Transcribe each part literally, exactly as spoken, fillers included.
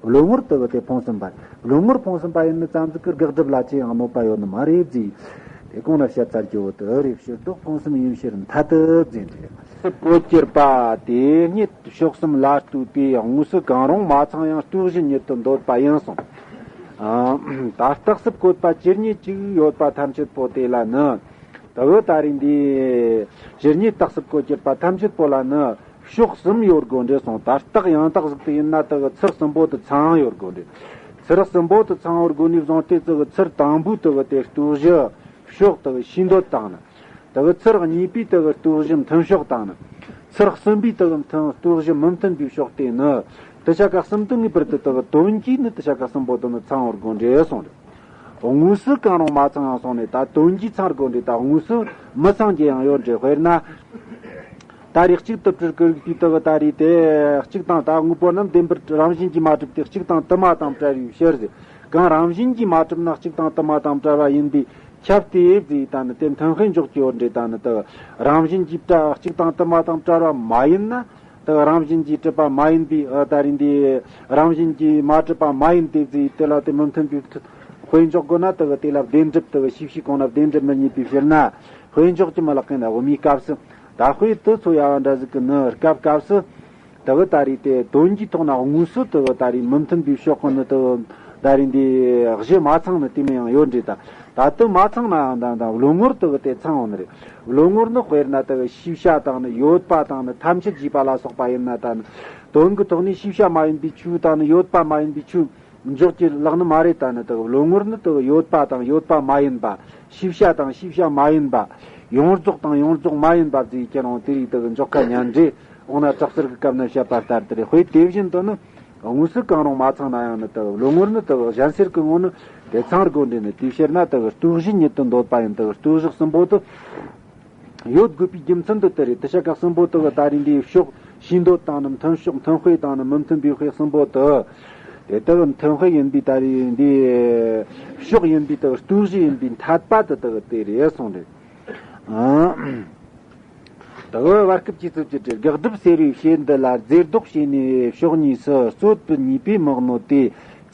བློ་ངོར་དུ་དེ་ཕུང་གསུམ་པ་རེད། བློ་ངོར་ཕུང་གསུམ་པ་ཡིན་ནི་ཙམ་ཟིག་གི་དགག་སྒྲུབ་ལ་ཅི་ཡང་གནོད་པ་ཡོད་ནི་མ་རེད་ཟེར། དེ་གོང་ན་བཤད་ཚར་གྱི་ཡོད་དུ་རེད། ཕྱིར་ལྡོག་ཕུང་གསུམ་ཡིན་ཕྱིར་མཐའ་དུ་ཟེར་འདྲ། སྲིབ་བཀོད་གྱུར་པ་དེ་ཉིད་ཕྱོགས་གསུམ་ལ་ལྟོས་པའི་དངོས་སུ་གང་རུང་མ་ཚང་ཡང་ལྟོས་གཞི་ཉིད་དུ་འདོད་པ་ཡིན་གསུངས། ཨ། ད་རྟགས་སྲིབ་བཀོད་པ་ཇི་སྙེད་ཅིག་ཡོད་པ་ཐམས་ཅད་པོ་དེ་ལ་ནི། དེ་གི་ད་རིང་འདི་ཇི་སྙེད་རྟགས་སྲིབ་བཀོད་གྱུར་པ་ཐམས་ཅད་པོ་ལ་ནི་ཕྱོགས་གསུམ་ཡོད་དགོས་འདྲེ་གསུངས། ད་རྟགས་ཡང་དག་ཟིག་དེ་ཡིན་ན་དེ་གི་ཚུལ་གསུམ་པོ་དེ་ཚང་ཡོད་དགོས་འདྲེ། ཚུལ་གསུམ་པོ་དེ་ཚང་ཡོད་དགོས་ནས་བཟུང་སྟེ་དེ་གི་ཚུལ་དང་པོའི་དེ་གི་དེ་ལྟོས་གཞི་ཕྱོགས་དེ་གི་ཤེས་འདོད་དང་ནི། དེ་གི་ཚུལ་གཉིས་པའི་དེ་གི་ལྟོས་གཞི་མཐུན་ཕྱོགས་དང་ནི། ཚུལ་གསུམ་པའི་དེ་གི་མཐུན་ལྟོས་གཞི་མི་མཐུན་པའི་ཕྱོགས་དེ་ནི། དེ་ཆ་ག་གསུམ་དུ་ངེས་པར་དུ་དེ་གི་དོན་གྱིས་ནི་དེ་ཆ་ག་གསུམ་པོ་དེ་ནི་ཚང་བར་དགོས་འདྲེ་གསུངས་རེད། དངོས་སུ་གང་རུང་མ་ཚང་ཡང་སོང་ནས་ད་དོན་གྱིས་ཚང་དགོས་འདྲེ། ད་དངོས་སུ་མི་ཚང་རྒྱུ་ཡང་ཡོད་འདྲེ། དཔེར་ན། ད་རེས་གཅིག་ཏུ་སྤྲུལ་སྐུ་རིག་པའི་དེ་གི་ད་རེས་དེ་གཅིག་དང་ད་དངོས་པོ་རྣམས་བདེན་པར་རང་བཞིན་གྱིས་མ་གྲུབ་སྟེ་གཅིག་དང་དུ་མ་དང་བྲལ་བའི་ཕྱིར་ཟེར། གང་རང་བཞིན་གྱིས་མ་གྲུབ་ན་གཅིག་དང་དུ་མ་དང་བྲལ་བ་ཡིན་པས་ཁྱབ་སྟེ་ཟེར། ད་ནི་དེ་མཐུན་དཔེ་འཇོག་རྒྱུ་ཡོད་འདྲེ། ད་ནི་དེ་རང་བཞིན་གྱིས་བྲལ་གཅིག་དང་དུ་མ་དང་བྲལ་བ་མ་ཡིན་ན། དེ་རང་བཞིན་གྱིས་གྲུབ་པ་མ་ཡིན་པའི་ཨ་ད་རིང་འདི་རང་བཞིན་གྱིས་མ་གྲུབ་པ་མ་ཡིན་ཏེ་ཟེར། དེ་ལ་དེ་མི་མཐུན་པའི་དཔེ་འཇོག་དགོས་ན་དེ་གི་དེ་ལ་བདེན་གྲུབ་དེ་གི་ཤེས་བྱའི་གོང་ན་བདེན་གྲུབ་མི་རྙེད་པའི་ཕྱིར་ན་དཔེ་འཇོག་གི་མི་ལག་གི་ན་དབུ་མའི་སྐབས་སུ་ད་དཔེ་དེ་ཚོ་ཡ་བ་འདྲ་ཟིག་གི་ནི་སྐབས་སྐབས་སུ་དེ་གི་ད་རེས་དེ་དོན་གྱི་ཐོག་ན་དངོས་སུ་དེ་གི་ད་རེས་མི་མཐུན་པའི་ཕྱོགས་གི་ནི་དེ་གི་ད་རེས་འདི་གཞི་མ་ཚང་ནི་དེ་མོ་ཡང་ཡོད་འདྲེ། ད་ད་དེ་མ་ཚང་ན་ཡང་ད་ད་བློ་ངོར་དེ་གི་དེ་ཚང་འོང་ནི་རེད། བློ་ངོར་ནི་དཔེར་ན་དེ་གི་ཤེས་བྱ་དང་ནི་ཡོད་པ་དང་ནི་ཐམས་ཅད་ཅེས་པ་ལ་སོགས་པ་ཡིན་ན་ད་ནི། དོན་གྱི་ཐོག་ནས་ཤེས་བྱ་མ་ཡིན་པའི་ཆོས་དང་ནི་ཡོད་པ་མ་ཡིན་པའི་ཆོས་འཇོག་གི་ལག་ནི་མ་རེད། ད་ནི་དེ་གི་བློ་ངོར་ནི་དེ་གི་ཡོད་པ་དང་ཡོད་པ་མ་ཡིན་པ། ཤེས་བྱ་དང་ཤེས་བྱ་མ་ཡིན་པ། ཡོངས་རྫོགས་དང་ཡོངས་རྫོགས་མ་ཡིན་པ་ཟེར་ཁྱེད་རང་དེ་རིགས་དེ་གི་འཇོག་ཁ་ཉན་འདྲེ། འོ་ན་དྲག་རྩལ་གྱི་སྐབས་ན་བཤད་པ་ལྟར་དེ་རེད། དཔེ་དེ་བཞིན་དུ་ནི་དངོས་སུ་གང་རུང་མ་ཚང་ན་ཡང་ནི་དེ་གི་བློ་ངོར་ནི་དེ་གི་གཞན་སེལ་གྱི་ངོ་ནི་དེ་ཚང་དགོས་འདྲེ་ནི། དེའི་ཕྱིར་ན་དེ་གི་ལྟོས་གཞི་ཉིད་དུ་འདོད་པ་ཡིན། དེ་གི་ལྟོས་གཞི་གསུམ་པོ་དེ། ཡོད་དགོས་པའི་རྒྱུ་མཚན་དེ་དེ་རེད། དེ་ཆ་ག་གསུམ་པོ་དེ་གི་ད་རེས་འདིའི་ཕྱོགས་ཤེས་འདོད་དང་ནི་མཐུན་ཕྱོགས་མཐུན་དཔེ་དང་ནི་མི་མཐུན་པའི་དཔེ་གསུམ་པོ་དེ། དེ་དེ་གི་མཐུན་དཔེ་ཡིན་པའི་ད་རེས་འདིའི་ཕྱོགས་ཡིན་པའི་དེ་གི་ལྟོས་གཞི་ཡིན་པའི་འཐད་པ་དེ་དེ་གི་དེ་རེད་གསུངས་རེད། ཨང་། དེ་གི་བར་སྐབས་ཀྱི་ཚུལ་གྱི་དགག་སྒྲུབ་ཟེར་བའི་བྱེད་འདི་ལ་རྫས་ལྡོག་བྱས་ནས་ཕྱོགས་གཉིས་སུ་རྩོད་པའི་ཉེས་པས་མི་གནོད་དེ།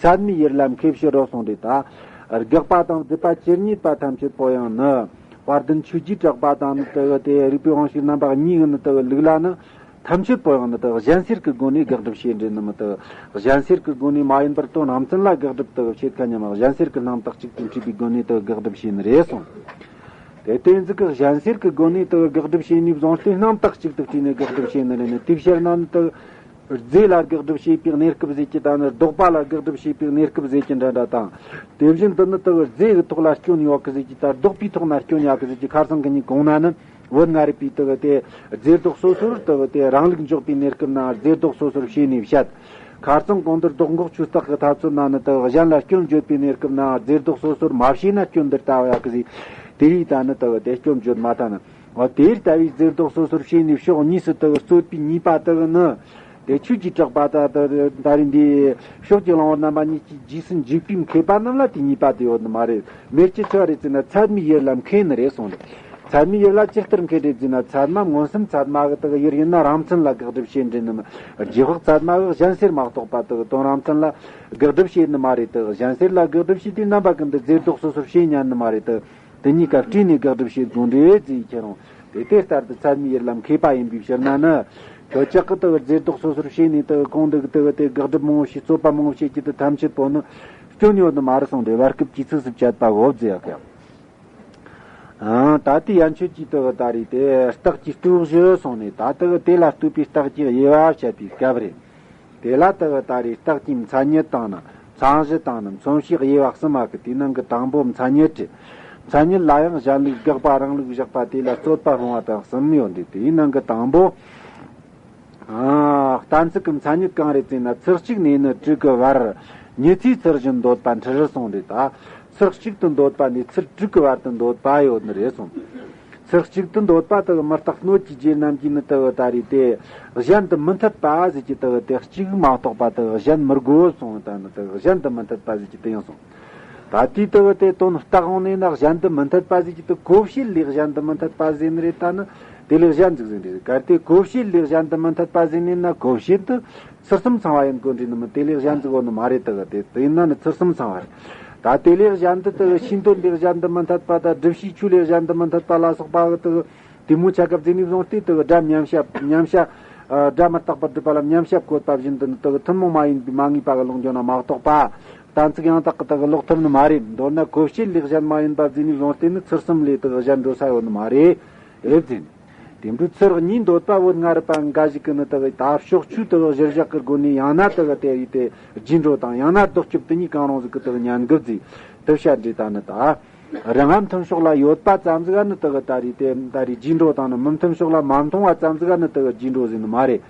ཚད་མའི་ཡུལ་ལ་མཁས་ཕྱིར་རོ་གསུངས་རེད། ད་དགག་པ་དང་སྒྲུབ་པ་ཇི་སྙེད་པ་ཐམས་ཅད་པོ་ཡང་ནི། དཔལ་ལྡན་ཆོས་ཀྱི་གྲགས་པ་དང་ནི་དེ་གི་དེ་རིགས་པའི་དབང་ཕྱུག་རྣམ་པ་གཉིས་ཀྱི་ནི་དེ་གི་ལུགས་ལ་ནི། ཐམས་ཅད་པོ་ཡང་ནི་དེ་གི་གཞན་སེལ་གྱི་སྒོ་ནས་དགག་སྒྲུབ་བྱེད་འདྲེ་ནི་མི་དེ་གི་གཞན་སེལ་གྱི་སྒོ་ནས་མ་ཡིན་པར་དོན་རང་མཚན་ལ་དགག་སྒྲུབ་དེ་གི་བྱེད་མཁན་ཉམས་གཞན་སེལ་གྱི་རྣམ་དག་གཅིག་ཏུ་འཁྲིལ་པའི་སྒོ་ནས་དེ་གི་དགག་སྒྲུབ་བྱེད་ནི་རེད་གསུངས། དེ་དེ་ཟིག་གི་གཞན་སེལ་གྱི་སྒོ་ནས་དེ་གི་དགག་སྒྲུབ་བྱེད་ནས་བཟུང་སྟེ་རྣམ་དག་གཅིག་ཏུ་བྲིས་ནས་དགག་སྒྲུབ་བྱེད་ནི་རེད་ནི། དེའི་ཕྱིར་ན་ནི་དེ་གི་རྫས་ལ་དགག་སྒྲུབ་བྱེད་པའི་གནས་སྐབས་ཟེར་གྱི་ད་ནི་ལྡོག་པ་ལ་དགག་སྒྲུབ་བྱེད་པའི་གནས་སྐབས་ཟེར་གྱི་འདྲ་འདྲ་དང་། དེ་བཞིན་དུ་ནི་དེ་གི་རྫས་ཀྱི་ཐོག་ལ་སྐྱོན་ཡོད་གི་ཟེར་གྱི་ད་ལྡོག་པའི་ཐོག་ན་སྐྱོན་ཡོད་གི་ཟེར་གྱི་ཁ་སང་གི་ཉིན་གོང་ན་ནི། བོད་ང་རིག་པའི་དེ་གི་དེ་རྫས་ལྡོག་སོ་སོར་དེ་གི་དེ་རང་ལུགས་འཇོག་པའི་གནས་སྐབས་ན་རྫས་ལྡོག་སོ་སོར་བྱས་ནས་བཤད། ཁ་སང་གོང་དུ་ལྡོག་འགོག་ཆོས་རྟགས་ཀྱི་ཐབས་ཚུལ་ན་ནི་དེ་གི་གཞན་ལ་སྐྱོན་བརྗོད་པའི་གནས་སྐབས་ན་རྫས་ལྡོག་སོ་སོར་མ་བྱས་ན་སྐྱོན་འདི་ལྟ་བ་ཡག་གི་ཟིག་དེ་རིགས་ད་ནི་དེ་གི་དེ་སྐྱོན་བརྗོད་མ་ཐལ་ནི། འོ་དེ་ལྟ་བུའི་རྫས་ལྡོག་སོ་སོར་བྱས་ནས་ཕྱོགས་གཉིས་སུ་དེ་གི་རྩོད་པའི་ཉེས་པ་དེ་གི་ནི། དེ་ཆོས་ཀྱི་གྲགས་པ་ད་ད་ད་རེས་འདི་ཕྱོགས་ཀྱི་གླང་པོ་རྣམ་པ་གཉིས་ཀྱི་རྗེས་སུ་འཇུག་པའི་མཁས་པ་རྣམས་ལ་དེ་ཉེས་པ་དེ་ཡོད་ནི་མ་རེད། མེད་ཀྱི་ཆོས་རེད་ཟེར་ན་ཚད་མའི་ཡུལ་ལ་མཁས་ནི་རེད་གསུངས་རེད། ཚད་མའི་ཡུལ་ལ་ཇི་ལྟར་མཁས་རེད་ཟེར་ན་ཚད་མ་མངོན་སུམ་ཚད་མ་གི་དེ་གི་ཡུལ་ཡིན་ན་རང་མཚན་ལ་དགག་སྒྲུབ་བྱེད་འདྲེ་ནི་མི། རྗེས་དཔག་ཚད་མ་གི་གཞན་སེལ་མ་གཏོགས་པ་དེ་གི་དོན་རང་མཚན་ལ་དགག་སྒྲུབ་བྱེད་ནི་མ་རེད། དེ་གི་གཞན་སེལ་ལ་དགག་སྒྲུབ་བྱེད་དུས་རྣམ་པ་ཀུན་ཏུ་རྫས་ལྡོག་སོ་སོར་བྱེད་ཉན་ནི་མ་རེད། དེ་དེ་གཉིས་ཀ་བྲིས་ནས་དགག་སྒྲུབ་བྱེད་དགོས་འདྲེ་ཟེར་ཁྱེད་རང་དེ་དེ་ལྟར་དུ་ཚད་མའི་ཡུལ་ལ་མཁས་པ་ཡིན་པའི་ཕྱིར་ན་ནི། ཁྱོད་ཅག་གི་དེ་གི་རྫས་ལྡོག་སོ་སོར་བྱས་ནས་དེ་གི་གོང་དུ་གི་དེ་གི་དེ་དགག་སྒྲུབ་མང་པོ་བྱས་རྩོད་པ་མང་པོ་བྱེད་ཀྱི་དེ་ཐམས་ཅད་པོ་ནི་སྐྱོན་ཡོད་ནི་མ་རེད་གསུངས་ཏེ་བར་སྐབས་ཀྱི་ཚིགས་སུ་བཅད་པ་འོབ་ཟེར་ཡག་ཡང་། ཨང་། ད་ལྟའི་ཡན་ཆོད་ཀྱི་དེ་གི་ད་རེས་དེ་རྟགས་ཀྱི་སྤྲོས་གཞི་སོང་ནས་ད་དེ་གི་དེ་ལ་ལྟོས་པའི་རྟགས་ཀྱི་དབྱེ་བ་བཤད་པའི་སྐབས་རེད། དེ་ལ་དེ་གི་ད་རེས་རྟགས་ཀྱི་མཚན་ཉིད་དང་ནི་མཚན་གཞི་དང་ནི་མཚོན་བྱའི་དབྱེ་བ་གསུམ་མ་གི་དེའི་ནང་གི་དང་པོ་མཚན་ཉིད་དེ། མཚན་ཉིད་ལ་ཡང་གཞན་ལུགས་དགག་པ་རང་ལུགས་བཞག་པ་དེ་ལ་རྩོད་པ་སྤོང་བ་དང་གསུམ་ཡོད་འདུག་དེའི་ནང་གི་དང་པོ། ཨ། གཏན་ཚིགས་ཀྱི་མཚན་ཉིད་གང་རེད་ཟེར་ན་ཚིག་གཅིག་ནས་ནི་དྲུག་གི་བར་ཉི་ཚེའི་ཚུལ་བཞིན་འདོད་པ་འཁྲུལ་གསུངས་རེད་ད། ཚིག་གཅིག་ཏུ་འདོད་པ་ནས་ཚིག་དྲུག་གི་བར་དུ་འདོད་པ་ཡོད་ནི་རེད་གསུངས། ཚིག་གཅིག་ཏུ་འདོད་པ་དེ་གི་མི་རྟག་སྣོད་ཀྱི་རྗེས་རྣམས་ཀྱིས་ནི་དེ་གི་ད་རེས་དེ་གཞན་དུ་མི་འཐད་པ་ཟེར་གྱི་དེ་གི་དེ་གཅིག་མ་གཏོགས་པ་དེ་གི་གཞན་མི་དགོས་གསུངས། ད་ནི་དེ་གི་གཞན་དུ་མི་འཐད་པ་ཟེར་གྱི་དེ་ཡང་གསུངས། ད་དེའི་དེ་གི་དེ་དོན་རྟགས་དབང་ནས་ན་གཞན་དུ་མི་འཐད་པ་ཟེར་གྱི་དེ་གོ་བྱེད་ལས་གཞན་དུ་མི་འཐད་པ་ཟེར་ནི་རེད། ད་ནི་ དེ་ལས་གཞན་ཟིག་ཟིན་རེད། གལ་ཏེ་གོ་བྱེད་ལས་གཞན་དུ་མི་འཐད་པ་ཟིན་ནས་ན། གོ་བྱེད་དུ་ཚུལ་གསུམ་ཚང་བ་ཡིན་དགོས་འདྲི་ནི་མི། དེ་ལས་གཞན་ཟིག་ཡོད་ནི་མ་རེད། དེ་གི་དེ་དེ་ཡིན་ན་ནི་ཚུལ་གསུམ་ཚང་བ་རེད། ད་དེ་ལས་གཞན་དུ་དེ་གི་ཤེས་འདོད་ལས་གཞན་དུ་མི་འཐད་པ་དང་། སྒྲུབ་བྱའི་ཆོས་ལས་གཞན་དུ་མི་འཐད་པ་ལ་སོགས་པ་གི་དེ་གི་དེ་མོ་ཆ་སྐབས་ཟིན་ནི་བཟུང་སྟེ། དེ་གི་སྒྲ་མཉམ་བྱ་མཉམ་བྱ་ཨ་སྒྲ་མི་རྟག་པར་སྒྲུབ་པ་ལ་མཉམ་བྱ་བཀོད་པ་བཞིན་དུ་ནི་དེ་གི་ཐུན་མོང་མ་ཡིན་པའི་མ་ངེས་པ་གི་ལོག་འགྱོ་ན་མ་གཏོགས་པ། གཏན་ཚིགས་ཡང་དག་གི་དེ་གི་ལོག་ཐུབ་ནི་མ་རེད། མདོར་ན་གོ་བྱེད་ལས་གཞན་མ་ཡིན་པ་ཟིན་ནི་བཟུང་སྟེ་ནི་ཚུལ་གསུམ་ལས་དེ་གི་གཞན་འགྲོ་ས་ཡོད་ནི་མ་རེད། ཨེ་ཟིན། དེ་འཕྲོ་ཚུལ་གཉིས་འདོད་པ་བོ་སྔ་རབས་པ་འགའ་ཞིག་གིས་ནི་དེ་གི་ད་ཕྱོགས་ཆོས་དེ་གི་གཞིར་བཞག་གི་སྒོ་ནས། ཡང་ན་དེ་གི་དེ་ཡི་དེ་རྗེས་འགྲོ་དང་། ཡང་ན་ལྡོག་སྐྱོབ། དེ་གཉིས་གང་རུང་ཟིག་གི་དེ་གི་ཉན་དགོས་ཟིག་དེ་བཤད་འདྲི་ད་ནི་ད། རང་ངམ་མཐུན་ཕྱོགས་ལ་ཡོད་པ་ཙམ་ཟིག་ག་ནི་དེ་གི་ད་རེས་དེ་ད་རེས་རྗེས་འགྲོ་དང་ནི། མི་མཐུན་ཕྱོགས་ལ་མ་མཐོང་བ་ཙམ་ཟིག་ག་ནི་དེ་གི་རྗེས་འགྲོ་ཟིན་ནི་མ་རེད།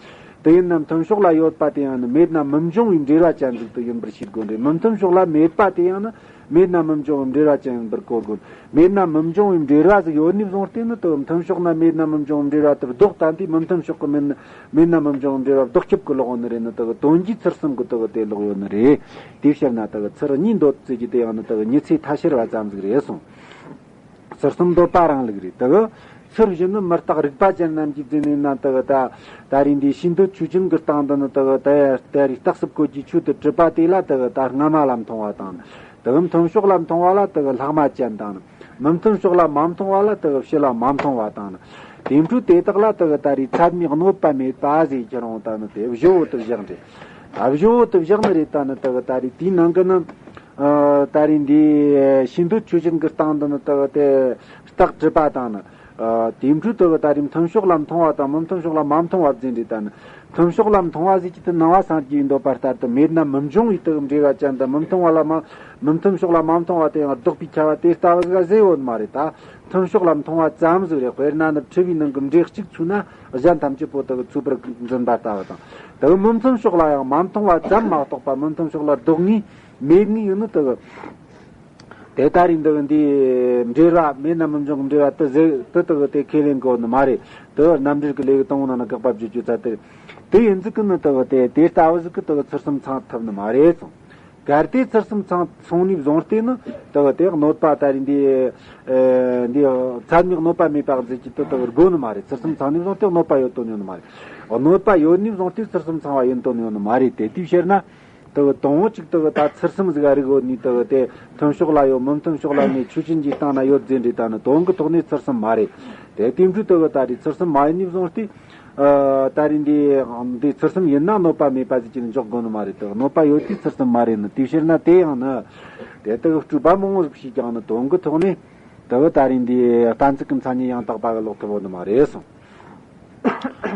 དེ་ཡིན་ན་མཐུན་ཕྱོགས་ལ་ཡོད་པ་དེ་ཡང་ནི་མེད་ན་མི་འབྱུང་བའི་འབྲེལ་བ་ཅན་ཟིག་ཏུ་ཡིན་པར་ཤེས་དགོས་རེད། མི་མཐུན་ཕྱོགས་ལ་མེད་པ་དེ་ཡང་ནི་མེད་ན་མི་འབྱུང་བའི་འབྲེལ་བ་ཅན་ཡིན་པར་གོ་དགོས། མེད་ན་མི་འབྱུང་བའི་འབྲེལ་བ་ཟིག་ཡོད་ནི་བཟུང་སྟེ་ནི་དེ་མཐུན་ཕྱོགས་ན་མེད་ན་མི་འབྱུང་བའི་འབྲེལ་བ་དེ་ལྡོག་ད་འདི་མི་མཐུན་ཕྱོགས་ཀྱི་མེད་ན་མེད་ན་མི་འབྱུང་བའི་འབྲེལ་བ་ལྡོག་སྐྱོབ་ཀྱི་ལོག་ཡོད་ནི་རེད། ནི་དེ་གི་དོན་གྱིས་ཚུལ་གསུམ་གྱི་དེ་གི་དེ་ལོག་ཡོད་ནི་རེད། དེའི་ཕྱིར་ན་དེ་གི་ཚུལ་གཉིས་འདོད་ཟེར་གྱི་དེ་ཡང་ནི་དེ་གི་ཉི་ཚེ་ཐ་ཤལ་བ་ཙམ་ཟིག་རེད་གསུངས། ཚུལ་གསུམ་འདོད་པ་རང་ལུགས་རེད། དེ་གི་ཚུལ་བཞི་ནི་མི་རྟག་རིགས་པ་ཅན་རྣམས་ཀྱིས་བརྫུས་ནས་ན། དེ་གི་ད་ད་རེས་འདི་ཤེས་འདོད་ཆོས་ཅན་གྱི་སྟེང་དུ་ནི་དེ་གི་ད་ད་རེས་རྟགས་སུ་བཀོད་ཀྱི་ཆོས་དེ་གྲུབ་པ་དེ་ལ་དེ་གི་ད་སྔ་མ་ལ་མཐོང་བ་དང་། དེ་གི་མཐུན་ཕྱོགས་ལ་མཐོང་བ་ལ་དེ་གི་ལྷག་མ་ཅན་དང་། མི་མཐུན་ཕྱོགས་ལ་མ་མཐོང་བ་ལ་དེ་གི་ཕྱི་ལ་མ་མཐོང་བ་དང་། དེ་འཕྲོས་དེ་དག་ལ་དེ་གི་ད་རེས་ཚད་མས་གནོད་པ་མེད་པ་ཟེར་གྱི་རུང་ད་ནི་དེ་བཞི་བོ་དེ་བཞག་འདྲི། ད་བཞི་བོ་དེ་བཞག་ནི་རེད། ད་ནི་དེ་གི་ད་རེས་དེའི་ནང་གི་ནི། ཨ་ད་རེས་འདི་ཤེས་འདོད་ཆོས་ཅན་གྱི་སྟེང་དུ་ནི་དེ་གི་དེ་རྟགས་གྲུབ་པ་དང་ནི། ཨ་དེ་འཕྲོས་དེ་གི་ད་རེས་མཐུན་ཕྱོགས་ལ་མཐོང་བ་དང་མི་མཐུན་ཕྱོགས་ལ་མ་མཐོང་བ་བརྫུས་འདྲི། ད་ནི་མཐུན་ཕྱོགས་ལ་མཐོང་བ་ཟེར་གྱི་དེ་ནང་བ་སངས་རྒྱས་འདོད་པ་ལྟར་དུ་མེད་ན་མི་འབྱུང་བའི་དེ་གི་འབྲེལ་བ་ཅན་དང་། མི་མཐུན་བ་ལ་མ་མི་མཐུན་ཕྱོགས་ལ་མ་མཐོང་བ་དེ་ཡང་ལྡོག་པའི་ཁྱབ་པ་དེ་ལྟ་བུ་ཟིག་ཟེར་ཡོད་མ་རེད། ད་མཐུན་ཕྱོགས་ལ་མཐོང་བ་ཙམ་ཟིག་རེད། དཔེར་ན་ནི་འཁྲུལ་བའི་ནང་གི་འབྲས་གཅིག་ཚུད་ན་གཞན་ཐམས་ཅད་པོ་དེ་གི་ཚུད་པར་འཛིན་པ་ལྟ་བུ་དང་། དེ་གི་མི་མཐུན་ཕྱོགས་ལ་ཡང་མ་མཐོང་བ་ཙམ་མ་གཏོགས་པ་མི་མཐུན་ཕྱོགས་ལ་ལྡོག་ངེས་མེད་ངེས་ཡིན་ནི་དེ་གི། དེ་ལྟར་ཡིན་དུས་འདིའི་འབྲེལ་བ་མེད་ན་མི་འབྱུང་གི་འབྲེལ་བ་དེ་ཟེར་དེ་དག་དེ་ཁས་ལེན་དགོས་ནི་མ་རེད། དེ་རྣམ་འགྲེལ་གྱི་ལེའུ་དང་པོ་ནང་ན་དགག་པ་བརྗོད་རྒྱུ་ཚར་དེ་རེད། དེ་ཡིན་ཙི་ཀི་ནི་དེ་དེ་དེ་ལྟ་བུ་ཟིག་གི་དེ་ཚུལ་གསུམ་ཚང་ཐུབ་ནི་མ་རེད་གསུངས། གལ་ཏེ་ཚུལ་གསུམ་ཚང་སོང་ནས་བཟུང་སྟེ་ནི་དེ་དེ་གནོད་པ་ད་རེས་འདི་འདི་ཚད་མས་གནོད་པ་མེད་པ་ཟེར་གྱི་དེ་དེ་དགོས་ནི་མ་རེད། ཚུལ་གསུམ་ཚང་ནས་བཟུང་སྟེ་གནོད་པ་ཡོད་དོན་ཡོད་ནི་མ་རེད། གནོད་པ་ཡོད་ནས་བཟུང་སྟེ་ཚུལ་གསུམ་ཚང་བ་ཡིན་དོན་ཡོད་ནི་མ་རེད། དེ་དེའི་ཕྱིར་ན། དེ་གི་དང་པོ་གཅིག་དེ་གི་ད་ཚུལ་གསུམ་ཟིག་རིག་ཡོད་ནི་དེ་གི་དེ་མཐུན་ཕྱོགས་ལ་ཡོད། མི་མཐུན་ཕྱོགས་ལ་མེད། ཆོས་ཅན་གྱི་སྟེང་ན་ཡོད་ཟེར་འདྲི། ད་ནི་དོན་གྱི་ཐོག་ནས་ཚུལ་གསུམ་མ་རེད། དེ་དེ་འཕྲོས་དེ་གི་ད་རེས་ཚུལ་གསུམ་མ་ཡིན་ནི་བཟུང་སྟེ། ཨ་ད་རེས་འདི་འདི་ཚུལ་གསུམ་ཡིན་ན་གནོད་པ་མེད་པ་ཟིག་གི་ནི་འཇོག་དགོས་ནི་མ་རེད། དེ་གི་གནོད་པ་ཡོད་དུས་ཚུལ་གསུམ་མ་རེད་ནི། དེའི་ཕྱིར་ན་དེ་ཡང་ནི་དེ་དེ་གི་སྤྲོས་པ་མང་བོ་ཟིག་བྱས་ཀྱང་ནི་དོན་གྱི་ཐོག་ནས་དེ་གི་ད་རེས་འདི་གཏན་ཚིགས་ཀྱི་མཚན་ཉིད་ཡང་དག་པ་གི་ལོག་ཐུབ་བོ་ནི་མ་རེད་གསུངས།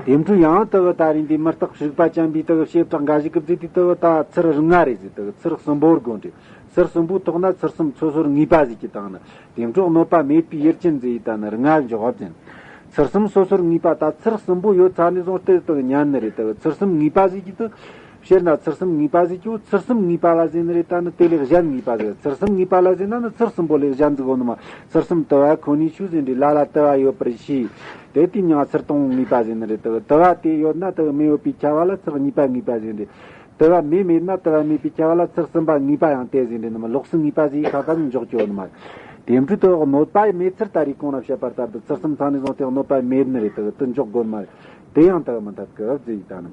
དེ་འཕྲོས་ཡང་དེ་གི་ད་རེས་འདི་མི་རྟག་རིགས་པ་ཅན་པའི་དེ་གི་བྱེ་བྲག་འགའ་ཞིག་གིས་བརྫུས་ཏེ་དེ་གི་ད་ཚུལ་རིགས་ལྔ་རེད་ཟེར། དེ་གི་ཚུལ་གསུམ་པོ་དགོས་འདྲི། ཚུལ་གསུམ་པོའི་ཐོག་ན་ཚུལ་གསུམ་སོ་སོར་ངེས་པ་ཟེར་གྱི་དང་ནི། དེ་འཕྲོས་གནོད་པ་མེད་པའི་ཡུལ་ཅན་ཟེར་ཡི་ད་ནི་རིགས་ལྔ་འཇོག་བ་ཟིན། ཚུལ་གསུམ་སོ་སོར་ངེས་པ་ད་ཚུལ་གསུམ་པོ་ཡོད་ཚར་ནས་བཟུང་སྟེ་དེ་གི་ཉན་ནི་རེད། དེ་གི་ཚུལ་གསུམ་ངེས་པ་ཟེར་གྱི་དེ། དཔེར་ན་ཚུལ་གསུམ་ངེས་པ་ཟེར་གྱི་བོ་ཚུལ་གསུམ་ངེས་པ་ལ་ཟེར་ནི་རེད། ད་ནི་དེ་ལས་གཞན་ངེས་པ་ཟེར། ཚུལ་གསུམ་ངེས་པ་ལ་ཟེར་ན་ནི་ཚུལ་གསུམ་པོ་ལས་གཞན་ཟིག་ཡོད་ནི་མ། ཚུལ་གསུམ་དུ་བ་ཁོ་ནའི་ཆོས་ཟེར་འདྲི། ལ་ལ་དུ་བ་ཡོད་པར་ཤེས། དེ་དུས་མྱང་ཚུལ་དང་པོ་ངེས་པ་ཟེར་ནི་རེད། དུ་དུ་བ་དེ་ཡོད་ན་དུ་བ་མེད་ཡོད་པའི་ཁྱབ་པ་ལ་ཚུལ་གཉིས་པ་ངེས་པ་ཟེར་འདྲི། དུ་བ་མེད་མེད་ན་དུ་བ་མེད་པའི་ཁྱབ་པ་ལ་ཚུལ་གསུམ་པ་ངེས་པ་ཡང་དེ་ཟེར་འདྲི་ནི་མ། ལོགས་སུ་ངེས་པ་ཟེར་ཡི་ཁ་ཁ་ནི་འཇོག་རྒྱུ་ཡོད་ནི་མ་རེད། དེ་འཕྲོས་དུ་གནོད་པ་མེད་ཚུལ་ད་རེས་གོང་ན་བཤད་པ་ལྟར་དུ་ཚུལ་གསུམ་ཚང་ནས་བཟུང་སྟེ་གནོད་པ་མེད་ནི་རེད། དུ་དུ་འཇོག་དགོས་ནི་མ་རེད། དེ་ཡང་དུ་མི་འཐད་གི་ཟེར་ཡི་ད་ནི་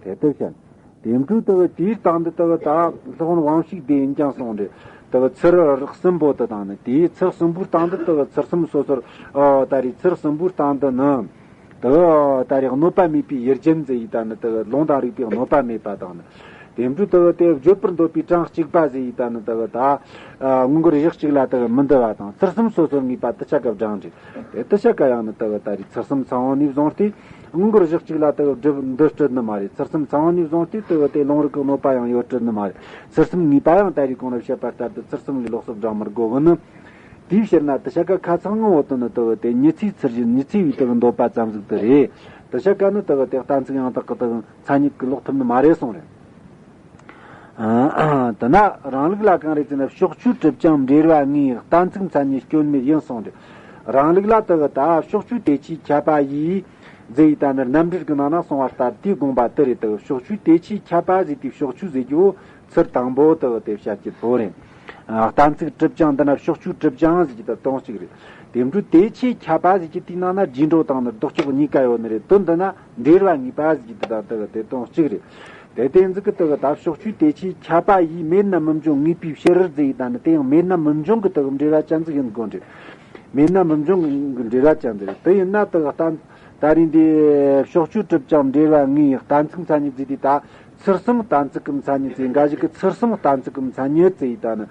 དེ་ལྟར་བཤད། དེ་འཕྲོས་དུ་དེའི་སྟེང་དུ་དུ་ད་སློབ་དཔོན་དབང་ཕྱུག་དེ་ཡིན་ཀྱང་གསུངས་ཏེ། དུ་ཚུལ་རིགས་གསུམ་པོ་དུ་དང་ནི་དེའི་ཚུལ་གསུམ་པོའི་སྟེང་དུ་དུ་ཚུལ་གསུམ་སོ་སོར། ཨོ་ད་རེས་ཚུལ་གསུམ་པོའི་སྟེང་དུ་ནི། དུ་ད་རེས་གནོད་པ་མེད་པའི་ཡུལ་ཅན་ཟེར་ཡི་ད་ནི་དུ་ལུང་དང་རིགས་པས་གནོད་པ་མེད་པ་དང་ནི། དེ་འཕྲོས་དུ་དེ་བརྗོད་པར་འདོད་པའི་གྲངས་གཅིག་པ་ཟེར་ཡི་ད་ནི་དུ་ད་ཨ་དངོས་འགལ་གཞི་གཅིག་ལ་དུ་མི་འདུ་བ་དང་། ཚུལ་གསུམ་སོ་སོར་ངེས་པ་དུ་ཆ་སྐབས་བགྲང་འདྲི། དེ་དུ་ཆ་སྐབས་ཡང་ནི་དུ་ད་རེས་ཚུལ་གསུམ་ཚང་བ་ནས་བཟུང་སྟེ། དངོས་འགལ་གཞི་གཅིག་ལ་དེ་གི་སྒྲུབ་འདི་སྤྲད་ནི་མ་རེད། ཚུལ་གསུམ་ཚང་བ་ནས་བཟུང་སྟེ་དེ་གི་དེ་ལུང་རིགས་ཀྱི་གནོད་པ་ཡང་ཡོད་སྤྲད་ནི་མ་རེད། ཚུལ་གསུམ་ངེས་པ་ཡང་ད་རེས་གོང་ལ་བཤད་པ་ལྟར་དུ་ཚུལ་གསུམ་ལས་ལོགས་སུ་བགྲང་མི་དགོས་གི་ནི། དེའི་ཕྱིར་ན་དུ་ཆ་ག་ཁ་ཚང་ངོ་བོ་དུ་ནི་དེ་གི་དེ་ཉི་ཚེའི་ཚུལ་བཞིན་ཉི་ཚེ་བའི་དེ་གི་འདོད་པ་ཙམ་ཟིག་དེ་རེད། དུ་ཆ་ག་ནི་དེ་གི་དེ་གཏན་ཚིགས་ཡང་དག་གི་དེ་གི་མཚན་ཉིད་ཀྱི་ལོག་ཐུབ་ནི་མ་རེད་གསུངས་རེད། ཨ་དེ་ན་རང་ལུགས་ལ་གང་རེད་ཟེར་ན། ཕྱོགས་ཆོས་གྲུབ་ཀྱང་འབྲེལ་བ་ངེས། གཏན་ཚིགས་མཚན་ཉིད་སྐྱོན་མེད་ཡིན་གསུངས་ཏེ། རང་ལུགས་ལ་དེ་གི་ད་ཕྱོགས་ཆོས་དེ་ཆོས་ཁྱབ་པ་ཡིས་ཟེར་ཡི་ད་ནི་རྣམ་འགྲེལ་གྱི་ནང་ན་གསུངས་པ་ལྟར་དེའི་དགོངས་པ་དེ་རེད། དེ་གི་ཕྱོགས་ཆོས་དེ་ཆོས་ཁྱབ་པ་ཟེར་དེ་ཕྱོགས་ཆོས་ཟེར་རྒྱུ་བོ་ཚུལ་དང་པོ་དེ་གི་དེ་བཤད་རྒྱུ་བོ་རེད། ཨ་གཏན་ཚིགས་གྲུབ་ཀྱང་འདི་ན་ཕྱོགས་ཆོས་གྲུབ་ཀྱང་ཟེར་རྒྱུ་ད་དོན་གཅིག་རེད། དེ་འཕྲོས་དེ་ཆོས་ཁྱབ་པ་ཟེར་གྱི་དེའི་ནང་ན་རྗེས་འགྲོ་དང་ནི་ལྡོག་སྐྱོབ་གཉིས་ཀ་ཡོད་ནི་རེད། དོན་འདི་ན་འབྲེལ་བ་ངེས་པ་ཟེར་གྱི་དེ་དང་དེ་གི་དེ་དོན་གཅིག་རེད། དེ་དེ་ཟིག་གི་དེ་གི་ད་ཕྱོགས་ཆོས་དེ་ཆོས་ཁྱབ་པ་ཡིས་མེད་ན་མི་འབྱུང་ངེས་པའི་ཕྱིར་ཟེར་ཡི་ད་ནི་དེ་ཡང་མེད་ན་མི་འབྱུང་གི་དེ་གི་འབྲེལ་བ་ཅན་ཟིག་ཡིན་དགོས་རེད། མེད་ན་མི་འབྱུང་གི་འབྲེལ་བ་ཅན་ཟིག་རེད། དེ་ཡིན་ན་དེ་གི་གཏན་ད་རིང་འདི་ཕྱོགས་ཆོས་གྲུབ་ཀྱང་འབྲེལ་བ་ངེས། གཏན་ཚིགས་མཚན་ཉིད་ཟེར་དུས་ད་ཚུལ་གསུམ་གཏན་ཚིགས་ཀྱི་མཚན་ཉིད་ཟེར། འགའ་ཞིག་གིས་ཚུལ་གསུམ་གཏན་ཚིགས་ཀྱི་མཚན་ཉིད་ཟེར་ཡི་ད་ནི་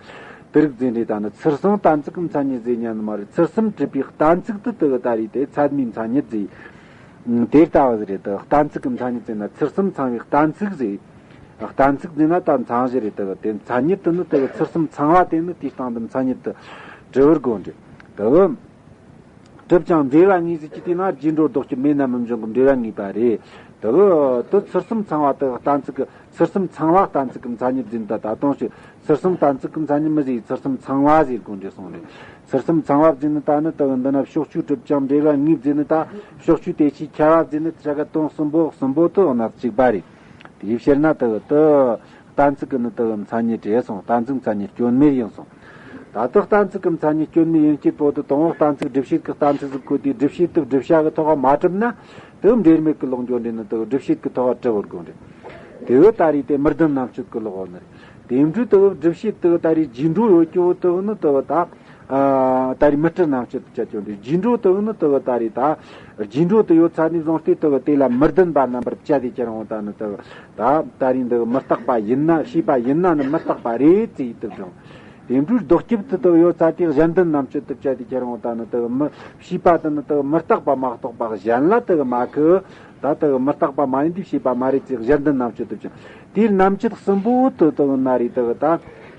དེ་རིགས་ཟེར་རེད། ད་ནི་ཚུལ་གསུམ་གཏན་ཚིགས་ཀྱི་མཚན་ཉིད་ཟེར་ཉན་ནི་མ་རེད། ཚུལ་གསུམ་གྲུབ་པའི་གཏན་ཚིགས་དེ་དེ་གི་ད་རེད། དེ་ཚད་མའི་མཚན་ཉིད་ཟེར། དེ་ལྟ་བུ་ཟིག་རེད། དེ་གཏན་ཚིགས་ཀྱི་མཚན་ཉིད་ཟེར་ན་ཚུལ་གསུམ་ཚང་བའི་གཏན་ཚིགས་ཟེར། གཏན་ཚིགས་ཟེར་ན་ད་མཚན་གཞི་རེད། དེ་དེ་མཚན་ཉིད་དེ་ནི་དེ་ཚུལ་གསུམ་ཚང་བ་དེ་ནི་དེའི་སྟེང་དུ་མཚན་ཉིད་དུ་གྲུབ་པར་དགོས་རེད། དེ་གྲུབ་ཀྱང་འབྲེལ་བ་ངེས་ཟེར་གྱི་དེ་ན་རྗེས་འགྲོ་ལྡོག་སྐྱོབ་མེད་ན་མི་འབྱུང་གི་འབྲེལ་བ་ངེས་པ་རེད། དེ་གི་དེ་ཚུལ་གསུམ་ཚང་བ་དེ་གཏན་ཚིགས་ཀྱི་ཚུལ་གསུམ་ཚང་བ་གཏན་ཚིགས་ཀྱི་མཚན་ཉིད་ཟེར་ན་ད་ད་དོན་ཞིག་ཚུལ་གསུམ་གཏན་ཚིགས་ཀྱི་མཚན་ཉིད་མི་ཟེར། ཚུལ་གསུམ་ཚང་བ་ཟེར་དགོས་འདྲ་སོང་རེད། ཚུལ་གསུམ་ཚང་བ་ཟེར་ན་ད་ནི་དེ་གི་འདི་ན་ཕྱོགས་ཆོས་གྲུབ་ཀྱང་འབྲེལ་བ་ངེས་ཟེར་ན་ད་ཕྱོགས་ཆོས་དེ་ཆོས་ཁྱབ་པ་ཟེར་ན་ད་ག་དོན་གསུམ་པོ་གསུམ་པོ་དེ་འོ་ན་གཅིག་པ་རེད། དེའི་ཕྱིར་ན་དེ་གི་དེ་གཏན་ཚིགས་ཀྱི་ནི་དེ་གི་མཚན་ཉིད་རེད་སོང་། གཏན་ཚིགས་མཚན་ཉིད་སྐྱོན་མེད་ཡིན་སོང་། ད་ལྟ་གཏན་ཚིགས་ཀྱི་མཚན་ཉིད་སྐྱོན་མེད་ཡིན་སྐྱེད་པོ་དེ་དང་པོ་གཏན་ཚིགས་སྒྲུབ་བྱེད་ཀྱི་གཏན་ཚིགས་ཟིག་བཀོད་དེ་སྒྲུབ་བྱེད་དེ་བསྒྲུབ་བྱ་གི་ཐོག་མ་གྲུབ་ན་དེ་འབྲེལ་མེད་ཀྱི་ལོག་འགྱོ་འདྲེ་ནི་དེ་སྒྲུབ་བྱེད་ཀྱི་ཐོག་གྲུབ་བར་དགོས་འདྲེ། དེ་བས་ད་རེས་དེ་མི་ལྡན་རྣམ་དཔྱོད་ཀྱི་ལོག་འོ་ནི་རེད། དེ་འཕྲོས་དེ་སྒྲུབ་བྱེད་དེ་ད་རེས་རྗེས་འགྲོ་ཡོད་ཀྱི་བོ་དེ་ནི་དེ་ད་ད་རེས་མི་སྤྲད་རྣམ་དཔྱོད་དུ་བྱ་ཀྱང་འདྲེ། རྗེས་འགྲོ་དེ་ནི་དེ་ད་རེས་ད་རྗེས་འགྲོ་དེ་ཡོད་ཚར་ནས་བཟུང་སྟེ་དེ་དེ་ལ་མི་ལྡན་པ་རྣམ་པར་བྱ་དེ་ཁྱེར་འོང་ད་ནི་དེ། ད་ད་རིང་འདི་མི་རྟག་པ་ཡིན་ན། ཤེས་པ་ཡིན་ན་ནི་མི་རྟག་པ་རེད་ཅེས་དེ་བྱུང་། དེ་འཕྲོས་ལྡོག་སྐྱོབ་དེ་དག་ཡོད་ཚད་དེ་གཞན་ལྡན་རྣམ་དཔྱོད་དུ་བྱ་དེ་ཁྱེར་འོང་ད་ནི་དག་མི་ཤེས་པ་དེ་ནི་དག་མི་རྟག་པ་མ་གཏོགས་པ་གཞན་ལ་དག་མ་གི། ད་དག་མི་རྟག་པ་མ་ཡིན་དུས་ཤེས་པ་མ་རེད་ཅེས་གཞན་ལྡན་རྣམ་དཔྱོད་དུ་བྱ། དེའི་རྣམ་དཔྱོད་གསུམ་པོ་དེ་དག་ན་རེ་དག་ད་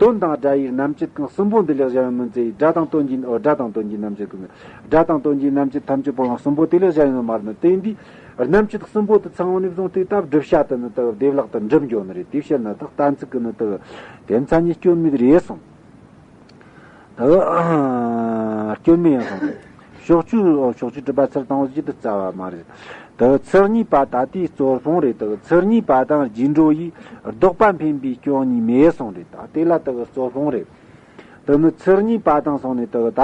དོན་དང་སྒྲ་ཡི་རྣམ་དཔྱོད་གང་གསུམ་པོ་འདི་ལས་གཞན་མིན་ཚེ་སྒྲ་དང་དོན་གྱི་ཨོ་སྒྲ་དང་དོན་གྱི་རྣམ་དཔྱོད་གང་སྒྲ་དང་དོན་གྱི་རྣམ་དཔྱོད་ཐམས་ཅད་པོ་ཡང་གསུམ་པོ་དེ་ལས་གཞན་ཡོད་མ་རེད། དེ་འདི་རྣམ་དཔྱོད་གསུམ་པོ་དེ་ཚང་བ་ནས་བཟུང་སྟེ་ད་བསྒྲུབ་བྱ་དེ་ནི་དག་བདེ་བླག་ཏུ་འགྲུབ་འགྱོ་ནི་རེད། དེའི་ཕྱིར་ན་དག་གཏན་ཚིགས་ཀྱི་ནི་དག་དེ་མཚན་ཉིད་སྐྱོན་མེད་རེད་སོང་། དག་སྐྱོན་མེད་ཡང་སོང་། ཕྱོགས་ཆོས་ཕྱོགས་ཆོས་གྲུབ་པ་ཚུལ་དང་པོ་ཟིག་ཏུ་རྩ་བ་མ་རེད། དག་ཚུལ་གཉིས་པ་ད་ལྟའི་རྩོད་སྤོང་རེད། དག་ཚུལ་གཉིས་པ་དང་རྗེས་འགྲོ་ཡིས་ལྡོག་པ་འཕེན་པའི་སྐྱོན་གཉིས་མེད་སོང་རེད། ད་དེ་ལ་དག་རྩོད་སྤོང་རེད། དག་ནི་ཚུལ་གཉིས་པ་དང་སོང་ནས་དག་ད།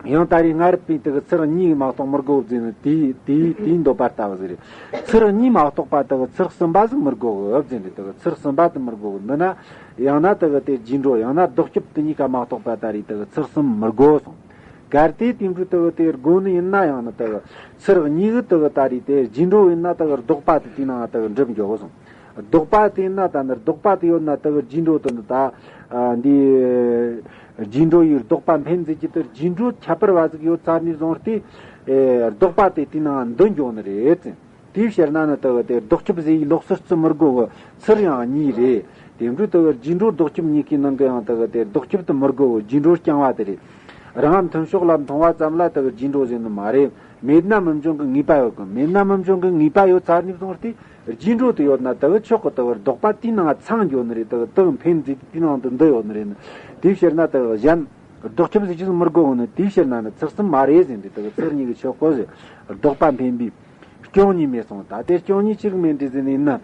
ཡང་ད་རེས་སྔ་རབས་པས་དག་ཚུལ་གཉིས་མ་གཏོགས་མི་དགོས་ཟེར་ནས་དེའི་དེའི་དེའི་འདོད་པ་ལྟ་བུ་ཟིག་རེད། ཚུལ་གཉིས་མ་གཏོགས་པ་དག་ཚུལ་གསུམ་པ་ཟིག་མི་དགོས་གི་ཟེར་ནས་དག་ཚུལ་གསུམ་པ་དེ་མི་དགོས་གི། འདི་ན་ཡང་ན་དག་དེ་རྗེས་འགྲོ་ཡང་ན་ལྡོག་སྐྱོབ་དེ་གཉིས་ཀ་མ་གཏོགས་པ་ད་རེས་དག་ཚུལ་གསུམ་མི་དགོས་སོང་། གལ་ཏེ་དེ་འདྲ་དག་དེ་དགོས་ནི་ཡིན་ན་ཡང་ནི་དག་ཚུལ་གཉིས་གི་དག་ད་རེས་དེ་རྗེས་འགྲོ་ཡིན་ན་དག་ལྡོག་པ་དེ་དེའི་ནང་དག་འགྲུབ་འགྱོ་གི་སོང་། ལྡོག་པ་དེ་ན་ད་ནི་ལྡོག་པ་དེ་ཡོད་ན་དག་རྗེས་འགྲོ་དེ་ནི་ད་འདི། རྗེས་འགྲོ་ཡིས་ལྡོག་པ་འཕེན་ཟེར་གྱི་དེ་རྗེས་འགྲོ་ཁྱད་པར་བ་ཟིག་ཡོད་ཚར་ནས་བཟུང་སྟེ། ལྡོག་པ་དེ་དེའི་ནང་འདུ་འགྱོ་ནི་རེད། དེའི་ཕྱིར་ན་ནི་དེ་དེ་ལྡོག་སྐྱོབ་ཟེར་ཡི་ལོགས་སུ་རྩི་མི་དགོས་གི། ཚུལ་ཡང་གཉིས་རེད། དེ་འདྲ་དེ་རྗེས་འགྲོ་ལྡོག་སྐྱོབ་གཉིས་ཀའི་ནང་གི་ཡང་དེ་དེ་ལྡོག་སྐྱོབ་དེ་མི་དགོས་གི། རྗེས་འགྲོ་རྐྱང་བ་དེ་རེད། རང་མཐུན་ཕྱོགས་ལ་མཐོང་བ་ཙམ་ལ་དེ་རྗེས་འགྲོ་ཟེར་ནི་མ་རེད། མེད་ན་མི་འབྱུང་གི་ངེས་པ་ཡོད་གི། མེད་ན་མི་འབྱུང་གི་ངེས་པ་ཡོད་ཚར་ནས་བཟུང་སྟེ། རྗེས་འགྲོ་དེ་ཡོད་ན་དེ་ཆོག་གི། དེ་ལྡོག་པ་དེའི་ནང་ཚང་འགྱོ་ནི་རེད། དེ་དེ་འཕེན་ཟེར་དེའི་ནང་དུ་འདུ་ཡོད་ནི་རེད། དེའི་ཕྱིར་ན་དེ་གཞན་ལྡོག་སྐྱོབ་ཟེར་གྱི་མི་དགོས་ནི། དེའི་ཕྱིར་ན་ནི་ཚུལ་གསུམ་མ་རེད་ཟེར་འདི་དེ་ཚུལ་གཉིས་ཀྱི་ཆོག་གོ་ཟེར། ལྡོག་པ་འཕེན་པའི་སྐྱོན་གཉིས་མེད་སོང་། ད་དེ་སྐྱོན་གཉིས་གཅིག་མེད་འདྲ་ཟེར་ནི་ཡིན་ན།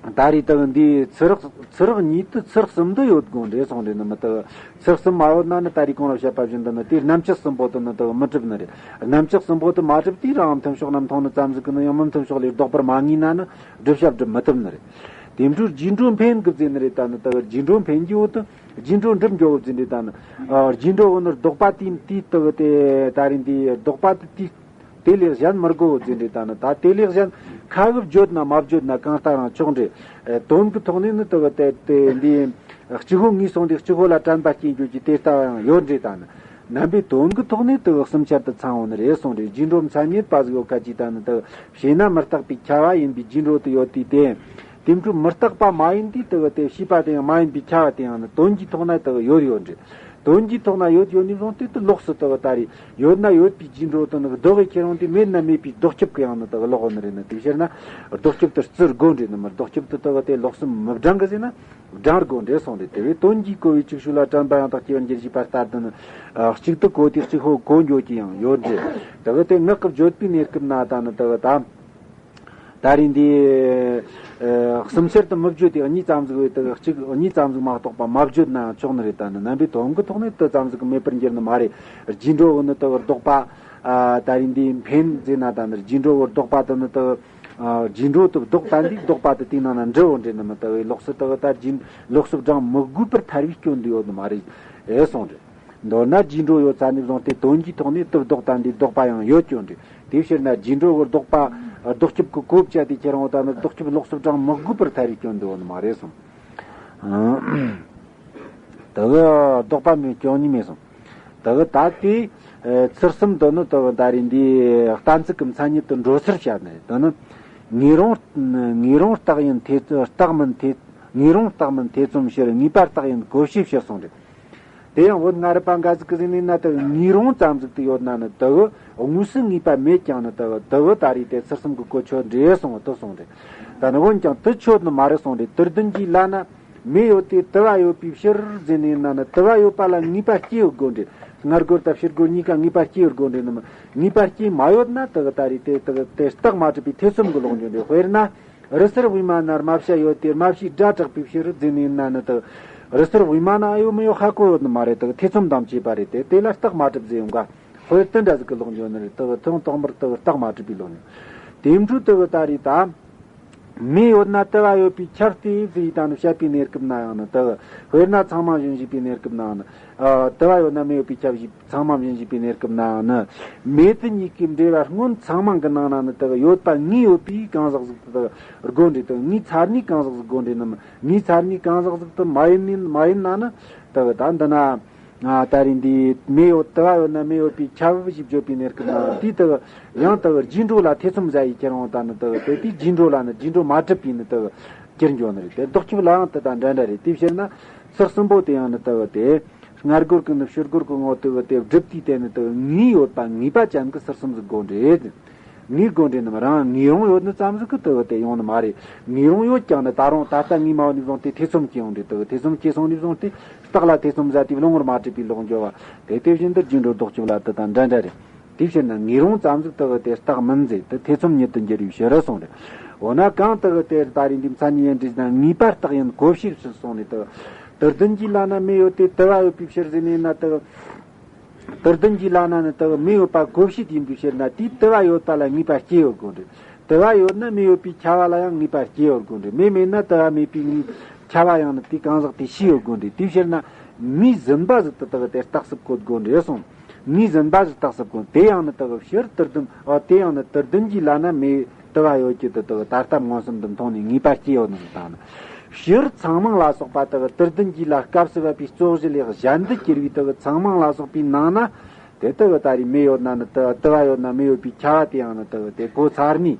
ད་རེས་དག་འདིའི་ཚུལ་ཚུལ་གཉིས་དེ་ཚུལ་གསུམ་དུ་ཡོད་དགོས་འདྲ་སོང་རེད་ནི་མི་དེ། ཚུལ་གསུམ་མ་ཡོད་ན་ནི་ད་རེས་གོང་ལ་བཤད་པ་བཞིན་དུ་ནི་དེའི་རྣམ་དཔྱོད་གསུམ་པོ་དེ་ནི་དེ་མི་གྲུབ་ནི་རེད། རྣམ་དཔྱོད་གསུམ་པོ་དེ་མ་གྲུབ་དུས་རང་མཐུན་ཕྱོགས་ན་མཐོང་ནི་ཙམ་ཟིག་གི་ནི་ཡང་མི་མཐུན་ཕྱོགས་ལས་ལྡོག་པར་མ་ངེས་ན་ནི་བསྒྲུབ་བྱ་སྒྲུབ་མི་ཐུབ་ནི་རེད། དེ་འཕྲོས་རྗེས་འགྲོ་འཕེན་གི་ཟེར་ནི་རེད། ད་ནི་དེ་རྗེས་འགྲོ་འཕེན་གྱི་ཡོད་དུ་རྗེས་འགྲོ་འགྲུབ་འགྱོ་གི་ཟེར་ནི་རེད། ད་ནི་རྗེས་འགྲོ་བོ་ནི་ལྡོག་པ་དེ་དེའི་དེ་དེ་ད་རེས་འདི་ལྡོག་པ་དེ་དེའི། དེ་ལས་གཞན་མི་དགོས་ཟེར་འདྲ། ད་ནི་ད་དེ་ལས་གཞན་ཁ་གིས་བརྗོད་ན་མ་བརྗོད་ན་གང་ལྟར་རང་ཆོག་འདྲ། ཨེ། དོན་གྱི་ཐོག་ནས་ནི་དེ་གི་དེ་དེ་འདི་གཅིག་པོ་ངོས་བཟུང་སྟེ་གཅིག་པོ་ལ་དྲན་པ་སྐྱེ་འགྱོ་གི་དེ་ལྟ་བ་ཡང་ཡོད་འདྲ། ད་ནི་རྣམ་པའི་དོན་གྱི་ཐོག་ནས་དེ་གི་གསུམ་ཆར་དུ་ཚང་བ་ནི་རེད་གསུངས་རེད། རྗེས་འགྲོ་མཚན་ཉིད་པ་ཟིག་ཡོད་ཁ་ཅིག་ད་ནི་དེ་གི་བྱས་ན་མི་རྟག་པའི་ཁྱབ་པ་ཡིན་པའི་རྗེས་འགྲོ་དེ་ཡོད་དུས་དེ། དེ་འཕྲོས་མི་རྟག་པ་མ་ཡིན་དུས་དེ་གི་དེ་བྱས་པ་དེ་ཡང་མ་ཡིན་པའི་ཁྱབ་པ་དེ་ཡང་ནི་དོན་གྱི་ཐོག་ན་དེ་གི་ཡོད་ཡོད་འདྲ། དོན་གྱི་ཐོག་ན་ཡོད་ཡོད་ནས་བཟུང་སྟེ་དེ་ལོགས་སུ་དེ་གི་ད་རེས་ཡོད་ན་ཡོད་པའི་རྗེས་འགྲོ་དེ་ནི་ལྡོག་གི་ཁྱེར་འོང་དུས་མེད་ན་མེད་པའི་ལྡོག་སྐྱོབ་ཀྱི་ཡང་ནི་དེ་གི་ལོག་ནི་རེད། ནི་དེ་ཕྱིར་ན་ལྡོག་སྐྱོབ་དེ་བརྩི་དགོས་འདྲ། ནི་མི་ལྡོག་སྐྱོབ་དེ་དེ་གི་དེ་ལོགས་སུ་མི་བགྲང་གི་ཟེར་ན་བགྲང་དགོས་འདྲ་གསུངས་རེད། དེ་བས་དོན་གྱིས་གོ་བའི་ཅིག་ཤོས་ལ་དྲན་པ་ཡང་དག་སྐྱེ་བར་འགྱུར་ཞེས་པ་ལྟར་དུ་ནི་གཅིག་ཏུ་གོ་དེ་གཅིག་པོ་གོ་འགྱོ་གི་ཡང་ཡོད་འདྲ། དེ་གི་དེ་ངག་གི་བརྗོད་པའི་གནས་སྐབས་ན་ད་ནི་དེ་གི་ད། ད་རེས་འདི་ཨ་གསུམ་ཆར་དུ་མི་བརྗོད་དེ་གཉིས་ཙམ་ཟིག་བས་དེ་གཅིག་གཉིས་ཙམ་ཟིག་མ་གཏོགས་པ་མ་བརྗོད་ན་ཆོག་ནི་རེད། ད་ནི་རྣམ་པའི་དོན་གྱི་ཐོག་ནས་དེ་ཙམ་ཟིག་མེད་པར་འགྱུར་ནི་མ་རེད། རྗེས་འགྲོ་གི་ནི་དེ་ལྡོག་པ། ཨ་ད་རེས་འདི་འཕེན་ཟེར་ན་ད་ནི་རྗེས་འགྲོ་གི་ལྡོག་པ་དེ་ནི་དེ། ཨ་རྗེས་འགྲོ་དེ་ལྡོག་ད་འདི་ལྡོག་པ་དེ་དེའི་ནང་ན་འབྲི་བོ་འདྲེ་ནི་མི་དེ་བས་ལོགས་སུ་དེ་གི་ད་རྗེས་ལོགས་སུ་བགྲང་མི་དགོས་པར་ཐར་བའི་སྐྱོན་འདི་ཡོད་ནི་མ་རེད། ཨེ་སོང་རེད། མདོར་ན་རྗེས་འགྲོ་ཡོད་ས་ནས་བཟུང་སྟེ་དོན་གྱི་ཐོག་ནས་དེ་ལྡོག་ད་འདི་ལྡོག་པ་ཡང་ཡོད་སྐྱོན་རེད། དེའི་ཕྱིར་ན་རྗེས་འགྲོ་གི་ལྡོག་པ་ལྡོག་སྐྱབས་ཀྱི་གོ་བཅད་དེ་ཁྱེད་རང་ད་ནི་ལྡོག་སྐྱབས་ལོགས་སུ་བགྲང་མི་དགོས་པར་ཐར་བའི་སྐྱོན་འདི་ཡོད་ནི་མ་རེད་སོང་། དེ་གི་ལྡོག་པ་མེད་སྐྱོན་གཉིས་མེད་སོང་། དེ་གི་ད་དེ་ཨ་ཚུལ་གསུམ་དེ་ནི་དེ་གི་ད་རེས་འདི་གཏན་ཚིགས་ཀྱི་མཚན་ཉིད་དུ་འགྲོ་སར་བཤད་ནས་དེ་ནི་ངེས་རུང་ངེས་རུང་རྟགས་ཡིན་ཐེ་རྟགས་མིན་ཐེ་ངེས་རུང་རྟགས་མིན་ཐེ་ཚོམ་ཕྱིར། ངེས་པ་རྟགས་ཡིན་གོ་བྱེད་ཕྱིར་གསུངས་རེད། དེ་ཡང་བོད་སྔ་རབས་པ་འགའ་ཞིག་གིས་ཟེར་ནས་ན་དེ་གི་ངེས་རུང་ཙམ་ཟིག་དེ་ཡོད་ན་ནི་དེ་གི་དངོས་སུ་ངེས་པ་མེད་ཀྱང་ནི་དེ་གི་དེ་གི་ད་རེས་དེ་ཚུལ་གསུམ་གྱི་གོ་ཆོད་འདྲེ་གསུངས་དེ་གསུངས་རེད། ད་ནི་འོན་ཀྱང་དེ་ཆོད་ནི་མ་རེད་གསུངས་རེད། དུར་ལྡན་གྱིས་ལབ་ན། མེ་ཡོད་དེ་དུ་བ་ཡོད་པའི་ཕྱིར་ཟེར་ནས་ན་ནི་དུ་བ་ཡོད་པ་ལ་ངེས་པ་སྐྱེ་ཡོད་དགོས་འདྲེ། སྔར་རྒོལ་དང་ཕྱིར་རྒོལ་གཉིས་ཀ་ངེས་པ་སྐྱེ་ཡོད་དགོས་འདྲེ་ནམ། ངེས་པ་སྐྱེ་མ་ཡོད་ན་དུ་གི་ད་རེས་དེ་དུ་གི་དེ་རྟགས་མ་གྲུབ་པའི་ཐེ་ཚོམ་གྱི་ལོག་འགྱོ་འདྲེ། དཔེར་ན། རི་སེར་དབུས་མ་ན་རྨ་བྱ་ཡོད་དེ་རྨ་བྱའི་སྒྲ་གྲགས་པའི་ཕྱིར་ཟེར་ནས་ན་ནི་དུ་གི་རི་སེར་དབུས་མ་ན་ཡོད་མི་ཡོད་ཧ་གོ་ཡོད་ནི་མ་རེད། དུ་གི་ཐེ་ཚོམ་དང་བཅས་པ་རེད་དེ་དེ་ལ་རྟགས་མ་གྲུབ་ཟེར་ཡོང་ག་དཔེར་དེ་འདྲ་ཟིག་གི་ལོག་འགྱོ་ནི་རེད། དུ་གི་ཐེ་ཚོམ་རྟགས་མ་གྲུབ་པའི་ལོག་ནི། དེ་འཕྲོས་དུ་གི་ད་རེས་ད། མེ་ཡོད་ན་དུ་བ་ཡོད་པས་ཁྱབ་སྟེ་ཟེར་ཡི་ད་ནི་བཤད་པའི་གནས་སྐབས་ན་ཡང་ནི་དུ་གི། དཔེར་ན་ཚང་མང་བཞིན་ཞེས་པའི་གནས་སྐབས་ནའང་ནི། ཨ་དུ་བ་ཡོད་ན་མེ་ཡོད་པས་ཁྱབ་ཞེས་ཚང་མང་བཞིན་ཞེས་པའི་གནས་སྐབས་ནའང་ནི། མེ་དུ་གཉིས་ཀའི་འབྲེལ་བ་སྔོན་ཚང་མང་གི་ནང་ན་ནི་དུ་གི་ཡོད་པ་ངེས་ཡོད་པས་གང་ཟག་ཟིག་དུ་གི་དགོས་འདྲེ། དུ་གི་ངེས་ཚར་ནས་གང་ཟག་ཟིག་དགོས་འདྲེ་ནམ། ངེས་ཚར་ནས་གང་ཟག་ཟིག་དུ་མ་ཡིན་ནི་མ་ཡིན་ན་ནི་དུ་གི་ད་འདི་ན། ཨ་ད་རེས་འདི་མེ་ཡོད་དུ་བ་ཡོད་ན་མེ་ཡོད་པས་ཁྱབ་ཞེས་བརྗོད་པའི་གནས་སྐབས་ན་དེའི་དུ་གི་ཡང་དུ་གི་རྗེས་འགྲོ་ལ་ཐེ་ཚོམ་ཟ་ཡི་ཁྱེད་རང་ད་ནི་དུ་གི་དེ་དེའི་རྗེས་འགྲོ་ལ་ནི་རྗེས་འགྲོ་མ་གྲུབ་པས་ནི་དུ་གི་གྱུར་འགྱོ་ནི་རེད་དེ། ལྡོག་སྐྱབས་ལའང་དུ་དང་འདྲ་འདྲ་རེད། དེའི་ཕྱིར་ན་ཚུལ་གསུམ་པོ་དེ་ཡང་ནི་དུ་གི་དེ་སྔར་རྒོལ་གི་ནི་ཕྱིར་རྒོལ་གི་ངོ་དུ་གི་དེ་སྒྲུབ་དུས་དེ་ནི་དུ་གི་ངེས་ཡོད་པ་ངེས་པ་ཅན་གི་ཚུལ་གསུམ་ཟིག་དགོས་འདྲེ། ངེས་དགོས་འདྲེ་ནམ། རང་ངེས་རུང་ཡོད་ནི་ཙམ་ཟིག་གི་དུ་གི་དེ་ཡོང་ནི་མ་རེད། ངེས་རུང་ཡོད་ཀྱང་ནི་ད་རུང་ད་ལྟ་ངེས་མ་ཡོད་ནི་བཟུང་སྟེ་ཐེ་ཚོམ་སྐྱེ་ཡོང་འདྲེ། དུ་གི་ཐེ་ཚོམ་སྐྱེ་སོང་ནི་བཟུང་སྟེ་རྟགས་ལ་ཐེ་ཚོམ་ཟ་དེ་བློ་ངོར་མ་གྲུབ་པའི་ལོག་འགྱོ་བ་དེ། དེ་བཞིན་དུ་རྗེས་འགྲོ་ལྡོག་སྐྱབས་ལ་དུ་དང་འདྲ་འདྲ་རེད། དེའི་ཕྱིར་ན་ངེས་རུང་ཙམ་ཟིག་དུ་གི་དེ་རྟགས་མིན་ཟེར་དུ་ཐེ་ཚོམ་ཉིད་དུ་འགྱུར་བའི་ཕྱིར་གསུངས་རེད། འོ་ན་གང་དུ་གི་དེ་ད་རེས་འདི་མཚན་ཉིད་ཡིན་འདྲེ་ན་ངེས་པ་རྟགས་ཡིན་གོ་བྱེད་ཕྱིར་གསུངས་ནས་དུ། དུར་ལྡན་གྱིས་ལབ་ན་མེ་ཡོད་དེ་དུ་བ་ཡོད་པའི་ཕྱིར་ཟེར་ནས་ན་དུ། དུར་ལྡན་གྱིས་ལབ་ན་ནི་དུ་བ་མེ་ཡོད་པ་གོ་བྱེད་ཡིན་པའི་ཕྱིར་ན་དེས་དུ་བ་ཡོད་པ་ལ་ངེས་པ་སྐྱེ་ཡོད་དགོས་འདྲེ། དུ་བ་ཡོད་ན་མེ་ཡོད་པའི་ཁྱབ་པ་ལ་ཡང་ངེས་པ་སྐྱེ་ཡོད་དགོས་འདྲེ། མེ་མེད་ན་དུ་བ་མེད་པའི་ངེས་ཁྱབ་པ་ཡང་ནི་དེའི་གང་ཟག་དེས་ཤེས་ཡོད་དགོས་འདྲེ། དེའི་ཕྱིར་ན་ངེས་ཟིན་པ་ཟིག་དུ་དུ་གི་དེ་རྟགས་སུ་བཀོད་དགོས་འདྲེ་གསུངས། ངེས་ཟིན་པ་ཟིག་རྟགས་སུ་བཀོད། དེ་ཡང་ནི་དུ་གི་ཕྱིར་དུར་ལྡན། ཨ་དེ་ཡང་ནི་དུར་ལྡན་གྱིས་ལབ་ན་མེ་དུ་བ་ཡོད་ཀྱི་དུ་དུ་གི་ད་ལྟ་མངོན་སུམ་དུ་མཐོང་ནས་ངེས་པ་སྐྱེ་ཡོད་ནི་དང་ནི། ཕྱིར་ཚང་མང་ལ་སོགས་པ་དག་དུར་ལྡན་གྱིས་ལ་སྐབས་སུ་བབ་པའི་རྩོད་གཞི་ལས་གཞན་དུ་གྱུར་པའི་དག་ཚང་མང་ལ་སོགས་པའི་ནང་ན། དེ་དག་ད་རེས་མེ་ཡོད་ན་ནི་དུ་དུ་བ་ཡོད་ན་མེ་ཡོད་པའི་ཁྱབ་པ་དེ་ཡང་ནི་དག་དེ་གོ་ཚར་ནས།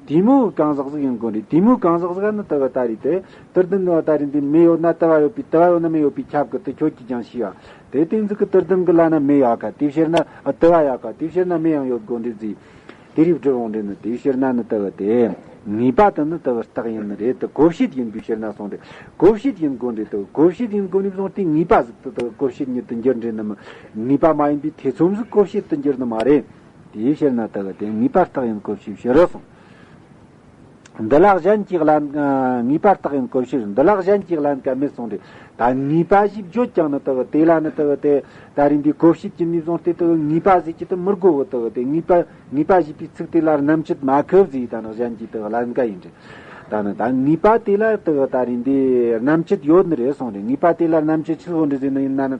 དེ་མོ་གང་ཟག་ཟིག་ཡིན་དགོས་རེད། དེ་མོ་གང་ཟག་ཟིག་ནི་དག་ད་རེས་དེ་དུར་ལྡན་ནི་ད་རེས་འདི་མེ་ཡོད་ན་དུ་བ་ཡོད་པའི་དུ་བ་ཡོད་ན་མེ་ཡོད་པའི་ཁྱབ་གི་དུ་ཁྱོད་ཀྱིས་ཀྱང་ཤེས་པ། དེ་སྟེང་ཟིག་གི་དུར་ལྡན་གི་ལ་ན་མེ་ཡོད་ག་དེའི་ཕྱིར་ན་དུ་བ་ཡོད་ག་དེའི་ཕྱིར་ན་མེ་ཡང་ཡོད་དགོས་རེད་ཟེར། དེ་རིགས་སྒྲུབ་འོང་དུས་ནི་དེའི་ཕྱིར་ན་ནི་དུ་བ་དེ། ངེས་པ་དེ་ནི་དུ་བ་རྟགས་ཡིན་ནི་རེད་དུ་གོ་བྱེད་ཡིན་པའི་ཕྱིར་ན་གསུངས་ཏེ། གོ་བྱེད་ཡིན་དགོས་འདྲེ་དུ་གོ་བྱེད་ཡིན་དགོས་ནི་བཟུང་སྟེ་ངེས་པ་ཟིག་དུ་དུ་གོ་བྱེད་ཉིད་དུ་འགྱུར་འདྲེ་ནི་མི། ངེས་པ་མ་ཡིན་པའི་ཐེ་ཚོམ་ཟིག་གོ་བྱེད་དུ་འགྱུར་ནི་མ་རེད། དེའི་ཕྱིར་ན་དུ་བ་དེ་ངེས་པ་རྟགས་ཡིན་གོ་བྱེད་ཕྱིར་རོ་གསུངས། འདི་ལ་གཞན་གྱིས་ལན། ངེས་པ་རྟགས་ཡིན་གོ་བྱེད། འདི་ལ་གཞན་གྱིས་ལན་ཀ་མེད་གསུངས་ཏེ། ད་ངེས་པ་ཞེས་བརྗོད་ཀྱང་ནི་དག་དེ་ལ་ནི་དག་དེ་ད་རིང་འདི་གོ་བྱེད་ཀྱི་ནུས་བཟུང་སྟེ་དག་ངེས་པ་ཟེར་གྱི་དུ་མི་དགོ་གི། དག་དེ་ངེས་པ་ངེས་པ་ཞེས་པའི་ཚིག་དེ་ལ་རྣམ་བཅད་མ་ཁུབ་ཟེར། ད་ནི་གཞན་གྱིས་དག་ལན་ཀ་ཡིན་རེད། ད་ནི་ད་ངེས་པ་དེ་ལ་དག་ད་རིང་འདི་རྣམ་བཅད་ཡོད་ནི་རེད་གསུངས་རེད། ངེས་པ་དེ་ལ་རྣམ་བཅད་ཆི་ཟིག་ཡོད་རེད་ཟེར་ན་ཡིན་ན་ནི།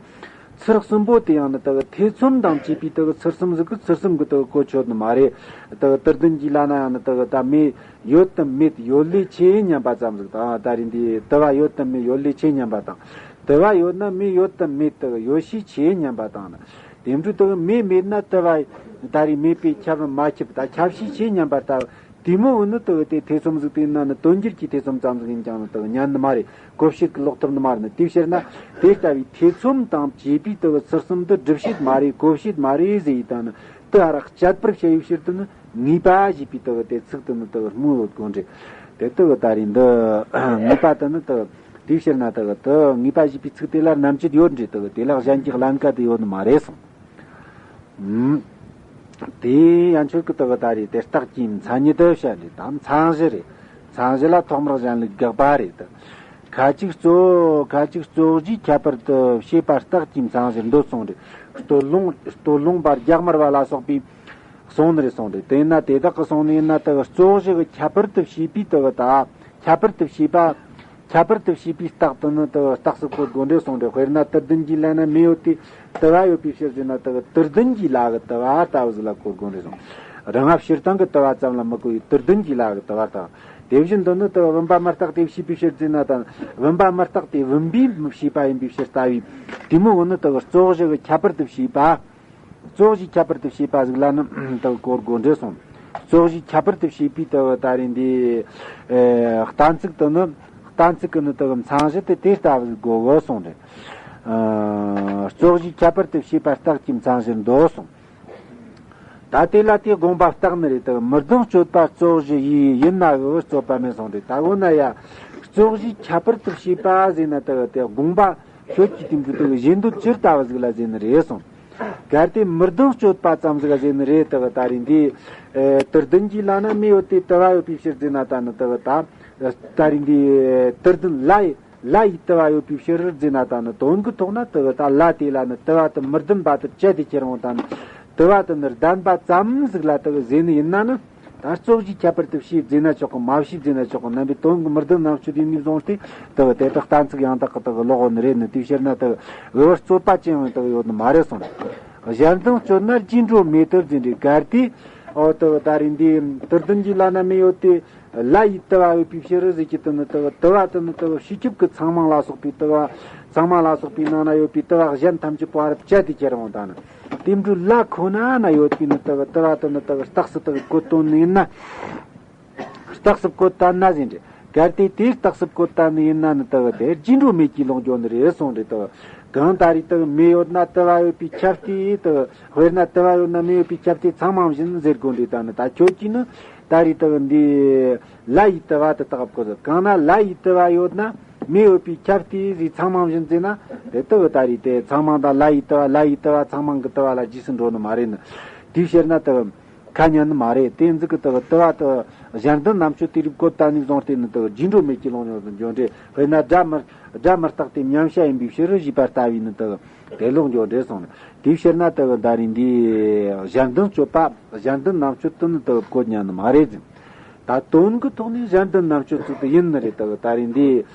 ཚུལ་གསུམ་པོ་དེ་ཡང་ནི་དག་ཐེ་ཚོམ་དང་བཅས་པའི་དག་ཚུལ་གསུམ་ཟིག་གི་ཚུལ་གསུམ་གི་དག་གོ་ཆོད་ནི་མ་རེད། དག་དུར་ལྡན་གྱིས་ལབ་ན་ཡང་ནི་དག་ད་མེ་ཡོད་དམ་མེད་ཡོད་ལས་ཆེ་སྙམ་པ་ཙམ་ཟིག་དང་། ད་རིང་འདི་དུ་བ་ཡོད་དམ་མེད་ཡོད་ལས་ཆེ་སྙམ་པ་དང་། དུ་བ་ཡོད་ན་མེ་ཡོད་དམ་མེད་དག་ཡོད་ཤས་ཆེ་སྙམ་པ་དང་ནི། དེ་འཕྲོས་དག་མེ་མེད་ན་དུ་བ་ད་རིང་མེད་པས་ཁྱབ་མ་ཁྱབ་ད་ཁྱབ་ཤས་ཆེ་སྙམ་པ་ལྟ་བུ། དེ་མོ་བོ་ནི་དག་དེ་ཐེ་ཚོམ་ཟིག་དེ་ན་ནི་དོན་འགྱུར་གྱི་ཐེ་ཚོམ་ཙམ་ཟིག་ཡིན་ཀྱང་ནི་དག་ཉན་ནི་མ་རེད། གོ་བྱེད་ཀྱི་ལོག་ཐུབ་ནི་མ་རེད་ནི། དེའི་ཕྱིར་ན་དེ་ལྟ་བུའི་ཐེ་ཚོམ་དང་བཅས་པའི་དག་ཚུལ་གསུམ་དུ་སྒྲུབ་བྱེད་མ་རེད་གོ་བྱེད་མ་རེད་ཟེར་ཡི་དང་ནི་དེ་ཨ་རག་བཅད་པར་བྱ་ཡི་ཕྱིར་དུ་ནི་ངེས་པ་ཞེས་པའི་དག་དེ་ཚིག་དུ་ནི་དག་སྨོས་ཡོད་དགོས་འདྲེ། དེ་དག་ད་རེས་འདི་ངེས་པ་དུ་ནི་དག་དེའི་ཕྱིར་ན་དག་དུ་ངེས་པ་ཞེས་པའི་ཚིག་དེ་ལ་རྣམ་བཅད་ཡོད་འདྲེ། དག་དེ་ལ་གཞན་གྱི་ཀླན་ཀ་དེ་ཡོད་ནི་མ་རེད་གསུངས། དེ་ཡན་ཆོད་ཀྱི་དག་ད་རེད། དེ་རྟགས་ཀྱི་མཚན་ཉིད་དུ་བཤད་རེད། ད་མཚན་གཞི་རེད། མཚན་གཞི་ལ་ཐོག་མར་གཞན་ལུགས་དགག་པ་རེད། ད་ཁ་ཅིག་གཙོ་ཁ་ཅིག་གཙོ་གཞིའི་ཁྱད་པར་དུ་བྱས་པ་རྟགས་ཀྱི་མཚན་གཞིར་འདོད་གསུངས་རེད། སྟོད་ལུང་སྟོད་ལུང་པ་རྒྱ་དམར་བ་ལ་སོགས་པས་གསུངས་ནི་རེད་གསུངས་རེད། དེས་ན་དེ་དག་གིས་གསུངས་ནི་ཡིན་ན་དག་གཙོ་གཞི་གི་ཁྱད་པར་དུ་བྱས་པའི་དག་ད་ཁྱད་པར་དུ་བྱས་པ། ཁྱད་པར་དུ་བྱས་པའི་རྟགས་དེ་ནི་དག་རྟགས་སུ་བཀོད་དགོས་འདྲ་གསུངས་རེད། དཔེར་ན་དུར་ལྡན་གྱི་ལྷ་ན་མེ་ཡོད་དེ་དུ་བ་ཡོད་པའི་ཕྱིར་ཟེར་ན་དག་དུར་ལྡན་གྱི་ལྷ་གི་དུ་བ་ལྟ་བུ་ཟིག་ལ་གོ་དགོས་འདྲ་གསུངས། རང་སྤྱིར་བཏང་གི་དུ་བ་ཙམ་ལ་མི་གོ་བའི་དུར་ལྡན་གྱི་ལྷ་གི་དུ་བ་དང་། དེ་བཞིན་དུ་ནི་དག་བུམ་པ་མི་རྟག་སྟེ་བྱས་པའི་ཕྱིར་ཟེར་ན་དང་། བུམ་པ་མི་རྟག་སྟེ་བུམ་པས་བྱས་པ་ཡིན་པའི་ཕྱིར་ལྟ་བུའི་དེ་མོ་བོ་ནི་དག་གཙོ་གཞི་གི་ཁྱད་པར་དུ་བྱས་པ། གཙོ་གཞིའི་ཁྱད་པར་དུ་བྱས་པ་ཟིག་ལ་ནི་དག་གོ་དགོས་འདྲ་གསུངས། གཙོ་གཞིའི་ཁྱད་པར་དུ་བྱས་པའི་དག་ད་རེད་འདི། ཨེ། གཏན་ཚིགས་དེ་ནི། གཏན་ཚིགས་ཀྱི་ནི་དག་མཚན་གཞི་དེ་དེ་ལྟ་བུ་ཟིག་དགོས་གོ་གསུངས་རེད། ཨ། གཙོ་གཞིའི་ཁྱད་པར་དུ་བྱས་པ་རྟགས་ཀྱི་མཚན་གཞིར་འདོད་གསུངས། ད་དེ་ལ་དེ་དགོངས་པ་བརྟག་ནི་རེད། དག་མི་ལྡན་སྤྱོད་པ་གཙོ་གཞི་ཡིས་ཡིན་ན་གི་རྩོད་པ་མེད་གསུངས་རེད། ད་འོ་ན་ཡ། གཙོ་གཞིའི་ཁྱད་པར་དུ་བྱས་པ་ཟེར་ན་དག་དེ་དགོངས་པ་ཁྱོད་ཀྱི་དེང་གི་དག་གཞན་དོན་ཇི་ལྟ་བུ་ཟིག་ལ་ཟེར་ནི་རེད་གསུངས། གལ་ཏེ་མི་ལྡན་སྤྱོད་པ་ཙམ་ཟིག་ཟེར་ནི་རེད། དག་ད་རེད་འདི། ཨེ། དུར་ལྡན་གྱི་ལྷ་ན་མེ་ཡོད་དེ་དུ་བ་ཡོད་པའི་ཕྱིར་ཟེར་ན་ད་ནི་དག་ད། ད་རེད་འདི། དུར་ལྡན་ལྷ་ཡི་ལྷ་ཡི་དུ་བ་ཡོད་པའི་ཕྱིར་ཟེར་ན་ད་ནི་དོན་གྱི་ཐོག་ན་དག་ད་ལྷ་དེ་ལ་ནི་དུ་བ་དེ་མི་ལྡན་པ་དེ་བཅད་དེ་ཁྱེར་འོང་ད་ནི་དུ་བ་དེ་ནི་ལྡན་པ་ཙམ་ཟིག་ལ་དག་ཟེར་ནི་ཡིན་ན་ནི། ད་གཙོ་གཞིའི་ཁྱད་པར་དུ་བྱས་ཟེར་ན་ཆོག་གི། མ་བྱས་ཟེར་ན་ཆོག་གི། རྣམ་པའི་དོན་གྱི་མི་ལྡན་རྣམ་གཅོད་ཡིན་ནས་བཟུང་སྟེ་དག་དེ་དག་གཏན་ཚིགས་ཡང་དག་གི་དག་ལོག་ནི་རེད་ནི། དེའི་ཕྱིར་ན་དག་འོས་པར་རྩོད་པ་ཅི་ཡང་དག་ཡོད་ནི་མ་རེད་གསུངས། གཞན་དོན་སྤྱོད་ན་རྗེས་འགྲོ་མེད་དུ་ཟེར་འདྲ། གལ་ཏེ། ཨོ་དག་ད་རེད་འདི། དུར་ལྡན་གྱི་ལྷ་ན་མེ་ཡོད་དེ། ལྷ་ཡི་དུ་བ་ཡོད་པའི་ཕྱིར་ཟེར་གྱི་དེ་ནི་དག་དུ་བ་དེ་ནི་དག་སྤྱི་ཁྱབ་ཀྱི་ཚང་མང་ལ་སོགས་པའི་དུ་བ། ཚང་མང་ལ་སོགས་པའི་ནང་ན་ཡོད་པའི་དུ་བ་གཞན་ཐམས་ཅད་པོ་བར་བཅད་དེ་ཁྱེར་འོང་ད་ནི། དེ་འཕྲོ་ལྷ་ཁོ་ན་ན་ཡོད་པའི་ནི་དག་དུ་བ་དེ་ནི་དག་རྟགས་སུ་དག་བཀོད་དོན་ནི་ཡིན་ན། རྟགས་སུ་བཀོད་ད་ན་ཟེར་འདྲ། གལ་ཏེ་དེ་རྟགས་སུ་བཀོད་ད་ནི་ཡིན་ན་ནི་དག་དེ་རྗེས་འགྲོ་མེད་ཀྱི་ལོག་འགྱོ་ནི་རེད་གསུངས་རེད། དག་གང་ད་རེད་དག་མེ་ཡོད་ན་དུ་བ་ཡོད་པའི་ཁྱབ་སྟེ་དག་དཔེར་ན་དུ་བ་ཡོད་ན་མེ་ཡོད་པའི་ཁྱབ་སྟེ་ཚང་མང་བཞིན་ཟེར་དགོས་འདྲ། ད་ནི་ད་ཁྱོད་ཀྱིས་ནི་ད་རེད་དག་འདི་ལྷ་ཡི་དུ་བ་དེ་བརྟག་དགོས། གང་ན་ལྷ་ཡི་དུ་བ་ཡོད་ན་མེ་ཡོད་པའི་ཁྱབ་སྟེ་ཟེར་ཚང་མང་བཞིན་ཟེར་ན་དེ་དག་ད་རེད་དེ་ཚང་མང་དང་ལྷ་ཡི་དུ་བ་ལྷ་ཡི་དུ་བ་ཚང་མང་གི་དུ་བ་ལ་རྗེས་སུ་འགྲོ་ནི་མ་རེད་ནི། དེའི་ཕྱིར་ན་དག་ཁ་ཉན་ནི་མ་རེད། དེ་ཟིག་གི་དག་དུ་བ་དག་གཞན་དོན་རྣམ་དཔྱོད་དེ་རིགས་བཀོད་ད་ནི་བཟུང་སྟེ་ནི་དག་རྗེས་འགྲོ་མེད་ཀྱི་ལོག་འགྱོ་འདྲ། དཔེར་ན་སྒྲ་མི་སྒྲ་མི་རྟག་སྟེ་མཉམ་བྱ་ཡིན་པའི་ཕྱིར་ཞེས་པ་ལྟ་བུའི་ནི་དག་དེ་ལོག་འགྱོ་འདྲ་གསུངས་ནས། དེའི་ཕྱིར་ན་དག་ད་རེད་འདི་གཞན་དོན་སྤྱོད་པ་གཞན་དོན་རྣམ་དཔྱོད་དུ་ནི་དག་བཀོད་ཉན་ནི་མ་རེད་ཟེར། ད་དོན་གྱི་ཐོག་ནས་གཞན་དོན་རྣམ་དཔྱོད་ཚུལ་དུ་ཡིན་ནི་རེད། དག་ད་རེད་འདི་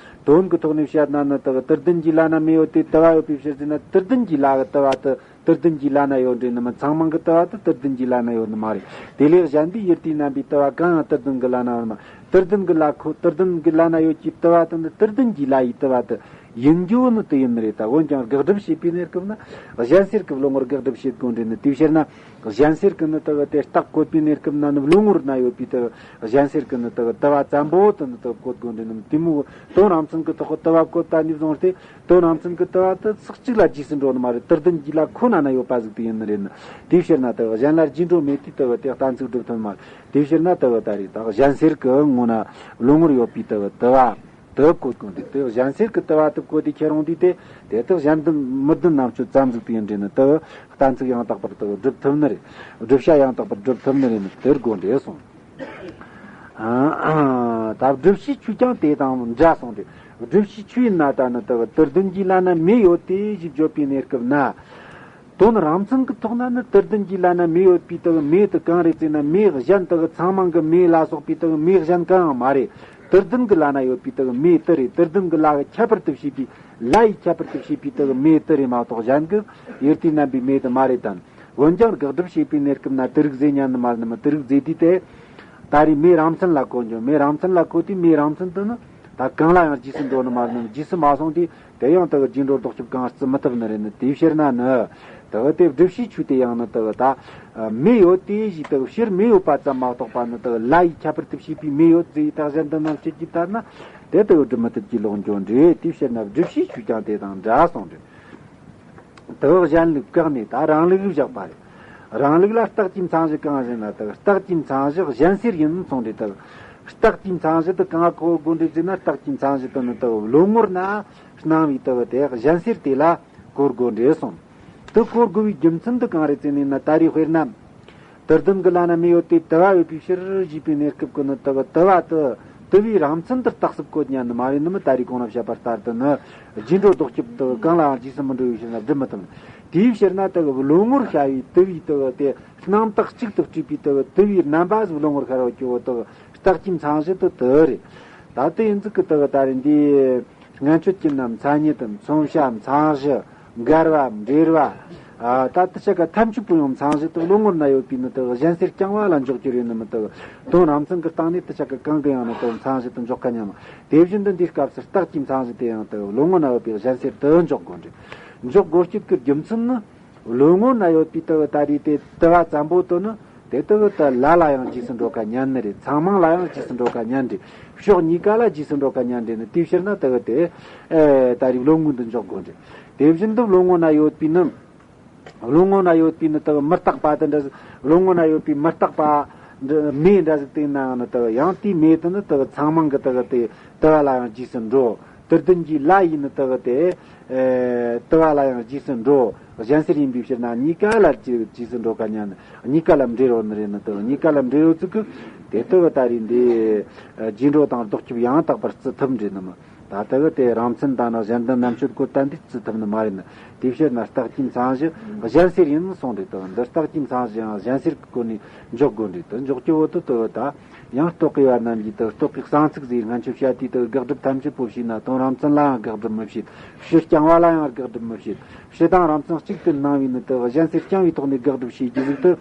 དོན་གྱི་ཐོག་ནས་བཤད་ན་ནི་དག་དུར་ལྡན་གྱི་ལྷ་ན་མེ་ཡོད་དེ་དུ་བ་ཡོད་པའི་ཕྱིར་ཟེར་ན་དུར་ལྡན་གྱི་ལྷ་གི་དུ་བ་དེ། དུར་ལྡན་གྱི་ལྷ་ན་ཡོད་འདྲ་ནི་མི་ཚང་མང་གི་དུ་བ་དེ་དུར་ལྡན་གྱི་ལྷ་ན་ཡོད་ནི་མ་རེད། དེ་ལས་གཞན་པའི་ཡུལ་དུས་རྣམ་པའི་དུ་བ་གང་ཡང་དུར་ལྡན་གྱི་ལྷ་ན་ཡོད་མ། དུར་ལྡན་གྱི་ལྷ་ཁོ་དུར་ལྡན་གྱི་ལྷ་ན་ཡོད་ཀྱི་དུ་བ་དེ་ནི་དུར་ལྡན་གྱི་ལྷ་ཡི་དུ་བ་དེ་ཡིན་རྒྱུ་ནི་དེ་ཡིན་ནི་རེད། ད་འོན་ཀྱང་དགག་སྒྲུབ་བྱེད་པའི་གནས་སྐབས་ན་གཞན་སེལ་གྱི་བློ་ངོར་དགག་སྒྲུབ་བྱེད་དགོས་འདྲ་ནི། དེའི་ཕྱིར་ན་གཞན་སེལ་གྱི་ནི་དུ་བ་དེ་རྟགས་བཀོད་པའི་གནས་སྐབས་ན་ནི་བློ་ངོར་ན་ཡོད་པའི་དུ་བ་གཞན་སེལ་གྱི་ནི་དུ་བ་དུ་བ་ཙམ་པོ་དེ་ནི་དུ་བ་བཀོད་དགོས་འདྲ་ནི། དེ་མོ་དོན་རང་མཚན་གྱི་ཐོག་གི་དུ་བ་བཀོད་ད་ནི་བཟུང་སྟེ། དོན་རང་མཚན་གྱི་དུ་བ་དེ་ཚིག་གཅིག་ལ་རྗེས་སུ་འགྲོ་ནི་མ་རེད། དུར་ལྡན་གྱི་ལྷ་ཁོ་ན་ན་ཡོད་པ་ཟིག་དེ་ཡིན་ནི་རེད་ནི། དེའི་ཕྱིར་ན་དག་གཞན་ལ་རྗེས་འགྲོ་མེད་དུས་དུ་བ་དེ་གཏན་ཚིགས་སྒྲུབ་ཐུབ་མ་རེད། དེའི་ཕྱིར་ན་དུ་བ་ད་རེད་དག་གཞན་སེལ་གྱི་ངོ་ན་བློ་ངོར་ཡོད་པའི་དུ་བ་དུ་བ་དུ་བ་བཀོད་དགོས་འདུག་དེ་གཞན་སེལ་གྱི་དུ་བ་དུ་བ་བཀོད་དེ་ཁྱེར་འོང་དུས་དེ་དེ་དག་གཞན་དོན་མི་ལྡན་རྣམ་དཔྱོད་ཙམ་ཟིག་དེ་ཡིན་འདྲ་ནི། དུ་བ་གཏན་ཚིགས་ཡང་དག་པར་དུ་བ་སྒྲུབ་ཐུབ་ནི་རེད། བསྒྲུབ་བྱ་ཡང་དག་པར་སྒྲུབ་ཐུབ་ནི་རེད་ནི། དེར་དགོས་འདྲ་གསུངས། ད་བསྒྲུབ་བྱའི་ཆོས་ཀྱང་དེ་དང་འདྲ་གསུངས་ཏེ། བསྒྲུབ་བྱའི་ཆོས་ཡིན་ན་ད་ནི་དུ་བ་དུར་ལྡན་གྱི་ལྷ་ན་མེ་ཡོད་དེ་ཞེས་བརྗོད་པའི་གནས་སྐབས་ན། དོན་རང་མཚན་གྱི་ཐོག་ན་ནི་དུར་ལྡན་གྱི་ལྷ་ན་མེ་ཡོད་པའི་དུ་བ་མེ་དེ་གང་རེད་ཟེར་ན་མེ་གཞན་དུ་བ་ཚང་མང་གི་མེ་ལ་སོགས་པའི་དུ་བ་མེ་གཞན་གང་ཡང་མ་རེད། དུར་ལྡན་གྱི་ལྷ་ན་ཡོད་པའི་དུ་བ་མེ་དེ་རེད། དུར་ལྡན་གྱི་ལྷ་གི་ཁྱད་པར་དུ་བྱས་པའི་ལྷ་ཡི་ཁྱད་པར་དུ་བྱས་པའི་དུ་བ་མེ་དེ་རེད་མ་གཏོགས་གཞན་གྱི་ཡུལ་དུས་རྣམ་པའི་མེ་དེ་མ་རེད་དམ། འོན་ཀྱང་དགག་སྒྲུབ་བྱེད་པའི་གནས་སྐབས་ན་དེ་རིགས་ཟེར་ཉན་ནི་མ་རེད་ནི། དེ་རིགས་ཟེར་དུས་དེ། ད་རེས་མེ་རང་མཚན་ལ་གོ་འགྱོ། མེ་རང་མཚན་ལ་གོ་དུས་མེ་རང་མཚན་དུ་ནི་ད་གང་ལ་ཡང་རྗེས་སུ་འགྲོ་ནི་མ་རེད་ནི། རྗེས་སུ་མ་སོང་དུས་དེ་ཡང་དུ་རྗེས་འགྲོ་ལྡོག་ཕྱོགས་གང་བརྩི་མི་ཐུབ་ནི་རེད་ནི། དེའི་ཕྱིར་ན་ནི་དུ་དེ་བསྒྲུབ་བྱའི་ཆོས་དེ་ཡང་ནི་དུ་ད་མེ་ཡོད་དེ་ཞེས་དུ་ཕྱིར་མེ་ཡོད་པ་ཙམ་མ་གཏོགས་པ་ནི་དུ་ལྷ་ཡི་ཁྱད་པར་དུ་བྱས་པའི་མེ་ཡོད་ཟེར་ཡི་དག་གཞན་དོན་རྣམ་དཔྱོད་ཀྱིས་ལྟར་ན་དེ་དུ་སྒྲུབ་མི་ཐུབ་ཀྱི་ལོག་འགྱོ་འདྲ། དེའི་ཕྱིར་ན་བསྒྲུབ་བྱའི་ཆོས་ཀྱང་དེ་དང་འདྲ་གསུངས་འདྲ། དུ་གཞན་ལུགས་བཀག་ནས་ད་རང་ལུགས་བཞག་པ་རེད། རང་ལུགས་ལ་རྟགས་ཀྱི་མཚན་གཞི་གང་ཟེར་ན་དུ་རྟགས་ཀྱི་མཚན་གཞི་གཞན་སེལ་ཡིན་གསུངས་ཏེ་དུ། རྟགས་ཀྱི་མཚན་གཞི་དུ་གང་གོ་དགོས་འདྲ་ཟེར་ན་རྟགས་ཀྱི་མཚན་གཞི་དུ་ནི་དུ་བློ་ངོར་ན་སྣང་བའི་དུ་དེ་གཞན་སེལ་དེ་ལ་གོ་དགོས་འདྲ་གསུངས། དུ་གོ་དགོས་པའི་རྒྱུ་མཚན་དུ་གང་རེད་ཟེར་ན་ད་རེས་དཔེར་ན། དུར་ལྡན་གྱི་ལྷ་ན་མེ་ཡོད་དེ་དུ་བ་ཡོད་པའི་ཕྱིར་ཞེས་པའི་གནས་སྐབས་ཀྱི་ནི་དུ་བ་དུ་བ་དུ་དུ་བའི་རང་མཚན་དུ་རྟག་གསལ་གོ་ཉན་ནི་མ་རེད་ནི་མི། ད་རེས་གོང་ན་བཤད་པ་ལྟར་དུ་ནི་རྗེས་འགྲོ་ལྡོག་ཁྱབ་དུ་གང་ལའང་རྗེས་སུ་མི་འགྲོ་བའི་ཕྱིར་ན་སྒྲུབ་མི་ཐུབ་ནི། དེའི་ཕྱིར་ན་དུ་བློ་ངོར་ཤར་བའི་དུ་བའི་དུ་བ་དེ་རྣམ་དག་གཅིག་ཏུ་སྤྲས་པའི་དུ་བ་དུ་བའི་རྣམ་པ་ཟིག་བློ་ངོར་ཤར་བ་སྐྱེ་བོ་དུ་རྟགས་ཀྱི་མཚན་གཞི་དུ་དུ་རེད། ད་དུ་ཡིན་ཙི་གི་དུ་བ་ད་རེས་འདི། ལྔ་མཆོད་ཀྱི་ནང་མཚན་ཉིད་དང་མཚོན་བྱ་མཚན་གཞི། འགལ་བ་འབྲེལ་བ། ཨ། ད་དེ་ཆ་ག་ཐམས་ཅད་པོ་ཡང་མཚན་གཞི་དང་བློ་ངོར་ན་ཡོད་པའི་ནི་དུ་གཞན་སེལ་རྐྱང་བ་ལ་འཇོག་རྒྱུ་རེད་ནི་མི་དུ། དོན་རང་མཚན་གྱི་སྟེང་ནས་དེ་ཆ་ག་གང་གི་ཡང་ནི་དུ་མཚན་གཞི་དང་འཇོག་ག་སྙམ། དེ་བཞིན་དུ་འདིའི་སྐབས་སུ་རྟགས་ཀྱི་མཚན་གཞི་དེ་ཡང་དུ་བློ་ངོར་ན་ཡོད་པའི་གཞན་སེལ་དུ་འཇོག་དགོས་རེད། འཇོག་དགོས་རྒྱུ་གི་རྒྱུ་མཚན་ནི། བློ་ངོར་ན་ཡོད་པའི་དུ་བ་ད་རེས་དེ་དུ་བ་ཙམ་པོ་དུ་ནི། དེ་དུ་བ་དུ་ལ་ལ་ཡང་རྗེས་སུ་འགྲོ་ག་ཉན་ནི་རེད། ཚང་མང་ལ་ཡང་རྗེས་སུ་འགྲོ་ག་ཉན་རེད། ཕྱོགས་གཉིས་ཀ་ལ་རྗེས་སུ་འགྲོ་ག་ཉན་རེད་ནི། དེའི་ཕྱིར་ན་དུ་བ་དེ། ཨེ། ད་རེས་བློ་ངོར་འདི་འཇོག་དགོས་རེད། དེ་བཞིན་དུ་བློ་ངོར་ན་ཡོད་པའི་ནི། བློ་ངོར་ན་ཡོད་པའི་ནི་དུ་བ་མི་རྟག་པ་དེ་འདྲ་ཟིག་བློ་ངོར་ན་ཡོད་པའི་མི་རྟག་པ་འདི་མེ་འདྲ་ཟིག་དེ་ན་ཡང་ནི་དུ་བ་ཡང་དེའི་མེ་དེ་ནི་དུ་བ་ཚང་མང་གི་དུ་བ་དེ་དུ་བ་ལ་ཡང་རྗེས་སུ་འགྲོ། དུར་ལྡན་གྱི་ལ་ཡིས་ནི་དུ་བ་དེ། ཨེ། དུ་བ་ལ་ཡང་རྗེས་སུ་འགྲོ། གཞན་སེལ་ཡིན་པའི་ཕྱིར་ན་གཉིས་ཀ་ལ་རྗེས་རྗེས་སུ་འགྲོ་ག་ཉན། གཉིས་ཀ་ལ་འབྲེལ་ཡོད་ནི་རེད་ནི་དུ་གཉིས་ཀ་ལ་འབྲེལ་ཡོད་ཚུལ་གི། དེ་དུ་བ་ད་རེས་འདི། རྗེས་འགྲོ་དང་ལྡོག་ཁྱབ་ཡང་དག་པར་བརྩི་ཐུབ་འདྲེ་ནི་མི། ད་དུ་བ་དེ་རང་མཚན་དང་ནི་གཞན་དོན་རྣམ་དཔྱོད་གོ་ད་འདི་བརྩི་ཐུབ་ནི་མ་རེད་ནི། དེའི་ཕྱིར་ན་རྟགས་ཀྱི་མཚན་གཞི་གཞན་སེལ་ཡིན་གསུངས་རེད་དོ། འདི་རྟགས་ཀྱི་མཚན་གཞི་ཡང་གཞན་སེལ་གྱི་སྒོ་ནས་འཇོག་དགོས་རེད་དོ། འཇོག་རྒྱུ་བོ་དུ་དུ་བ་ད། ཡང་རྟོག་གེ་བ་རྣམས་ཀྱིས་དུ་རྟོག་གེ་གསང་ཚིག་ཟེར་སྔ་ཆོས་བཤད་དུས་དུ་དགག་སྒྲུབ་ཐམས་ཅད་པོ་བྱས་ན་དོན་རང་མཚན་ལའང་དགག་སྒྲུབ་མི་བྱེད། ཕྱི་རྐྱང་བ་ལའང་དགག་སྒྲུབ་མི་བྱེད། ཕྱི་དང་རང་མཚན་གཅིག་ཏུ་སྣང་བའི་ནི་དུ་གཞན་སེལ་རྐྱང་བའི་ཐོག་ནས་དགག་སྒྲུབ་བྱེད་རྒྱུ་ཟིག་དུ།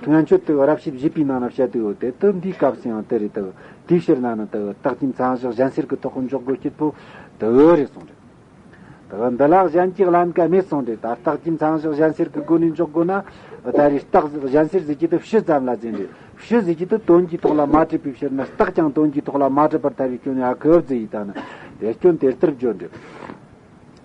སྔ་ཆོས་དུ་རབ་བྱེད་བཞི་པའི་ནང་ན་བཤད་དུ་ཡོད་དེ་དུ་འདིའི་སྐབས་སུ་ཡང་དེ་རེད་དུ། དེའི་ཕྱིར་ན་ནི་དུ་རྟགས་ཀྱི་མཚན་གཞི་གཞན་སེལ་གྱི་ཐོག་འཇོག་དགོས་རྒྱུ་བོ་དུ་རེད་གསུངས་རེད། དེ་འདི་ལ་གཞན་གྱི་ཀླན་ཀ་མེད་གསུངས་ཏེ། ད་རྟགས་ཀྱི་མཚན་གཞི་གཞན་སེལ་གྱི་སྒོ་ནས་འཇོག་དགོས་ན། ད་རེས་རྟགས་གཞན་སེལ་ཟེར་གྱི་དུ་ཕྱི་ཙམ་ལ་ཟེར་རེད། ཕྱི་ཟེར་གྱི་དུ་དོན་གྱི་ཐོག་ལ་མ་གྲུབ་པའི་ཕྱིར་ན་རྟགས་ཀྱང་དོན་གྱི་ཐོག་ལ་མ་གྲུབ་པར་ཐལ་བའི་སྐྱོན་ཡང་ཁུ་བབ་ཟེར་ཡི་ད་ནི། དེ་སྐྱོན་དེ་ལྟར་བརྗོད་འདྲི།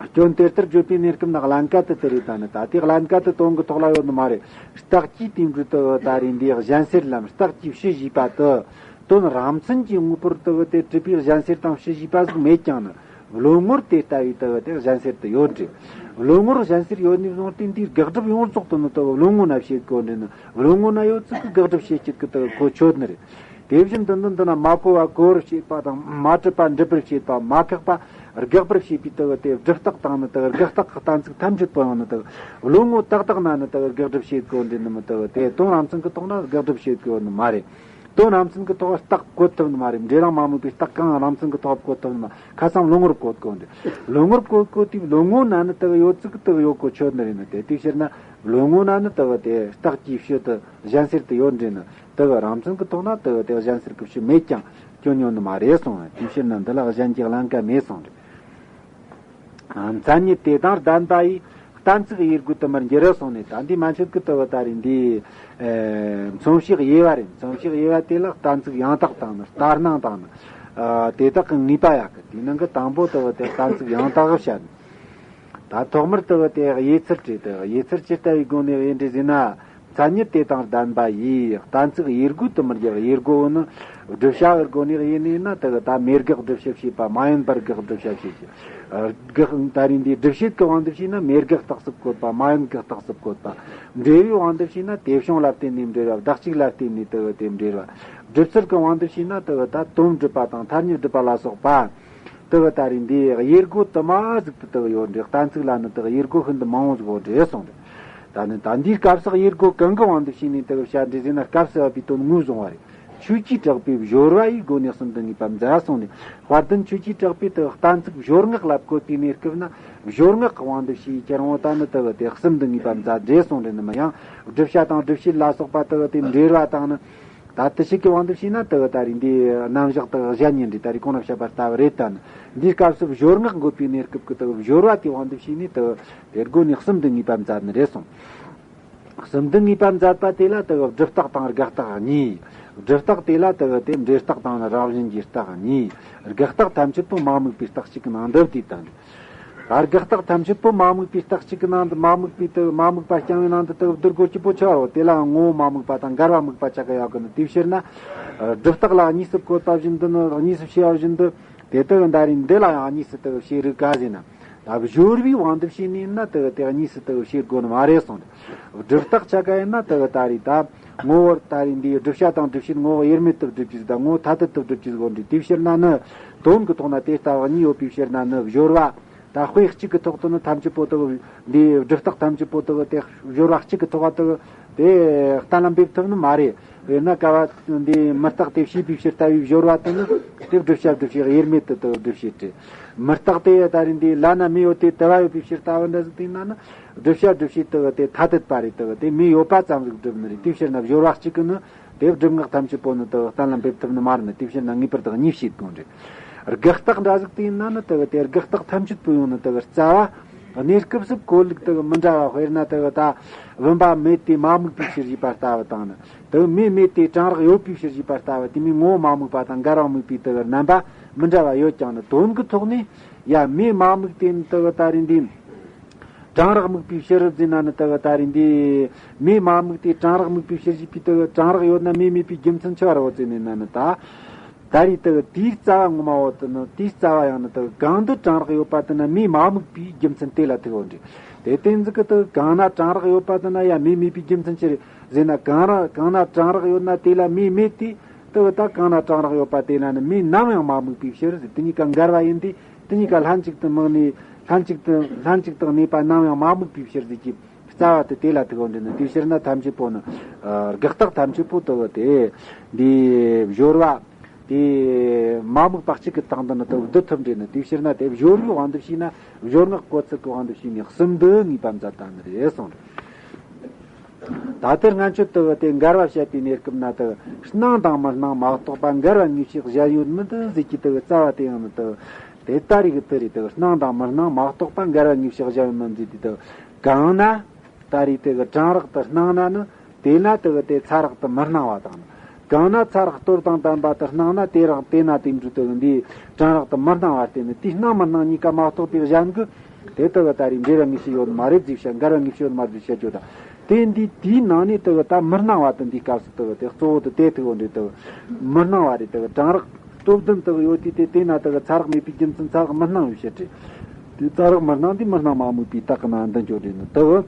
སྐྱོན་དེ་ལྟར་བརྗོད་པའི་གནས་སྐབས་ན་ཀླན་ཀ་དུ་དེ་རེད་ད་ནི། ད་དེ་ཀླན་ཀ་དུ་དོན་གྱི་ཐོག་ལ་ཡོད་ནི་མ་རེད། རྟགས་ཀྱི་དེ་འགྲོས་དུ་ད་རེས་འདི་གཞན་སེལ་ལམ་རྟགས་ཀྱི་ཕྱི་ཞེས་པ་དུ། དོན་རང་མཚན་གྱི་དངོས་པོར་དུ་དེ་གྲུབ་པའི་གཞན་སེལ་དང་ཕྱི་ཞེས་པ་ཟིག་མེད་ཀྱང་ནི། བློ་ངོར་དེ་ལྟ་བུའི་དུ་བ་དེ་གཞན་སེལ་དུ་ཡོད་འདྲི། བློ་ངོར་གཞན་སེལ་ཡོད་ནས་བཟུང་སྟེ་འདིའི་དགག་སྒྲུབ་ཡོངས་རྫོགས་དུ་ནི་དུ་བ་བློ་ངོ་ན་བྱེད་དགོས་འདྲི་ནི། བློ་ངོ་ན་ཡོད་ཚུལ་གྱི་དགག་སྒྲུབ་བྱེད་བྱེད་ཀྱི་དུ་བ་གོ་ཆོད་ནི་རེད། དེ་བཞིན་དུ་འདི་འདི་ན་མ་གོ་བ་གོ་བར་བྱེད་པ་དང་མ་གྲུབ་པ་འགྲུབ་པར་བྱེད་པ་མ་ཁེགས་པ་དགག་པར་བྱེད་པའི་དུ་བ་དེ་སྒྲུབ་རྟགས་དང་ནི་དུ་བ་དགག་རྟགས་ཀྱི་གཏན་ཚིགས་ཐམས་ཅད་པོ་ཡང་ནི་དུ་བ་བློ་ངོ་ཏག་ཏག་ན་ནི་དུ་བ་དགག་སྒྲུབ་བྱེད་དགོས་འདྲི་ནི་མི། དུ་བ་དེ་དོན་རང་མཚན་གྱི་ཐོག་ན་དགག་སྒྲུབ་བྱེད་དགོས་ནི་མ་རེད། དོན་རྣམ་མཚན་གྱི་ཐོག་རྟགས་བཀོད་ཐུབ་ནི་མ་རེད། འབྲས་རང་མ་དམིགས་པའི་རྟགས་གང་རྣམ་མཚན་གྱི་ཐོག་བཀོད་ཐུབ་ནི་མ། ཁ་སང་བློ་ངོར་བཀོད་དགོས་འདྲི། བློ་ངོར་བཀོད་དགོས་དུས་བློ་ངོ་ན་ནི་དུ་བ་ཡོད་ཚུལ་གྱི་དུ་བ་ཡོད་གོ་ཆོད་ནི་རེད་ནི། དེ་དུས་ཕྱིར་ན་བློ་ངོ་ན་ནི་དུ་བ་དེ་རྟགས་ཀྱི་ཕྱི་དུ་གཞན་སེལ་དུ་ཡོད་འདྲི་ནི། དུ་བ་རང་མཚན་གྱི་ཐོག་ན་དུ་བ་དེ་གཞན་སེལ་གྱི་ཕྱི་མེད་ཀྱང་སྐྱོན་ཡོད་ནི་མ་རེད་གསུངས། དེའི་ཕྱིར་ན་འདི་ལ་གཞན་གྱི་ཀླན་ཀ་མེད་གསུངས་འདྲི། མཚན་ཉིད་དེ་དང་ལྡན་པ་ཡིས་གཏན་ཚིགས་དབྱེ་དགུ་དུ་མར་འགྱུར་རོ་གསུངས་ནས། ད་འདི་མན་ཆད་ཀྱི་དུ་བ་ད་རེས་འདི། ཨེ། མཚོན་བྱའི་དབྱེ་བ་རེད། མཚོན་བྱའི་དབྱེ་བ་དེ་ལ་གཏན་ཚིགས་ཡང་དག་དང་ནི་ལྟར་སྣང་དང་ནི། ཨ། དེ་དག་གི་ངེས་པ་ཡག་གི། དེའི་ནང་གི་དང་པོ་དུ་བ་དེ་གཏན་ཚིགས་ཡང་དག་བཤད་ནས། ད་ཐོག་མར་དུ་བ་དེ་དབྱེ་ཚུལ་བྲིས་ཏེ། དབྱེ་ཚུལ་ཇི་ལྟ་བུའི་སྒོ་ནས་དབྱེ་འདྲི་ཟེར་ན། མཚན་ཉིད་དེ་དང་ལྡན་པ་ཡིས་གཏན་ཚིགས་དབྱེ་དགུ་དུ་མར་འགྱུར། དབྱེ་དགུ་བོ་ནི་བསྒྲུབ་བྱ་གི་སྒོ་ནས་དབྱེ་ནས་ན་དུ་བ་ད་མེད་དགག་བསྒྲུབ་བྱ་བྱེད་པ། མ་ཡིན་པར་དགག་བསྒྲུབ་བྱ་བྱེད་ཀྱི། དགག་ད་རེས་འདི་སྒྲུབ་བྱེད་ཀྱི་དབང་དུ་བྱས་ན་མེད་དགག་རྟགས་སུ་བཀོད་པ། མ་ཡིན་དགག་རྟགས་སུ་བཀོད་པ། འབྲེལ་བའི་དབང་དུ་བྱས་ན་དེ་བྱུང་ལ་བརྟེན་ནས་འབྲེལ་བ། བདག་གཅིག་ལ་བརྟེན་ནས་དུ་བ་དེ་འབྲེལ་བ། སྒྲུབ་ཚུལ་གྱི་དབང་དུ་བྱས་ན་དུ་བ་ད་དོན་སྒྲུབ་པ་དང་ཐ་སྙད་སྒྲུབ་པ་ལ་སོགས་པ། དུ་བ་ད་རེས་འདི་དབྱེ་སྒོ་དུ་མ་ཟིག་ཏུ་དུ་བ་ཡོད་འདྲི། གཏན་ཚིགས་ལ་ནི་དུ་བ་དབྱེ་སྒོ་ཤིན་ཏུ་མང་བོ་ཟིག་ཡོད་འདྲི་གསུངས་འདྲི། ད་ནི་ད་འདིའི་སྐབས་སུ་དབྱེ་སྒོ་གང་གི་དབང་དུ་བྱས་ནས་དུ་བ་བཤད་འདྲི་ཟེར་ན། སྐབས་སུ་བབ་པའི་དོན་ངོས་བཟུང་བ་རེད། ཆོས་ཀྱིས་གྲགས་པའི་སྦྱོར་བ་ཡི་སྒོ་ནས་གསུམ་དུ་ངེས་པ་མཛད་གསུངས་ནས། དཔལ་ལྡན་ཆོས་ཀྱིས་གྲགས་པའི་དུ་བ་གཏན་ཚིགས་སྦྱོར་སྔགས་ལ་བཀོད་པའི་གནས་སྐབས་ན། སྦྱོར་སྔགས་ཀྱི་དབང་དུ་བྱས་ཁྱེར་འོང་ད་ནི་དུ་བ་དེ་གསུམ་དུ་ངེས་པ་མཛད་འདྲི་གསུངས་འདྲི་ནི་མི། ཡང་བསྒྲུབ་བྱ་དང་སྒྲུབ་བྱེད་ལ་སོགས་པ་དུ་བ་དེ་འབྲེལ་བ་དང་ནི། ད་དེ་ཞིག་གི་དབང་དུ་བྱས་ན་དུ་བ་ད་རེས་འདི་རྣམ་གཞག་དུ་བ་གཞན་ཉིད་འདྲི་ད་རེས་གོང་ན་བཤད་པ་ལྟ་བུ་རེད་ད་ནི། འདིའི་སྐབས་སུ་སྦྱོར་སྔགས་འགོད་པའི་གནས་སྐབས་ཀྱི་དུ་བ་སྦྱོར་བ་དེའི་དབང་དུ་བྱས་ནས་དུ་བ་དེ་སྒོ་ནས་གསུམ་དུ་ངེས་པ་མཛད་ནི་རེད་གསུངས། གསུམ་དུ་ངེས་པ་མཛད་པ་དེ་ལ་དུ་བ་སྒྲུབ་རྟགས་དང་དགག་རྟགས་གཉིས། སྒྲུབ་རྟགས་དེ་ལ་དུ་བ་དེ་འབྲེལ་རྟགས་དང་ནི་རང་བཞིན་གྱི་རྟགས་གཉིས། དགག་རྟགས་ཐམས་ཅད་པོ་མ་དམིགས་པའི་རྟགས་གཅིག་གི་ནང་འདུ་བ་དེ་དང་། ད་དགག་རྟགས་ཐམས་ཅད་པོ་མ་དམིགས་པའི་རྟགས་གཅིག་གི་ནང་དུ་མ་དམིགས་པའི་དུ་མ་དམིགས་པ་རྐྱང་བའི་ནང་དུ་དུ་བ་བསྡུ་དགོས་རྒྱུ་བོ་ཆགས་རོ། དེ་ལའང་ངོ་བོ་མ་དམིགས་པ་དང་འགལ་བ་དམིགས་པ་ཆགས་ཀྱི་ཡོད་གི་ནི། དེའི་ཕྱིར་ན། སྒྲུབ་རྟགས་ལ་གཉིས་སུ་བཀོད་པ་བཞིན་དུ་ནི་གཉིས་སུ་ཕྱེ་བ་བཞིན་དུ། དེ་དུ་བ་ད་རེས་འདི་ལ་ཡང་གཉིས་སུ་དུ་བ་ཕྱེ་རིགས་ག་ཟེར་ན། ད་སྦྱོར་བའི་དབང་དུ་བྱས་ནས་ན་དུ་བ་དེ་གཉིས་སུ་དུ་བ་ཕྱེ་དགོས་ནི་མ་རེད་གསུངས་ཏེ། སྒྲུབ་རྟགས་ཆ་ག་ཡིན་ན་དུ་བ་ད་རེས་ད། ངོ་བོར་ད་རེས་འདིའི་བསྒྲུབ་བྱ་དང་སྒྲུབ་བྱེད་ངོ་བོ་དབྱེར་མེད་དུ་བསྒྲུབ་རྒྱུ་ཟིག་དང་ངོ་བོ་ཐ་དད་དུ་བསྒྲུབ་རྒྱུ་ཟིག་འོ་འདྲ། དེའི་ཕྱིར་ན་ནི་དོན་གྱི་ཐོག་ན་དེ་ལྟ་བུ་གཉིས་ཡོད་པའི་ཕྱིར་ན་ནི་སྦྱོར་བ། ད་དཔེ་གཅིག་གི་ཐོག་ཏུ་ནི་ཐམས་ཅད་པོ་དག་འདིའི་སྒྲུབ་རྟགས་ཐམས་ཅད་པོ་དག་དེ་སྦྱོར་བ་གཅིག་གི་ཐོག་དག་དེ་གཏན་ལ་འབེབས་ཐུབ་ནི་མ་རེད། དཔེར་ན་ཀ་བ་འདིའི་མུ་སྟེགས་དེ་བྱས་པའི་ཕྱིར་ལྟ་བུའི་སྦྱོར་བ་དེ་ནི་དེ་བསྒྲུབ་བྱ་བསྒྲུབ་བྱེད་དབྱེར་མེད་དུ་དག་སྒྲུབ་བྱེད་དེ། མུ་སྟེགས་དེ་ད་རེས་འདི་བླ་ན་མེ་ཡོད་དེ་དུ་བ་ཡོད་པའི་ཕྱིར་ལྟ་བུ་འདྲ་ཟིག་དེ་ན་ནི་བསྒྲུབ་བྱ་བསྒྲུབ་བྱེད་དག་དེ་ཐ་དད་པ་རེད། དག་དེ་མེ་ཡོད་པ་ཙམ་ཟིག་སྒྲུབ་ནི་རེད། དེའི་ཕྱིར་ན་སྦྱོར་བ་གཅིག་གིས་ནི། དེ་སྒྲུབ་ངག་ཐམས་ཅད་པོ་ནི་དེ་གཏན་ལ་འབེབས་ཐུབ་ནི་མ་རེད་ནི། དེའི་ཕྱིར་ན་ངེས་པར་དུ་གཉིས་བྱེད་དགོས་རེད། དགག་རྟགས་འདྲ་ཟིག་དེ་ཡིན་ན་ནི་དེ་དེ་དགག་རྟགས་ཐམས་ཅད་པོ་ཡོང་ནི་དེ་རྩ་བ། གནས་སྐབས་སུ་གོ་ལུགས་དེ་མི་འདྲ་བ། དཔེར་ན་དེ་ད་བུམ་པ་མེད་དེ་མ་དམིགས་པའི་ཕྱིར་ཞེས་པ་ལྟ་བུ་དང་ནི། དེ་མེ་མེད་དེ་གྲང་རེག་ཡོད་པའི་ཕྱིར་ཞེས་པ་ལྟ་བུ། དེ་མོ་ངོ་བོ་མ་དམིགས་པ་དང་འགལ་བ་དམིགས་པའི་དེ་རྣམ་པ་མི་འདྲ་བ་ཡོད་ཀྱང་ནི། དོན་གྱི་ཐོག་ནས་ཡ་མེ་མ་དམིགས་དེ་ནི་དེ་ད་རེས་འདི། གྲང་རེག་དམིགས་པའི་ཕྱིར་ཟེར་ན་ནི་དེ་གི་ད་རེས་འདི། མེ་མ་དམིགས་ཏེ་གྲང་རེག་དམིགས་པའི་ཕྱིར་ཞེས་པའི་དེ་གི་གྲང་རེག་ཡོད་ན་མེ་མེད་པའི་རྒྱུ་མཚན་ཆི་བ་རེད་ཟེར་ནས་ན་ནི་ད། ད་རེས་དེ་གི་དེའི་རྩ་བ་ངོ་མ་བོ་དེ་ནི་དེའི་རྩ་བ་ཡང་ནི་དེ་གི་གང་དུ་གྲང་རེག་ཡོད་པ་དེ་ན་མེ་མ་དམིགས་པའི་རྒྱུ་མཚན་དེ་ལ་ཐུག་འོ་འདྲ། དེ་སྟེང་ཟིག་གི་དེ་གི་གང་ན་གྲང་རེག་ཡོད་པ་དེ་ན་ཡང་མེ་མེད་པའི་རྒྱུ་མཚན་ཆི་རེད་ཟེར་ན། གང་ར་གང་ན་གྲང་རེག་ཡོད་ན་དེ་ལ་མེ་མེད་དེ། དེ་གི་ད་གང་ན་གྲང་རེག་ཡོད་པ་དེ་ན་ནི་མེ་ནམ་ཡང་མ་དམིགས་པའི་ཕྱིར་ཟེར། དེ་གཉིས་ཀ་འགལ་བ་ཡིན་ཏེ། དེ་གཉིས་ཀ་ལྷན་ཅིག་ཏུ་དམིགས་ནས་ལྷན་ཅིག་ཏུ་ལྷན་ཅིག་ཏུ་གནས་པ་ནམ་ཡང་མ་དམིགས་པའི་ཕྱིར་ཟེར་གྱི་རྩ་བ་དེ་དེ་ལ་ཐུག་འོ་འདྲ་ནི། དེའི་ཕྱིར་ན་ཐམས་ཅད་པོ་ནི་ཨ་དགག་རྟགས་ཐམས་ཅད་པོ་དེ་དེ་འདི་སྦྱོར་བ་དེ་མ་དམིགས་པ་གཅིག་གི་སྟེང་དུ་ནི་དེ་བསྡུ་ཐུབ་འདྲ་ནི། དེའི་ཕྱིར་ན་དེ་སྦྱོར་བའི་དབང་དུ་བྱས་ན་སྦྱོར་ངག་གོ་ཚུལ་གྱི་དབང་དུ་བྱས་ནས་གསུམ་དུ་ངེས་པ་མཛད་ད་ནི་རེད་གསུངས། ད་ལྟར་སྔ་ཆད་དུ་དེ་འགལ་བ་བཤད་པའི་གནས་སྐབས་ན་དུ་སྣང་དང་མི་སྣང་མ་གཏོགས་པ་འགལ་བ་ངེས་ཤེས་གཞན་ཡོད་མིན་དུ་ཟེར་གྱི་དུ་རྩ་བ་དེ་ཡང་ནི་དུ་དེ་ལྟ་རིགས་དུ་རེད། དུ་སྣང་དང་མི་སྣང་མ་གཏོགས་པ་འགལ་བ་ངེས་ཤེས་གཞན་ཡོད་མིན་ཟེར་གྱི་དུ་གང་ན་ད་རེས་དུ་གྲང་རེག་ཏུ་སྣང་ན་ནི་དེ་ན་དུ་དེ་ཚ་རེག་ཏུ་མི་སྣང་བ་དང་ནི། གང་ན་ཚ་རེག་སྟོབས་དང་ལྡན་པ་དུ་སྣང་ན་དེ་རང་དེ་ན་དེ་འདྲ་དུ་འདི་གྲང་རེག་ཏུ་མི་སྣང་བ་སྟེ་ནི། དེ་སྣང་མི་སྣང་གཉིས་ཀ་མ་གཏོགས་པའི་གཞན་གྱི་དེ་ལྟ་བུ་ད་རེས་འབྲེལ་བ་ངེས་ཤེས་ཡོད་མ་རེད་ཟེར་བཤད། འགལ་བ་ངེས་ཤེས་ཡོད་མ་རེད་ཟེར་བཤད་རྒྱུ་དང་། དེ་འདི་དེའི་ནང་ནས་ལྟ་བུ་ད་མི་སྣང་བ་དང་འདིའི་སྐབས་སུ་ལྟ་བུ་དེ་གཙོ་བོ་དུ་དེ་ཐུག་འོ་འདྲ་ལྟ་བུ་མི་སྣང་བ་རེད། ལྟ་བུ་གྲང་རེག་སྟོབས་ལྡན་ལྟ་བུ་ཡོད་དུས་དེ་དེ་ན་ལྟ་བུ་ཚ་རེག་མེད་པའི་རྒྱུ་མཚན་ཚ་རེག་མི་སྣང་བའི་ཕྱིར་ཏེ། དེ་ཚ་རེག་མི་སྣང་འདི་མི་སྣང་མ་དམིགས་པའི་རྟགས་ཀྱི་ནང་འདི་འཇོག་འདྲ་ནི་ལྟ་བུ།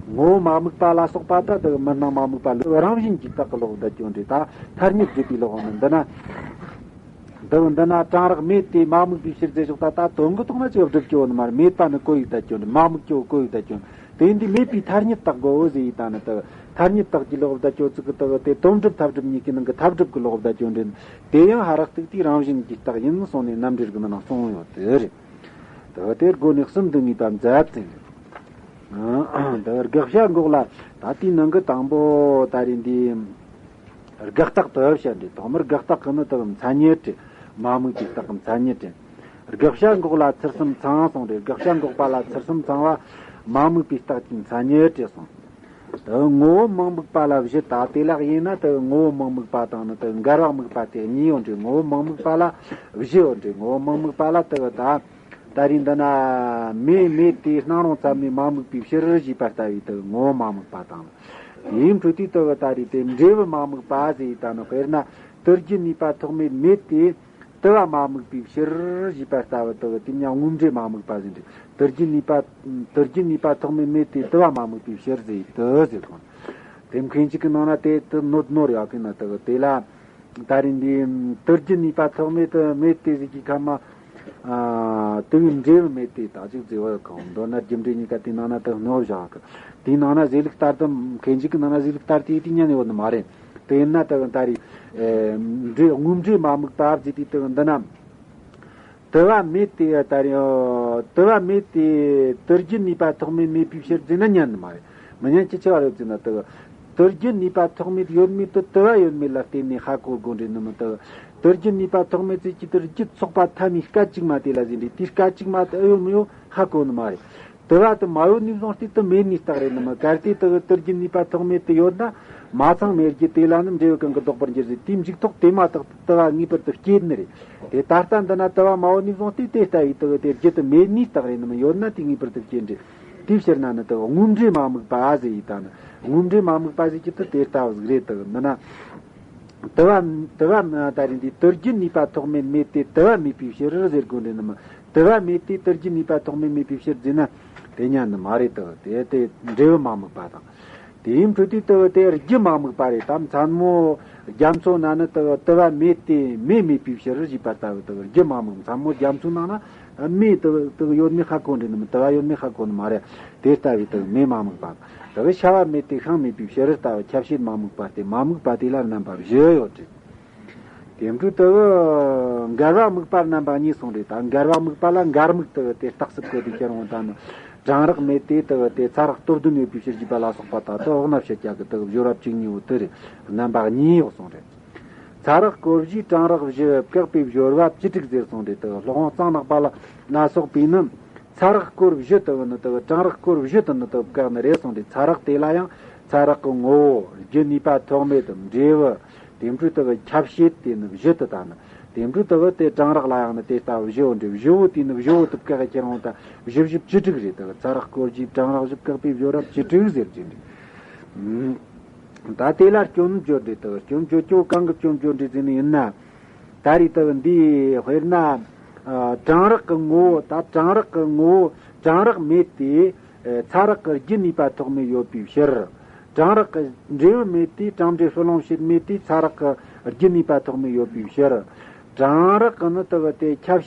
ངོ་བོ་མ་དམིགས་པ་ལ་སོགས་པ་ད་ལྟ་གི་མི་སྣང་མ་དམིགས་པ་ལ་རང་བཞིན་གྱིས་རྟགས་ཀྱི་ལོག་བསྡད་ཀྱང་འདྲ། ད་ཐ་སྙད་སྒྲུབ་པའི་ལོག་ནི་འདི་ན། འདི་འདི་ན་གྲང་རེག་མེད་དེ་མ་དམིགས་པའི་ཕྱིར་ཟེར་ཞོག་ད་ལྟ་དོན་གྱི་ཐོག་ན་ཅིག་སྒྲུབ་ཀྱི་ཡོད་ནི་མ་རེད། མེད་པ་ནི་གོ་ཡི་བསྡད་ཀྱང་འདྲ། མ་དམིགས་ཀྱང་གོ་ཡི་བསྡད་ཀྱང་། དེ་འདི་མེད་པའི་ཐ་སྙད་རྟགས་དགོས་འོ་ཟེར་ཡི་ད་ནི་ད་ཐ་སྙད་རྟགས་ཀྱི་ལོག་བསྡད་ཀྱང་ཚིག་གི་ད་དེ་དོན་སྒྲུབ་ཐབས་སྒྲུབ་གཉིས་ཀྱི་ནང་གི་ཐབས་སྒྲུབ་ཀྱི་ལོག་བསྡད་ཀྱང་འདྲ། དེ་ཡང་ཧ་རག་ཏུག་དེ་རང་བཞིན་གྱིས་རྟགས་ཡིན་གསུངས་ནས་རྣམ་འགྲེལ་གྱི་ནང་གསུངས་ཡོད་དེ་རེད། དེ་དེ་སྒོ་ནས་གསུམ་དུ་ངེས་པ་མཛད་དེ། དེ་དགག་བྱ་འགོག་ལ་ད་ལྟའི་ནང་གི་དང་པོ་ད་རེས་འདི་དགག་རྟགས་དུ་བཤད་འདི་ཐོག་མར་དགག་རྟགས་ཀྱི་ནི་དག་མཚན་ཉིད་དེ། མ་དམིགས་པའི་རྟགས་ཀྱི་མཚན་ཉིད་དེ། དགག་བྱ་འགོག་ལ་ཚུལ་གསུམ་ཚང་གསུངས་ཏེ། དགག་བྱ་འགོག་པ་ལ་ཚུལ་གསུམ་ཚང་བ་མ་དམིགས་པའི་རྟགས་ཀྱི་མཚན་ཉིད་དེ་གསུངས། དེ་ངོ་བོ་མི་དམིགས་པ་ལ་བཞི། ད་དེ་ལ་དབྱེ་ན་དེ་ངོ་བོ་མི་དམིགས་པ་དང་ནི་དེ་འགལ་བ་དམིགས་པ་དེ་གཉིས་ཡོད་འདྲ། ངོ་བོ་མི་དམིགས་པ་ལ་བཞི་ཡོད་འདྲ། ངོ་བོ་མི་དམིགས་པ་ལ་དེ་ད། ད་རེས་འདི་ན་མེ་མེད་དེ་སྣང་རུང་ཙམ་ནས་མ་དམིགས་པའི་ཕྱིར་ཞེས་པ་ལྟ་བུའི་དེ་ངོ་བོ་མ་དམིགས་པ་དང་། དེའི་འཕྲོས་དེ་དེ་ད་རེས་དེ་འབྲས་བུ་མ་དམིགས་པ་ཟེར་ཡི་ད་ནི། དཔེར་ན་དུ་རྒྱུ་ནུས་པ་ཐོགས་མེད་མེད་དེ་དུ་བ་མ་དམིགས་པའི་ཕྱིར་ཞེས་པ་ལྟ་བུ་དེ་དེ་ཉིད་དངོས་འབྲས་མ་དམིགས་པ་ཟེར་འདྲ། དུ་རྒྱུ་ནུས་པ་དུ་རྒྱུ་ནུས་པ་ཐོགས་མེད་མེད་དེ་དུ་བ་མ་དམིགས་པའི་ཕྱིར་ཟེར་ཡི་དེ་ཟེར་གོ། དེ་མཁན་ཅིག་གི་ནང་ན་དེ་དེ་ནོར་ནོར་ཡོད་གི་ན་དེ་དེ་ལ། ད་རེས་འདི་དུ་རྒྱུ་ནུས་པ་ཐོགས་མེད་དུ་མེད་དེ་ཟེར་གྱི་ཁ་མ། ཨ་དུ་བའི་འབྲས་བུ་མེད་དེ་ད་ཅིག་ཟེར་བ་གང་མདོར་ན་རྒྱུ་འབྲས་གཉིས་ཀ་དེའི་ནང་ན་དུ་སྣོར་བཞག་གི། དེའི་ནང་ན་ཟེར་ལུགས་ལྟར་དུ་མཁན་ཅིག་གི་ནང་ན་ཟེར་ལུགས་ལྟར་དེ་དེ་ཉན་ཡོད་ནི་མ་རེད། དེ་ཡིན་ན་དུ་ད་རེས་ཨེ་འབྲས་དངོས་འབྲས་མ་དམིགས་པ་ཟེར་དེ་དུ་འདི་ན། དུ་བ་མེད་དེ་ད་རེས་དུ་བ་མེད་དེ་དུ་རྒྱུ་ནུས་པ་ཐོགས་མེད་མེད་པའི་ཕྱིར་ཟེར་ན་ཉན་ནི་མ་རེད། མི་ཉན་གྱི་ཆེ་བ་རེད་ཟེར་ན་དུ། དུ་རྒྱུ་ནུས་པ་ཐོགས་མེད་ཡོད་མེད་དུ་དུ་བ་ཡོད་མེད་ལ་བརྟེན་ནས་ཧ་གོ་དགོས་འདྲ་ནི་མི་དུ། དུ་རྒྱུ་ནུས་པ་ཐོགས་མེད་ཚེ་གཅིག་དུ་རྒྱུ་ཚོགས་པ་ཐ་མའི་སྐད་ཅིག་མ་དེ་ལ་ཟེར་འདྲ། དེའི་སྐད་ཅིག་མ་དུ་ཨེ་ཡོད་མི་ཡོད་ཧ་གོ་ནི་མ་རེད། དུ་བ་དུ་མ་ཡོད་ནས་བཟུང་སྟེ་དུ་མེད་ནས་རྟགས་རེད་ནི་མི། གལ་ཏེ་དུ་དུ་རྒྱུ་ནུས་པ་ཐོགས་མེད་དུ་ཡོད་ན་མ་ཚང་མེད་རྒྱུ་དེ་ལ་ནི་འབྲས་བུ་གང་གིས་ལྡོག་པར་འགྱུར་ཟེར། དེའི་མཇུག་ཐོགས་དེ་མ་ཐག་ཏུ་དུ་བ་ངེས་པར་དུ་སྐྱེ་ནི་རེད། དེ་ད་ལྟ་འདི་ན་དུ་བ་མ་ཡོད་ནས་བཟུང་སྟེ་དེ་ལྟ་བུའི་དུ་དེ་རྒྱུ་དུ་མེད་ནས་རྟགས་རེད་ནི་མི། ཡོད་ན་དེ་ངེས་པར་དུ་སྐྱེ་འདྲ། དེའི་ཕྱིར་ན་ནི་དུ་དངོས་འབྲས་མ་དམིགས་པ་ཟེར་ཡི་ད་ནི། དངོས་འབྲས་མ་དམིགས་པ་ཟེར་གྱི་དུ་དེ་ལྟ་བུ་ཟིག་རེད། དུ་འདི་ན། དུ་བ་དུ་བ་ད་རེས་འདི་དུ་རྒྱུ་ནུས་པ་ཐོགས་མེད་མེད་དེ་དུ་བ་མེད་པའི་ཕྱིར་ཟེར་དགོས་འདྲ་ནི་མི། དུ་བ་མེད་དེ་དུ་རྒྱུ་ནུས་པ་ཐོགས་མེད་མེད་པའི་ཕྱིར་ཟེར་ན་དེ་ཉན་ནི་མ་རེད། དུ་དེ་དེ་འབྲས་བུ་མ་དམིགས་པ་དང་། དེའི་འཕྲོས་དུས་དུ་དེ་རྒྱུ་མ་དམིགས་པ་རེད། ད་མཚན་མོ་རྒྱ་མཚོ་ན་ནི་དུ་དུ་བ་མེད་དེ་མེ་མེད་པའི་ཕྱིར་ཞེས་པ་ལྟ་བུ་དུ་རྒྱུ་མ་དམིགས། མཚན་མོ་རྒྱ་མཚོ་ནང་ན་མེ་དུ་དུ་ཡོད་མེད་ཧ་གོ་འདྲེ་ནི་མི་དུ་བ་ཡོད་མེད་ཧ་གོ་ནི་མ་རེད། དེ་ལྟ་བུའི་དུ་མེ་མ་དམིགས་པ་དུ་བྱ་བ་མེད་དེ་ཤིང་མེད་པའི་ཕྱིར་ལྟ་བུ་ཁྱབ་བྱེད་མ་དམིགས་པ་སྟེ་མ་དམིགས་པ་དེ་ལ་རྣམ་པ་བཞི་ཡོད་དེ། དེ་འཕྲོས་དུ་འགལ་བ་དམིགས་པ་རྣམ་པ་གཉིས་གསུངས་རེད། ད་འགལ་བ་དམིགས་པ་ལ་འགལ་དམིགས་དུ་དེ་རྟགས་སུ་བཀོད་དེ་ཁྱེར་འོང་ད་ནི། གྲང་རེག་མེད་དེ་དུ་དེ་ཚ་རེག་སྟོབས་ལྡན་ཡོད་པའི་ཕྱིར་ཞེས་པ་ལ་སོགས་པ་ད་དུ་འོག་ན་བཤད་རྒྱ་གི་དུ་སྦྱོར་བ་བཅུ་གཉིས་པོ་དུ་རེད། རྣམ་པ་གཉིས་ཡོད་གསུངས་རེད། ཚ་རེག་སྐོར་བཞི་གྲང་རེག་བཞི་བཀག་པའི་སྦྱོར་བ་བཅུ་དྲུག་ཟེར་གསུངས་རེད། དུ་སློབ་དཔོན་གཙང་ནག་པ་ལ་ལ་སོགས་པས་ནི། ཚ་རེག་སྐོར་བཞི་དུ་ནི་དུ་གྲང་རེག་སྐོར་བཞི་དུ་ནི་དུ་བཀག་ནི་རེད་གསུངས་ཏེ། ཚ་རེག་དེ་ལ་ཡང་ཚ་རེག་གི་ངོ་བོ་རྒྱུ་ནུས་པ་ཐོགས་མེད་དུ་འབྲས་བུ་དེ་འཕྲོས་དུ་ཁྱབ་བྱེད་དེ་ནི་བཞི་དུ་ད་ནི། དེ་འཕྲོས་དུ་དེ་གྲང་རེག་ལ་ཡང་ནི་དེ་ལྟ་བུ་བཞི་བོ་འདྲེ་བཞི་བོ་དེ་ནི་བཞི་བོ་དུ་བཀག་ཁྱེར་འོང་ད་བཞི་བཞི་བཅུ་དྲུག་རེད། དུ་ཚ་རེག་སྐོར་བཞི་གྲང་རེག་བཞི་བཀག་པའི་སྦྱོར་བ་བཅུ་དྲུག་ཟེར་གྱི་འདུག་ད་དེ་ལ་སྐྱོན་བརྗོད་འདྲེ་དུ་སྐྱོན་བརྗོད་ཀྱོ་གང་གི་སྐྱོན་བརྗོད་འདྲེ་ཟེར་ནི་ཡིན་ན། ད་རེས་དུ་འདི་དཔེར་ན། ཨ། གྲང་རེག་གི་ངོ་བོ་ད་གྲང་རེག་གི་ངོ་བོ་གྲང་རེག་མེད་དེ། ཨ། ཚ་རེག་གི་རྒྱུ་ནུས་པ་ཐོགས་མེད་ཡོད་པའི་ཕྱིར། གྲང་རེག་གི་འབྲས་བུ་མེད་དེ་གྲང་འབྲས་ཕུད་ལོང་བྱེད་མེད་དེ་ཚ་རེག་གི་རྒྱུ་ནུས་པ་ཐོགས་མེད་ཡོད་པའི་ཕྱིར། གྲང་རེག་གི་ནི་དུ་དེ་ཁྱབ་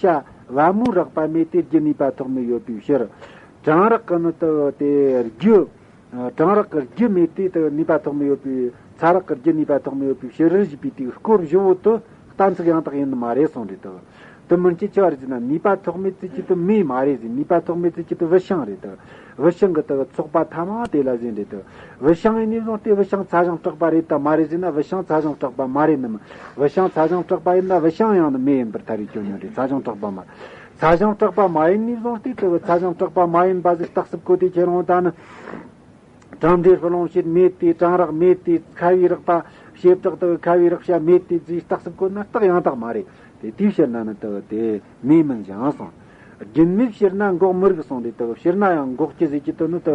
བྱ་བ་མོའི་རེག་པ་མེད་དེ་རྒྱུ་ནུས་པ་ཐོགས་མེད་ཡོད་པའི་ཕྱིར། གྲང་རེག་གི་ནི་དུ་དེ་རྒྱུ། གྲང་རེག་གི་རྒྱུ་མེད་དེ་དུ་ནུས་པ་ཐོགས་མེད་ཡོད་པའི། ཚ་རེག་གི་རྒྱུ་ནུས་པ་ཐོགས་མེད་ཡོད་པའི་ཕྱིར་ཞེས་པའི་དེའི་སྐོར་བཞི་བོ་དུ་གཏན་ཚིགས་ཡང་དག་ཡིན་ནི་མ་རེད་གསུངས་རེད་དུ། དུ་མིན་གྱི་ཆི་བ་རེད་ཟེར་ན་ནུས་པ་ཐོགས་མེད་ཙི་གྱི་དུ་མེ་མ་རེད་ཟེར། ནུས་པ་ཐོགས་མེད་ཙི་གྱི་དུ་བུད་ཤིང་རེད་དུ། བུད་ཤིང་གི་དུ་ཚོགས་པ་ཐ་མ་དེ་ལ་ཟེར་རེད་དུ། བུད་ཤིང་ཡིན་ནི་བཟུང་སྟེ་བུད་ཤིང་ཚ་ཞིང་སྐྲག་པ་རེད་དམ་མ་རེད་ཟེར་ན་བུད་ཤིང་ཚ་ཞིང་སྐྲག་པ་མ་རེད་ནི་མིན། བུད་ཤིང་ཚ་ཞིང་སྐྲག་པ་ཡིན་ན་བུད་ཤིང་ཡང་ནི་མེ་ཡིན་པར་ཐལ་བའི་སྐྱོན་ཡོད་རེད། ཚ་ཞིང་སྐྲག་པ་མ་རེད། ཚ་ཞིང་སྐྲག་པ་མ་ཡིན་ནི་བཟུང་སྟེ་དུ་ཚ་ཞིང་སྐྲག་པ་མ་ཡིན་པ་ཟིག་རྟགས་སུ་བཀོད་དེ་ཁྱེར་འོང་ད་ནི། གྲང་འབྲས་ཕུད་ལོང་བྱེད་མེད་དེ། གྲང་རེག་མེད་དེ། ཁ་བའི་རེག་པ། བྱེ་བྲག་དུ་ཁ་བའི་རེག་བྱ་མེད་དེ་ཟེར་རྟགས་སུ་བཀོད་ན་རྟགས་ཡང་དག་མ་རེད། དེ་དེའི་ཕྱིར་ན་ནི་དུ་དེ་མེ་མིན་ཞིང་གསུངས། རྒྱུན་མེད་ཕྱིར་ན་འགོག་མི་རིགས་གསུངས་རེད་དུ། ཕྱིར་ན་ཡང་འགོག་རྒྱུ་ཟེར་གྱི་དོན་ནི་དུ་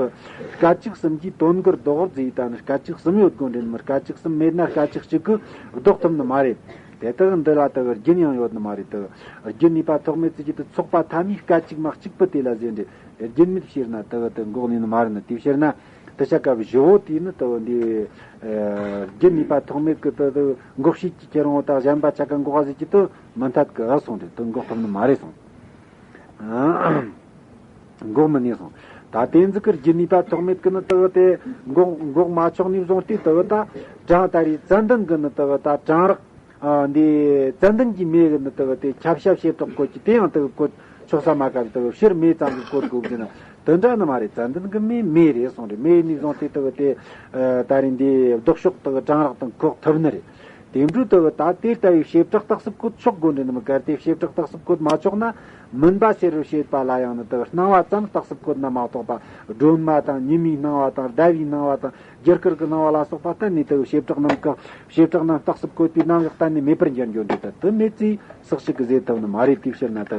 སྐད་ཅིག་གསུམ་གྱིས་དོན་དགུར་ལྡོག་ཟེར། ད་ནི་སྐད་ཅིག་གསུམ་ཡོད་དགོས་འདྲེན་མི། སྐད་ཅིག་གསུམ་མེད་ན་སྐད་ཅིག་གཅིག་གིས་ལྡོག་ཐུབ་ནི་མ་རེད། དེ་དག་འདི་ལ་དུ་རྒྱུན་ཡང་ཡོད་ནི་མ་རེད་དུ། རྒྱུ་ནུས་པ་ཐོགས་མེད་ཙི་གྱི་དུ་ཚོགས་པ་ཐ་མའི་སྐད་ཅིག་མ་གཅིག་པུ་དེ་ལ་ཟེར་འདྲེ། རྒྱུན་མེད་ཕྱིར་ན་དུ་དུ་འགོག་ནུས་ནི་མ་རེད་ན། དེའི་ཕྱིར་ན་དུ་ཆ་སྐབས་བཞི་བོ་དེ་ནི་དུ་འདི། ཨ། རྒྱུ་ནུས་པ་ཐོགས་མེད་ཀྱི་དུ་དུ་འགོག་བྱེད་ཀྱི་ཁྱེར་འོང་དང་གཞན་པ་ཆ་ག་འགོག་པ་ཟེར་གྱི་དུ་མི་འཐད་ཀི་གསུངས་ཏེ་དུ་འགོག་ཐུབ་ནི་མ་རེད་གསུངས། འགོག་མི་ནུས་གསུངས། ད་དེ་ཚོ་གི་རྒྱུ་ནུས་པ་ཐོགས་མེད་ཀྱི་ནི་དུ་དེ་འགོག་འགོག་མ་ཆོག་ནུས་བཟུང་སྟེ་དུ་ད་གྲང་ད་རེས་ཙན་དན་གྱི་ནི་དུ་ད་གྲང་རེག་ཨ། འདི་ཙན་དན་གྱི་མེ་གི་ནི་དུ་དེ་ཁྱབ་བྱ་བྱེ་བྲག་བཀོད་ཀྱི་དེ་ཡང་དུ་བཀོད་ཆོག་ས་མ་ག་དུ་ཕྱིར་མེ་ཙམ་གྱི་བཀོད་དགོས་ཀྱི་ན་དུ་འདྲ་ནི་མ་རེད། ཙན་དན་གྱི་མེ་མེ་རེད་གསུངས་རེད། མེ་ནི་བཟུང་སྟེ་དུ་དེ་ཨ། ད་རེས་འདི་ལྡོག་ཕྱོགས་དུ་གྲང་རེག་དང་འགོག་ཐུབ་ནི་རེད། དེ་འཕྲོས་དུ་ད་དེ་ལྟ་བུའི་བྱེ་བྲག་རྟགས་སུ་བཀོད་ཆོག་དགོས་འདྲེན་ནི་མི་གལ་ཏེ་བྱེ་བྲག་རྟགས་སུ་བཀོད་མ་ཆོག་ན་མུན་པ་སེལ་བར་བྱེད་པ་ལ་ཡང་ནི་དུ་སྣང་བ་ཙམ་རྟགས་སུ་བཀོད་ན་མ་གཏོགས་པ་སྒྲོན་མ་དང་ཉི་མའི་སྣང་བ་དང་ཟླ་བའི་སྣང་བ་དང་། རྒྱུ་སྐར་གྱི་སྣང་བ་ལ་སོགས་པ་གཏན་ནས་དུ་བྱེ་བྲག་རྣམས་ཀྱི་བྱེ་བྲག་རྣམས་རྟགས་སུ་བཀོད་པའི་རྣམ་གཞག་གཏན་ནས་མེད་པར་འགྱུར་འགྱུར་འདི་ལྟར་དུ་མེད་ཅེས་སུ་གཅིག་གིས་ཟེར་ཐུབ་ནི་མ་རེད། དེའི་ཕྱིར་ན་དུ་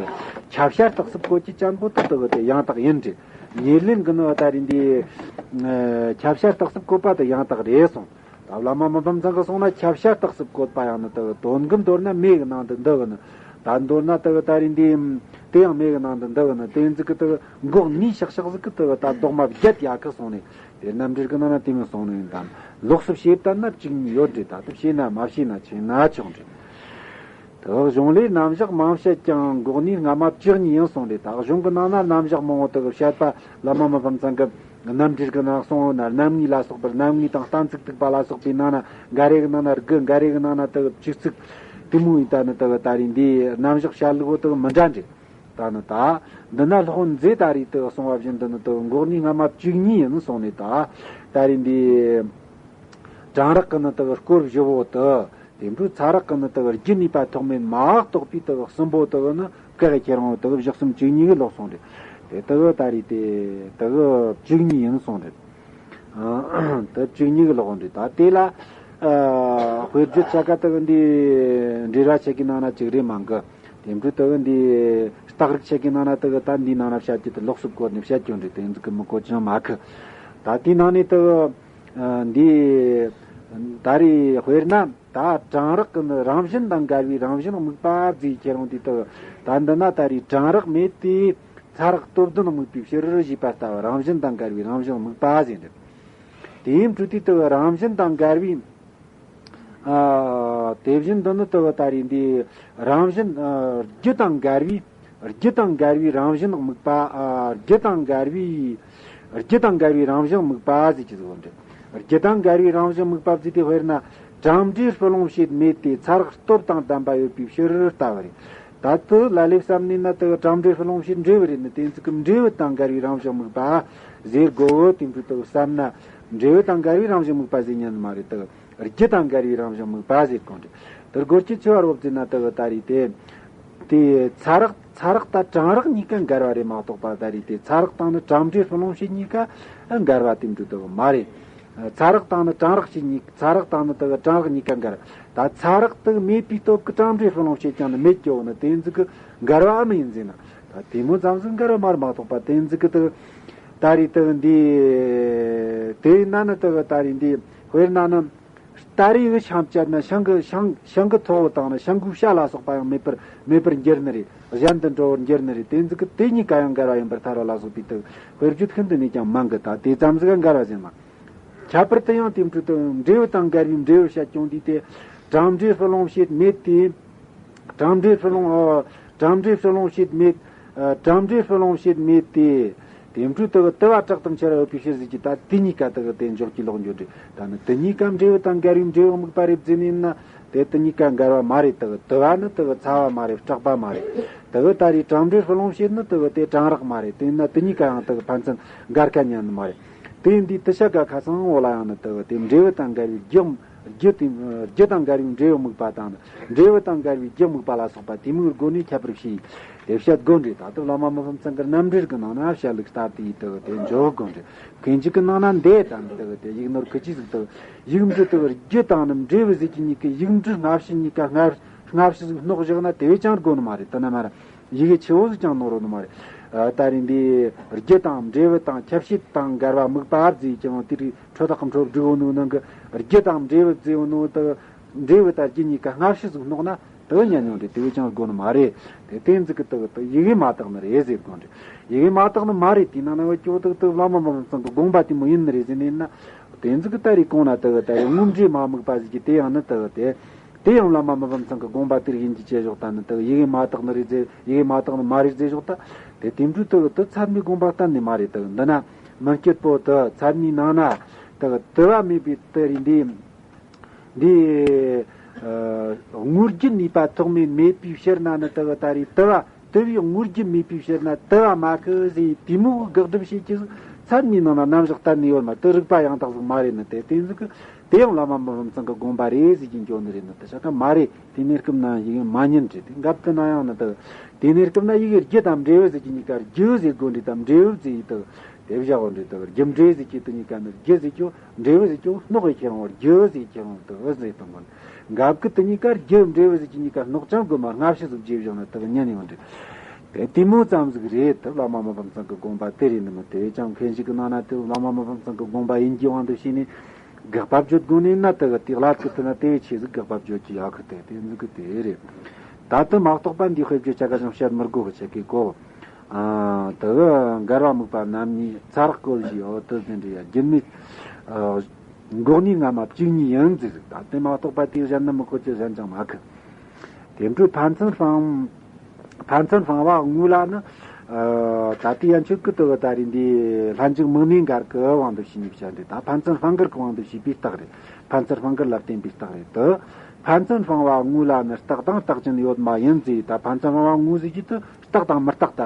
ཁྱབ་བྱ་རྟགས་སུ་བཀོད་ཀྱི་ཅན་པོ་དུ་དུ་དེ་ཡང་དག་ཡིན་ཏེ། ཉེར་ལེན་གྱི་ནི་ད་རེས་འདི་ཁྱབ་བྱ་རྟགས་སུ་བཀོད་པ་དུ་ཡང་དག་རེད་གསུངས། ད་བླ་མ་མི་ཕམ་ཚང་གིས་གསུངས་ན་ཁྱབ་བྱ་རྟགས་སུ་བཀོད་པ་ཡང་ནི་དུ་དོན་གྱི་མདོར་ན་མེ་གི་ནང་དུ་འདུ་གི་ནི། ད་མདོར་ན་དུ་ད་རེས་འདི་དེ་ཡང་མེ་གི་ནང་དུ་འདུ་གི་ནི། དེ་ཚིག་གི་དུ་འགོག་ནུས་ཤག་ཤག་ཟིག་གི་དུ་ད་རྡོག་མ་བརྒྱད་ཡག་གི་གསུངས་ནས། དེ་རྣམ་འགྲེལ་གྱི་ནང་ན་དེ་མོ་གསུངས་ནི་ཡིན་དམ། ལོགས་སུ་བྱས་བསྡད་ན་བཅུ་གཉིས་ཡོད་རེད། ད་དུ་བྱས་ན་མ་བྱས་ན་ཆེ་ན་ཆུང་རེད། དེ་གཞུང་ལས་རྣམ་གཞག་མང་བཤད་ཀྱང་འགོག་ནུས་སྔ་མ་བཅུ་གཉིས་ཡིན་གསུངས་རེད། ད་གཞུང་གི་ནང་ན་རྣམ་གཞག་མང་བོ་དེ་གི་བཤད་པ་བླ་མ་མི་ཕམ་ཚང་གི་རྣམ་འགྲེལ་གྱི་ནང་གསུངས་ཡོད་ན། རྣམ་ངེས་ལ་སོགས་པར་རྣམ་ངེས་དང་གཏན་ཚིགས་ཐུག་པ་ལ་སོགས་པའི་ནང་ན་འགའ་རེ་གི་ནང་ན་དགུ། འགའ་རེ་གི་ནང་ན་དེ་གི་བཅུ་ཚིག་དེ་མོ་ཡིན། ད་ནི་དེ་གི་ད་རེས་འདིའི་རྣམ་གཞག་བཤད་ལུགས་དེ་གི་མི་འདྲ་འདྲ། ད་ནི་ད་འདི་ན་སློབ་དཔོན་མཛེས་ད་རེས་དེ་གསུང་བ་བཞིན་དུ་ནི་དེ་འགོག་ནུས་སྔ་མ་བཅུ་གཉིས་ཡིན་གསུངས་ནས། ད་ད་རེས་འདི་གྲང་རེག་གི་ནི་དེ་སྐོར་བཞི་བོ་དེ། དེ་འཕྲོས་ཚ་རེག་གི་ནི་དེ་རྒྱུ་ནུས་པ་ཐོགས་མེད་མ་གཏོགས་པའི་དེ་གསུམ་པོ་དེ་ནི་བཀག་ཁྱེར་འོང་དེ་བཞི་གསུམ་བཅུ་གཉིས་གི་ལོག་གསུངས་རེད། དེ་དེ་ད་རེས་དེ་དེ་བཅུ་གཉིས་ཡིན་གསུངས་རེད། དེ་བཅུ་གཉིས་གི་ལོག་རེད། ད་དེ་ལ་དཔེར་བརྗོད་བྱ་དགའ་དེ་གི་འདི་འགྲེལ་བ་ཆེ་གི་ནང་ན་ཅིག་རེད་མང་གི། དེ་འཕྲོས་དེ་གི་འདི་རྟགས་རིགས་ཆེ་གི་ནང་ན་དེ་གི་ད་འདིའི་ནང་ན་བཤད་རྒྱུ་དེ་ལོགས་སུ་བཀོད་ནས་བཤད་རྒྱུ་འདྲ་དེ་ཚོ་གི་མི་གོ་ཅང་མ་གི། ད་དེའི་ནང་ནས་དེ་གི་འདི་ད་རེས་དཔེར་ན་ད་གྲང་རེག་གི་ནི་རང་བཞིན་དང་འགལ་བའི་རང་བཞིན་དམིགས་པ་བརྩིས་ཁྱེར་འོང་དུས་དེ་གི་ད་འདི་ན་ད་རེས་གྲང་རེག་མེད་དེ་ཚ་རེག་སྟོབས་ལྡན་དམིགས་པའི་ཕྱིར་ཞེས་པ་ལྟ་བུ་རང་བཞིན་དང་འགལ་བའི་རང་བཞིན་དམིགས་པ་ཟེར་འདི། དེའི་འཕྲོས་དེ་དག་རང་བཞིན་དང་འགལ་བའི། ཨ། དེ་བཞིན་དུ་ནི་དག་ད་རེས་འདི་རང་བཞིན། ཨ། རྒྱུ་དང་འགལ་བའི། རྒྱུ་དང་འགལ་བའི་རང་བཞིན་དམིགས་པ། ཨ། རྒྱུ་དང་འགལ་བའི། རྒྱུ་དང་འགལ་བའི་རང་བཞིན་དམིགས་པ་ཟེར་གྱི་ཟིག་འདྲ། རྒྱུ་དང་འགལ་བའི་རང་བཞིན་དམིགས་པ་ཟེར་དེ་དཔེར་ན། གྲངས་འདྲེས་སྤུ་ལོང་བྱེད་མེད་དེ། ཚ་རེག་སྟོབས་དང་ལྡན་པ་ཡོད་པའི་ཕྱིར་ལྟ་བུ་རེད། ད་དུ་ལ་ལས་བསམ་ནས་ན་དུ་གྲངས་འདྲེས་སྤུ་ལོང་བྱེད་འབྲས་བུ་རེད་ནི། དེ་ཚིག་གི་འབྲས་བུ་དང་འགལ་བའི་རང་བཞིན་དམིགས་པ་ཟེར་དགོས། དེ་འཕྲོས་དུ་བསམ་ན། འབྲས་བུ་དང་འགལ་བའི་རང་བཞིན་དམིགས་པ་ཟེར་ཉན་ནི་མ་རེད། དུ་རྒྱུ་དང་འགལ་བའི་རང་བཞིན་དམིགས་པ་ཟེར་གོ་འདྲ། དུ་སྒོར་གྱི་ཆེ་བ་རོབ་ཟེར་ན་དུ་ད་རེས་དེ། དེ་ཚ་རེག་ཚ་རེག་དང་གྲང་རེག་གཉིས་ཀ་འགལ་བ་རེད་མ་གཏོགས་པ། ད་རེས་དེ་ཚ་རེག་དང་ནི་གྲངས་འདྲེས་སྤུ་ལོང་བྱེད་གཉིས་ཀ་འགལ་བ་དེ་འདྲ་དུ་མ་རེད། ཚ་རེག་དང་ནི་གྲང་རེག་བྱེད་གཉིས། ཚ་རེག་དང་ནི་དུ་གྲང་རེག་གཉིས་ཀ་འགལ། ད་ཚ་རེག་དུ་མེད་པའི་སྟོབས་ཀྱིས་གྲངས་འདྲེས་སྤུ་ལོང་བྱེད་ཀྱང་ནི་མེད་ཀྱི་འོ་ནི། དེ་ཚིག་གི་འགལ་བའམ་ཡིན་ཟེར་ན། ད་དེ་མོ་ཙམ་ཟིག་འགལ་བ་མ་རེད་མ་གཏོགས་པ། དེ་ཚིག་གི་དུ་ད་རེས་དུ་འདི་དེ་ཡིན་ན་ནི་དུ་ད་རེས་འདི་དཔེར་ན་ནི། སྟ་རེ་གི་ཤིང་བཅད་ན་ཤིང་གི་ཤིང་ཤིང་གི་ཐོག་དང་ནི་ཤིང་གི་བྱ་ལ་སོགས་པ་ཡང་མེད་པར་མེད་པར་འགྱུར་ནི་རེད། གཞན་དུ་འགྲོ་བར་འགྱུར་ནི་རེད། དེ་ཚིག་གི་དེ་གཉིས་ཀ་ཡང་འགལ་བ་ཡིན་པར་ཐལ་བ་ལ་སོགས་པའི་དུ་དཔེར་བརྗོད་ཤིན་ཏུ་ནས་ཀྱང་མང་གི། ད་དེ་ཙམ་ཟིག་འགལ་བ་ཟེར་མ། ཁྱད་པར་དུ་ཡང་དེ་འཕྲོས་དུ་འབྲས་བུ་དང་འགལ་བའི་འབྲས་བུ་བཤད་ཀྱང་འདུས་ཏེ། གྲངས་འདྲེས་སྤུ་ལོང་བྱེད་མེད་དེ། གྲངས་འདྲེས་སྤུ་ལོང་། ཨ། གྲངས་འདྲེས་སྤུ་ལོང་བྱེད་མེད། ཨ། གྲངས་འདྲེས་སྤུ་ལོང་བྱེད་མེད་དེ། དེ་འཕྲོས་དུ་དུ་བ་དྲག་ཏུ་འཆར་བ་ཡོད་པའི་ཕྱིར་ཟེར་གྱི། ད་དེ་གཉིས་ཀ་དུ་དེ་འཇོག་གི་ལོག་འགྱོ་འདྲི། ད་ནི་དེ་གཉིས་ཀ་འབྲས་བུ་དང་འགལ་བའི་འབྲས་བུ་དམིགས་པ་རེད་ཟེར་ནས་ན། དེ་དེ་གཉིས་ཀ་འགལ་བ་མ་རེད། དུ་དུ་བ་ནི་དུ་ཚ་བ་མ་རེད། སྲེག་པ་མ་རེད། དུ་ད་རེས་གྲངས་འདྲེས་སྤུ་ལོང་བྱེད་ནི་དུ་དེ་གྲང་རེག་མ་རེད། དེ་ན་དེ་གཉིས་ཀ་ཡང་དུ་ཕན་ཚུན་འགལ་ཁ་ཉན་ནི་མ་རེད། དེ་འདི་དུ་ཤ་ག་ཁ་སང་འོ་ལ་ཡང་ནི་དུ་དེ་འབྲས་བུ་དང་འགལ་བའི་རྒྱུ། རྒྱུ་དེ། རྒྱུ་དང་འགལ་བའི་འབྲས་བུ་དམིགས་པ་དང་། འབྲས་བུ་དང་འགལ་བའི་རྒྱུ་དམིགས་པ་ལ་སོགས་པ་དེ་མོའི་སྒོ་ནས་ཁྱད་པར་ཕྱེ། དེ་བཤད་དགོས་འདྲི། ད་དུ་བླ་མ་མི་ཕམ་ཚང་གི་རྣམ་འགྲེལ་གྱི་ནང་ན་བཤད་ལུགས་ལྟར་དེ་ཡི་དུ་དེ་འཇོག་དགོས་འདྲི། མཁན་ཆོས་ཀྱི་ནང་ན་འདི་ལྟར་ནི་དུ་དེ་ཡིག་ནོར་ཁུ་ཆི་ཟིག་དུ། ཡིག་འབྲུ་དུ་རྒྱུ་དང་ནི་འབྲས་བུ་ཟེར་གྱི་གཉིས་ཀྱི་ཡིག་འབྲུ་སྔ་ཕྱི་གཉིས་ཀ་སྔ་སྔ་ཕྱི་ཟིག་སྣོག་བཞག་ན་དེ་བས་ཀྱང་དགོས་ནི་མ་རེད། དུ་ན་མ་ར། ཡི་གེ་ཆེ་བོ་ཟིག་ཀྱང་ནོར་རོ་ནི་མ་རེད། ཨ། ད་རེས་འདི་རྒྱུ་དང་འབྲས་བུ་དང་ཁྱབ་བྱེད་དང་འགལ་བ་དམིགས་པ་ཟེར་ཀྱང་དེ་རིགས་འཕྲོ་བརླག་གི་འཕྲོ་བསྒྲིགས་ཡོད་ནོ་ནང་གི་རྒྱུ་དང་འབྲས་བུ་ཟེར་ཡོད་ནོ་དུ། འབྲས་བུ་དང་རྒྱུ་གཉིས་ཀ་སྔ་ཕྱི་ཟིག་སྣོག་ན་དུ་ཉན་ཡོང་དེ་དེ་བས་ཀྱང་དགོས་ནི་མ་རེད། དེ་དེ་ཟིག་གི་དུ་དུ་ཡི་གེ་མ་དག་ནི་རེད་ཟེར་དགོས་འདྲི། ཡི་གེ་མ་དག་ནི་མ་རེད། དེ་ན་ན་བ་ཀྱོ་དུ་དུ་བླ་མ་མི་ཕམ་ཚང་གི་དགོངས་པ་དེ་མོ་ཡིན་ནི་རེད་ཟེར་ནས་ན། དེ་ཟིག་གི་ད་རེས་གོང་ན་དུ་ད་རེས་དངོས་འབྲས་མ་དམིགས་པ་ཟིག་གི་དེ་ཡང་ནི་དུ་དེ། དེ་ཡང་བླ་མ་མི་ཕམ་ཚང་གི་དགོངས་པ་དེར་ཡིན་གྱི་བྱས་ཞོག་ད་ནི་དག་ཡི་གེ་མ་དག་ནི་རེད་ཟེར། ཡི་གེ་མ་དག་ནི་མ་རེད་ཟེར་ཞོག་ད། དེ་དེ་འདྲའི་དག་དུ་ཚད་མའི་དགོངས་པ་གཏན་ནས་མ་རེད། དག་འདི་ན་མི་སྐྱིད་པོ་དུ་ཚད་མའི་ནང་ན་དག་དུ་བ་མེད་པའི་དུ་རེད། འདི་འདི་ཨ་དངོས་རྒྱུ་ནུས་པ་ཐོགས་མེད་མེད་པའི་ཕྱིར་ན་ནི་དག་ད་རེད་དུ་བ། དུ་བའི་དངོས་རྒྱུ་མེད་པའི་ཕྱིར་ན་དུ་བ་མ་ཁུ་ཟེར་དེ་མོ་དགག་སྒྲུབ་བྱེད་ཀྱི་ཚད་མའི་ནང་ན་རྣམ་གཞག་གཏན་ནས་ཡོད་མ། དུ་རིགས་པ་ཡང་དག་ཟིག་མ་རེད་ནི། དེ་དེ་ཟིག་གི་དེ་ཡང་བླ་མ་མི་ཕམ་ཚང་གི་དགོངས་པ་རེད་ཟེར་གྱི་འགྱོ་ནི་རེད་ནི། དེ་ཤ་ཀ་མ་རེད། དེ་ནས་སྐབས་ན་ཡི་གེ་མ་ཉན་རེད། དེ་འགབ་དུ་ན་ཡང་ནི་དུ། དེ་ནས་སྐབས་ན་ཡི་གེ་རྒྱུ་དང་འབྲས་བུ་ཟེར་གྱི་གཉིས་ཀ་རྒྱུ་ཟེར་དགོས་འདྲི་དང་འབྲས་བུ་ཟེར་ཡི་དུ། དེ་བཞག་འོ་འདྲི་དུ་རྒྱུ་འབྲས་ཟེར་གྱི་དུ་གཉིས་ཀ་ནི་རྒྱུ་ཟེར་གྱི་འབྲས་བུ་ཟེར་གྱི་སྣོག་གི་ཁྱེར་འོང་རྒྱུ་ཟེར་ཁྱེར་འོང་དུ་ཟེར་དང་གོ། འགབ་གི་དུ་གཉིས་ཀ་རྒྱུ་འབྲས་བུ་ཟེར་གྱི་གཉིས་ཀ་སྣོག་ཅང་དགོས་མ་སྔ་ཕྱི་ཟིག་བརྗེ་བཞག་ན་དུ་ཉན་ཡོང་འདྲི། དེ་དེ་མོ་ཙམ་ཟིག་རེད། དུ་བླ་མ་མི་ཕམ་ཚང་གི་དགོངས་པ་དེ་རེད་ནི་མི། དེ་བས་ཀྱང་མཁན་ཞིག་གི་ནང་ན་དུ་བླ་མ་མི་ཕམ་ཚང་གི་དགོངས་པ་ཡིན་གྱི་དབང་དུ་བྱས་ནས། དགག་པ་བརྗོད་དགོས་ནས་ན་དེ་གི་དེ་ལ་ཚིག་དེ་ན་དེ་བས་ཆེ་ཟིག་དགག་པ་བརྗོད་ཀྱི་ཡག་གི། དེ་དེ་ཟིག་གི་དེ་རེད། ད་དུ་མ་གཏོགས་པ་འདི་དཔེ་བརྗོད་ཆ་ག་ཅང་བཤད་མི་དགོས་གི་ཆ་གི་གོ། ཨ་དེ་གི་འགལ་བ་དམིགས་པ་རྣམ་གཉིས་ཚ་རེག་བཀོད་བཞིའོ་དུ་ཟིན་འདྲི་ཡ་རྒྱུ་མེད། ཨ་འགོག་ནུས་སྔ་མ་བཅུ་གཉིས་ཡིན་ཟེར་ཟིག་ད་དེ་མ་གཏོགས་པ་དེ་གཞན་ནི་མི་གོ་ཅི་གཞན་ཅང་མ་གི། དེ་འཕྲོས་ཕན་ཚུན་སྤང་། ཕན་ཚུན་སྤང་བ་དངོས་ལ་ནི། ཨ་ད་ལྟའི་ཡན་ཆོད་ཀྱི་དུ་བ་ད་རེས་འདི་ལྷན་ཅིག་དམིགས་ནས་འགལ་གྱི་དབང་དུ་བྱས་ནས་བཤད་འདི། ད་ཕན་ཚུན་སྤང་འགལ་གྱི་དབང་དུ་བྱས་པའི་རྟགས་རེད། ཕན་ཚུན་སྤང་འགལ་ལ་བརྟེན་པའི་རྟགས་རེད་དུ། ཕན་ཚུན་སྤང་བ་དངོས་ལ་ནི་རྟགས་དང་རྟགས་ཅན་ཡོད་མ་ཡིན་ཟེར། ད་ཕན་ཚུན་སྤང་བ་དངོས་ཟེར་གྱི་དུ་རྟགས་དང་མི་རྟག་ལྟ་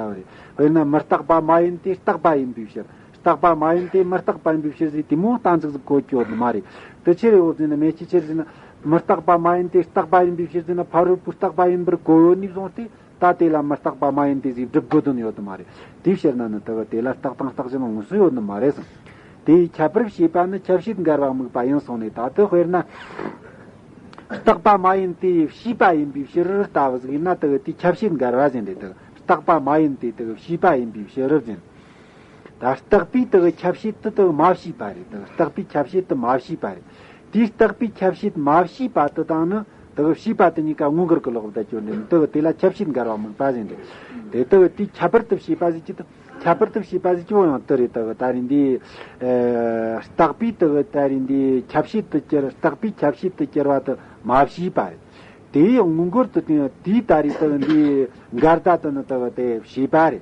བུ་རེད། དཔེར་ན་མི་རྟག་པ་མ་ཡིན་ཏེ་རྟག་པ་ཡིན་པའི་ཕྱིར། རྟག་པ་མ་ཡིན་ཏེ་མི་རྟག་པ་ཡིན་པའི་ཕྱིར་ཟེར་དེ་མོ་གཏན་ཚིགས་སུ་བཀོད་ཀྱི་ཡོད་མ་རེད། དེ་ཆི་རེད་འོ་ཟེར་ན་མེ་ཆི་ཆི་རེད་ཟེར་ན། མི་རྟག་པ་མ་ཡིན་ཏེ་རྟག་པ་ཡིན་པའི་ཕྱིར་ཟེར་ན་ཕ་རོལ་པོའི་རྟག་པ་ཡིན་པར་གོ་ཡོད་ནས་བཟུང་སྟེ་ད་དེ་ལ་མི་རྟག་པ་མ་ཡིན་ཏེ་ཟེར་སྒྲུབ་དགོས་དོན་ཡོད་མ་རེད། དེའི་ཕྱིར་ན་ནི་དེ་བ་དེ་ལ་རྟགས་དང་རྟགས་ཅན་དངོས་སུ་ཡོད་ནི་མ་རེད་ཟེར། དེའི་ཁྱད་པར་བྱེད་པ་ནི་ཁྱབ་བྱེད་འགལ་བ་དམིགས་པ་ཡིན་སོང་ནས། ད་དེ་དཔེར་ན། རྟག་པ་མ་ཡིན་ཏེ་བྱས་པ་ཡིན་པའི་ཕྱིར་ལྟ་བུ་ཟིག་ཡིན་ན་དེ་དེའི་ཁྱབ་བྱེད་འགལ་བ་ཟེར་འདི་དེ། རྟག་པ་མ་ཡིན་ཏེ་དེ་བྱས་པ་ཡིན་པའི་ཕྱིར་ཟེར། ད་རྟག་པའི་དག་ཁྱབ་བྱེད་དུ་དག་མ་བྱས་པ་རེད། དག་རྟག་པའི་ཁྱབ་བྱེད་དུ་མ་བྱས་པ་རེད། དེའི་རྟག་པའི་ཁྱབ་བྱེད་མ་བྱས་པ་དུ་དང་ནི་ དེ་གི་བྱིས་པ་དེ་གཉིས་ཀ་མངོན་གྱུར་གྱི་ལོག་པར་བསྡད་ཀྱི་ཡོད་འདྲ། དེ་གི་དེ་ལ་ཁྱབ་བྱེད་འགལ་བ་དམིགས་པ་ཟེར་འདྲ། དེ་དེ་གི་དེ་ཁྱད་པར་དུ་བྱས་པ་ཟེར་གྱི་དེ། ཁྱད་པར་དུ་བྱས་པ་ཟེར་གྱི་བོ་ཡང་དེ་རེད། དེ་གི་ད་རེས་འདི་ཨ་རྟག་པའི་དེ་གི་ད་རེས་འདི་ཁྱབ་བྱེད་དུ་གྱུར། རྟག་པའི་ཁྱབ་བྱེད་དུ་གྱུར་པ་དེ་མ་བྱས་པ་རེད། དེ་ཡང་མངོན་གྱུར་དུ་དེ་དེའི་ད་རེས་དེ་གི་འདི་འགལ་ཟླ་དེ་ནི་དེ་གི་དེ་བྱས་པ་རེད།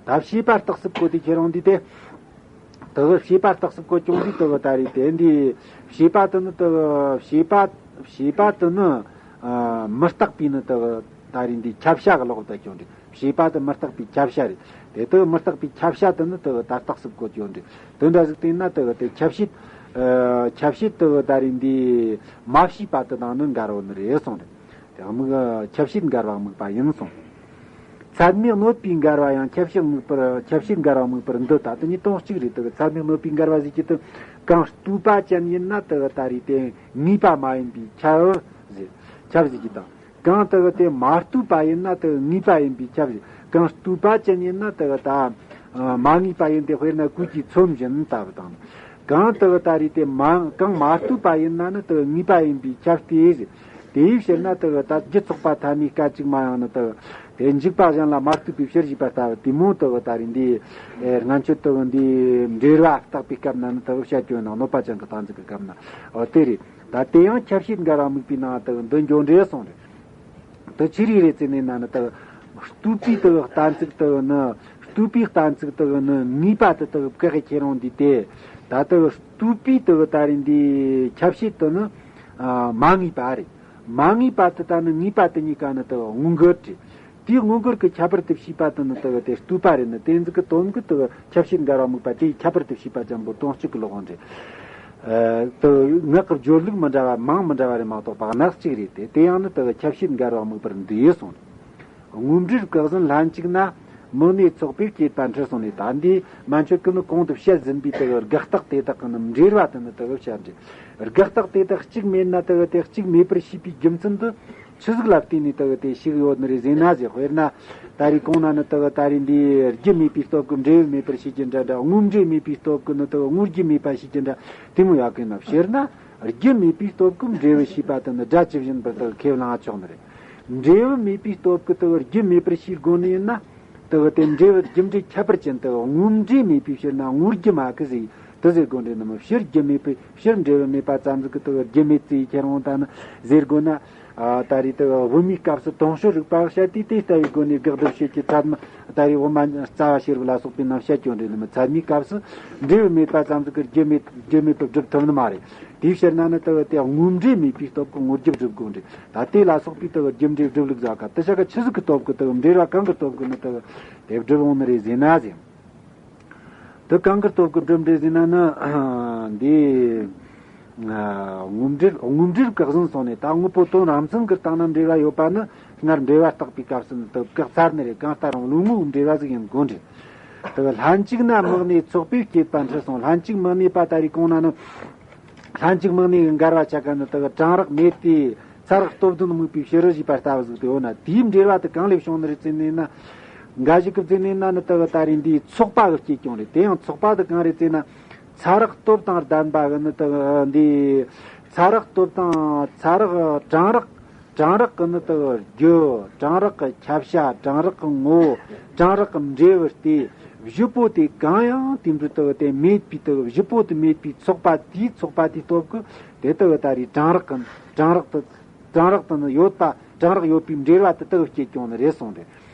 ད་བྱས་པ་རྟགས་སུ་བཀོད་དེ་ཁྱེད་རང་འདི་དེ། དེ་གི་བྱས་པ་རྟགས་སུ་བཀོད་ཀྱང་འདི་དེ་གི་ད་རེས་དེ་འདི་བྱས་པ་དེ་ནི་དེ་གི་བྱས་པ་བྱས་པ་དེ་ནི་ཨ་མི་རྟག་པའི་ནི་དེ་གི་ད་རེས་འདི་ཁྱབ་བྱ་གི་ལོག་པར་བསྡད་ཀྱང་འདྲ། བྱས་པ་དེ་མི་རྟག་པའི་ཁྱབ་བྱ་རེད། དེ་དེ་གི་མི་རྟག་པའི་ཁྱབ་བྱ་དེ་ནི་དེ་གི་ད་རྟགས་སུ་བཀོད་ཀྱང་འདྲ། དེ་འདྲ་ཟིག་བལྟས་ན་དེ་གི་དེ་ཁྱབ་བྱེད་ཨ་ཁྱབ་བྱེད་དེ་གི་ད་རེས་འདི་མ་བྱས་པ་དེ་དང་ནི་འགལ་བ་ནི་རེད་གསུངས་རེད། དེ་དམིགས་ཁྱབ་བྱེད་འགལ་བ་དམིགས་པ་ཡིན་གསུངས། ཚད་མས་གནོད་པའི་འགལ་བ་ཡང་ཁྱབ་བྱེད་དམིགས་པར། ཁྱབ་བྱེད་འགལ་བ་དམིགས་པར་འདོད་ད། དེ་གཉིས་དོན་གཅིག་རེད། དེ་གི་ཚད་མས་གནོད་པའི་འགལ་བ་ཟེར་གྱི་དེ་གང་ལྟོས་པ་ཅན་ཡིན་ན་དེ་གི་ད་རེས་དེ་ངེས་པ་མ་ཡིན་པའི་ཁྱབ་ཟེར། ཁྱབ་ཟེར་གྱི་དང་། གང་དེ་གི་དེ་མ་ལྟོས་པ་ཡིན་ན་དེ་གི་ངེས་པ་ཡིན་པའི་ཁྱབ་ཟེར། གང་ལྟོས་པ་ཅན་ཡིན་ན་དེ་གི་ད་མ་ངེས་པ་ཡིན་ཏེ། དཔེར་ན་གོས་ཀྱི་ཚོམ་བཞིན་ལྟ་བུ་དང་། གང་དེ་གི་ད་རེས་དེ་མ་གང་མ་ལྟོས་པ་ཡིན་ན་ནི་དེ་གི་ངེས་པ་ཡིན་པའི་ཁྱབ་སྟེ་ཟེར། དེའི་ཕྱིར་ན་དེ་གི་ད་རྒྱུ་ཚོགས་པ་ཐ་མའི་སྐད་ཅིག་མ་ཡང་ནི་དེ་གི་དེ་འཇུག་པ་གཞན་ལ་མ་ལྟོས་པའི་ཕྱིར་ཞེས་པ་ལྟ་བུ་དེ་མོ་དེ་གི་ད་རེས་འདི་ཨེ་སྔོན་ཆད་དེ་གི་འདི་འབྲེལ་བ་བརྟག་པའི་སྐབས་ན་ནི་དེ་གི་བཤད་རྒྱུ་ཡིན་ནོ། གནོད་པ་ཅན་གྱི་གཏན་ཚིགས་ཀྱི་སྐབས་ན། འོ་དེ་རེད། ད་དེ་ཡང་ཁྱབ་བྱེད་འགལ་བ་དམིགས་པའི་ནང་དེ་གི་འདི་འགྱོ་འདྲེ་གསུངས་རེད། དེ་ཆི་རིགས་རེད་ཟེར་ནས་ན་ནི་དེ་གི་ལྟོས་པའི་དེ་གི་གཏན་ཚིགས་དེ་གི་ནི། ལྟོས་པའི་གཏན་ཚིགས་དེ་གི་ནི་ངེས་པ་དེ་དེ་གི་བཀག་གི་ཁྱེར་ཡོང་དུས་དེ། ད་དེ་གི་ལྟོས་པའི་དེ་གི་ད་རེས་འདི་ཁྱབ་བྱེད་དེ་ནི་ཨ་མ་ངེས་པ་རེད། མ་ངེས་པ་དེ་ད་ནི་ངེས་པ་དེ་གཉིས་ཀ་ནི་དེ་གི་མངོན་གྱུར་རེད། དེའི་མངོན་གྱུར་གྱི་ཁྱད་པར་དུ་བྱས་པ་དེ་ནི་དེ་གི་དེ་ལྟོས་པ་རེད། ནི་དེ་ཚིག་གི་དོན་གྱི་དེ་གི་ཁྱབ་བྱེད་འགལ་བ་དམིགས་པ་དེའི་ཁྱད་པར་དུ་བྱས་པ་ཙམ་པོ་དོན་གཅིག་གི་ལོག་འདྲེ། ཨ་དེ་ངག་གི་སྦྱོར་ལུགས་མི་འདྲ་བ་མིང་མི་འདྲ་བ་རེད་མ་གཏོགས་པ་སྣ་གཅིག་རེད་དེ། དེ་ཡང་ནི་དེ་གི་ཁྱབ་བྱེད་འགལ་བ་དམིགས་པར་འདུས་གསུངས། དངོས་འབྲེལ་བཀག་ཟིན་ལྷན་ཅིག་ན། མིག་གནས་ཚོགས་པས་བསྐྱེད་པ་འཁྲུལ་གསུངས་ནས། ད་འདི་མན་ཆད་ཀྱི་ནི་གོང་དུ་བཤད་ཟིན་པའི་དེ་གི་དགག་རྟགས་དེ་དག་གི་ནི་འབྲེལ་བ་དེ་ནི་དེ་གི་བཤད་འདྲེ། དགག་རྟགས་དེ་དག་གཅིག་མེད་ན་དེ་གི་དེ་གཅིག་མེད་པར་བྱས་པའི་རྒྱུ་མཚན་དུ། ཆི་ཟིག་ལ་བརྟེན་ནས་དེ་གི་དེ་ཞིག་ཡོད་ནི་རེད་ཟེར་ན་ཟེར། དཔེར་ན་ད་རེས་གོང་ན་ནི་དེ་གི་ད་རེས་འདི་རྒྱུ་མེད་པའི་སྟོབས་ཀྱིས་འབྲས་བུ་མེད་པར་བྱེད་ཀྱི་འདྲ་འདྲ། དངོས་འབྲས་མེད་པའི་སྟོབས་ཀྱིས་ནི་དེ་གི་དངོས་རྒྱུ་མེད་པ་བྱེད་ཀྱི་འདྲ། དེ་མོ་ཡག་གི་ན། སྤྱིར་ན་རྒྱུ་མེད་པའི་སྟོབས་ཀྱིས་འབྲས་བུ་བྱས་པ་དེ་ནི་སྒྲ་ཇི་བཞིན་པར་དེ་གི་ཁས་བླངས་ཆོག་ནི་རེད། འབྲས་བུ་མེད་པའི་སྟོབས་ཀྱིས་དེ་གི་རྒྱུ་མེད་པར་བྱེད་དགོས་ནི་ཡིན་ན། དེ་གི་དེ་འབྲས་བུ་རྒྱུ་འབྲས་ཁྱད་པར་ཅན་དེ་གི་དངོས་འབྲས་མེད་པའི་ཕྱིར་ན་དངོས་རྒྱུ་མ་གི་ཟེར་དེ་ཟེར་དགོས་འདྲེ་ནི་མི། ཕྱིར་རྒྱུ་མེད་པའི་ཕྱིར་འབྲས་བུ་མེད་པ་ཙམ་ཟིག་གི་དེ་གི་རྒྱུ་མེད་ཙེ་ཁྱེར་འོང་ད་ནི་ཟེར་དགོས་ན། ཨ་ད་རེས་དེ་གི་དབུ་མའི་སྐབས་སུ་དོན་སྤྱོད་རིག་པ་བཤད་དུས་དེ་ལྟ་བུའི་སྒོ་ནས་དགག་སྒྲུབ་བྱེད་ཀྱི་ཚད་མ་ད་རེས་དབུ་མ་རྩ་བ་ཤེས་རབ་ལ་སོགས་པའི་རྣམ་བཤད་སྐྱོན་འདྲེ་ནི་མི། ཚད་མའི་སྐབས་སུ་འབྲས་བུ་མེད་པ་ཙམ་ཟིག་གི་རྒྱུ་མེད་རྒྱུ་མེད་པར་སྒྲུབ་ཐུབ་ནི་མ་རེད། དེའི་ཕྱིར་ན་ནི་དེ་གི་དེ་དངོས་འབྲས་མེད་པའི་སྟོབས་ཀྱིས་དངོས་རྒྱུ་སྒྲུབ་དགོས་འདྲེ། ད་དེ་ལ་སོགས་པའི་དེ་གི་རྒྱུ་འབྲས་སྒྲུབ་ལུགས་ཟ་ག་དེ་ཆ་ག་ཆི་ཟིག་གི་སྟོབས་ཀྱིས་དེ་གི་འབྲེལ་བ་གང་གི་སྟོབས་ཀྱིས་ནི་དེ་གི་དེ་སྒྲུབ་འོང་ནི་རེད་ཟེར་ན་ཟེར། དེ་གང་གི་སྟོབས་ཀྱིས་སྒྲུབ་འདྲེ་ཟེར་ན་ནི་འདི་དངོས་འབྲེལ་དངོས་འབྲེལ་བཀག་ཟིན་སོང་ནས། ད་དངོས་པོ་དོན་རང་མཚན་གྱི་སྟེང་ན་འབྲེལ་བ་ཡོད་པ་ནི་སྔར་འབྲེལ་བ་བརྟག་པའི་སྐབས་སུ་ནི་དེ་བཀག་ཚར་ནི་རེད། གང་ལྟར་རང་ལུགས་ངོ་བོའི་འབྲེལ་བ་ཟིག་ཡིན་དགོས་འདྲེ། དེ་ལྷན་ཅིག་ན་མིག་གནས་ཚོགས་པས་བསྐྱེད་པ་འཁྲུལ་གསུངས། ལྷན་ཅིག་མིག་གནས་པ་ད་རེས་གོང་ན་ནི། ལྷན་ཅིག་མིག་གནས་ཀྱི་འགལ་བ་ཆ་ག་ནི་དེ་གི་གྲང་རེག་མེད་དེ། ཚ་རེག་སྟོབས་ལྡན་དམིགས་པའི་ཕྱིར་རོ་ཞེས་པ་ལྟ་བུ་ཟིག་དེ་ཡོད་ན། དེའི་འབྲེལ་བ་དེ་གང་ལས་བྱུང་ནི་རེད་ཟེར་ནས་ན། འགའ་ཞིག་གིས་ཟེར་ནས་ན་ནི་དེ་གི་ད་རེས་འདིའི་ཚོགས་པ་གི་བསྐྱེད་ཀྱང་རེད། དེ་ཡང་ཚོགས་པ་དེ་གང་རེད་ཟེར་ན། ཚ་རེག་སྟོབས་དང་ལྡན་པ་གི་ནི་དེ་གི་འདི། ཚ་རེག་སྟོབས་དང་ཚ་རེག་གྲང་རེག་གྲང་རེག་གི་ནི་དེ་གི་རྒྱུ། གྲང་རེག་གི་ཁྱབ་བྱ། གྲང་རེག་གི་ངོ་བོ། གྲང་རེག་གི་འབྲས་བུ་སྟེ། བཞི་པོ་དེ་གང་ཡང་དེ་འདྲ་དེ་གི་དེ་མེད་པའི་དེ་གི་བཞི་པོ་དེ་མེད་པའི་ཚོགས་པ་དེའི་ཚོགས་པ་དེའི་སྟོབས་ཀྱིས་དེ་དེ་གི་ད་རེས་གྲང་རེག་གི་གྲང་རེག་ཏུ་གྲང་རེག་ཏུ་ནི་ཡོད་པ། གྲང་རེག་ཡོད་པའི་འབྲེལ་བ་དེ་དེ་གི་སྐྱེ་ཀྱང་ནི་རེད་གསུངས་ཏེ།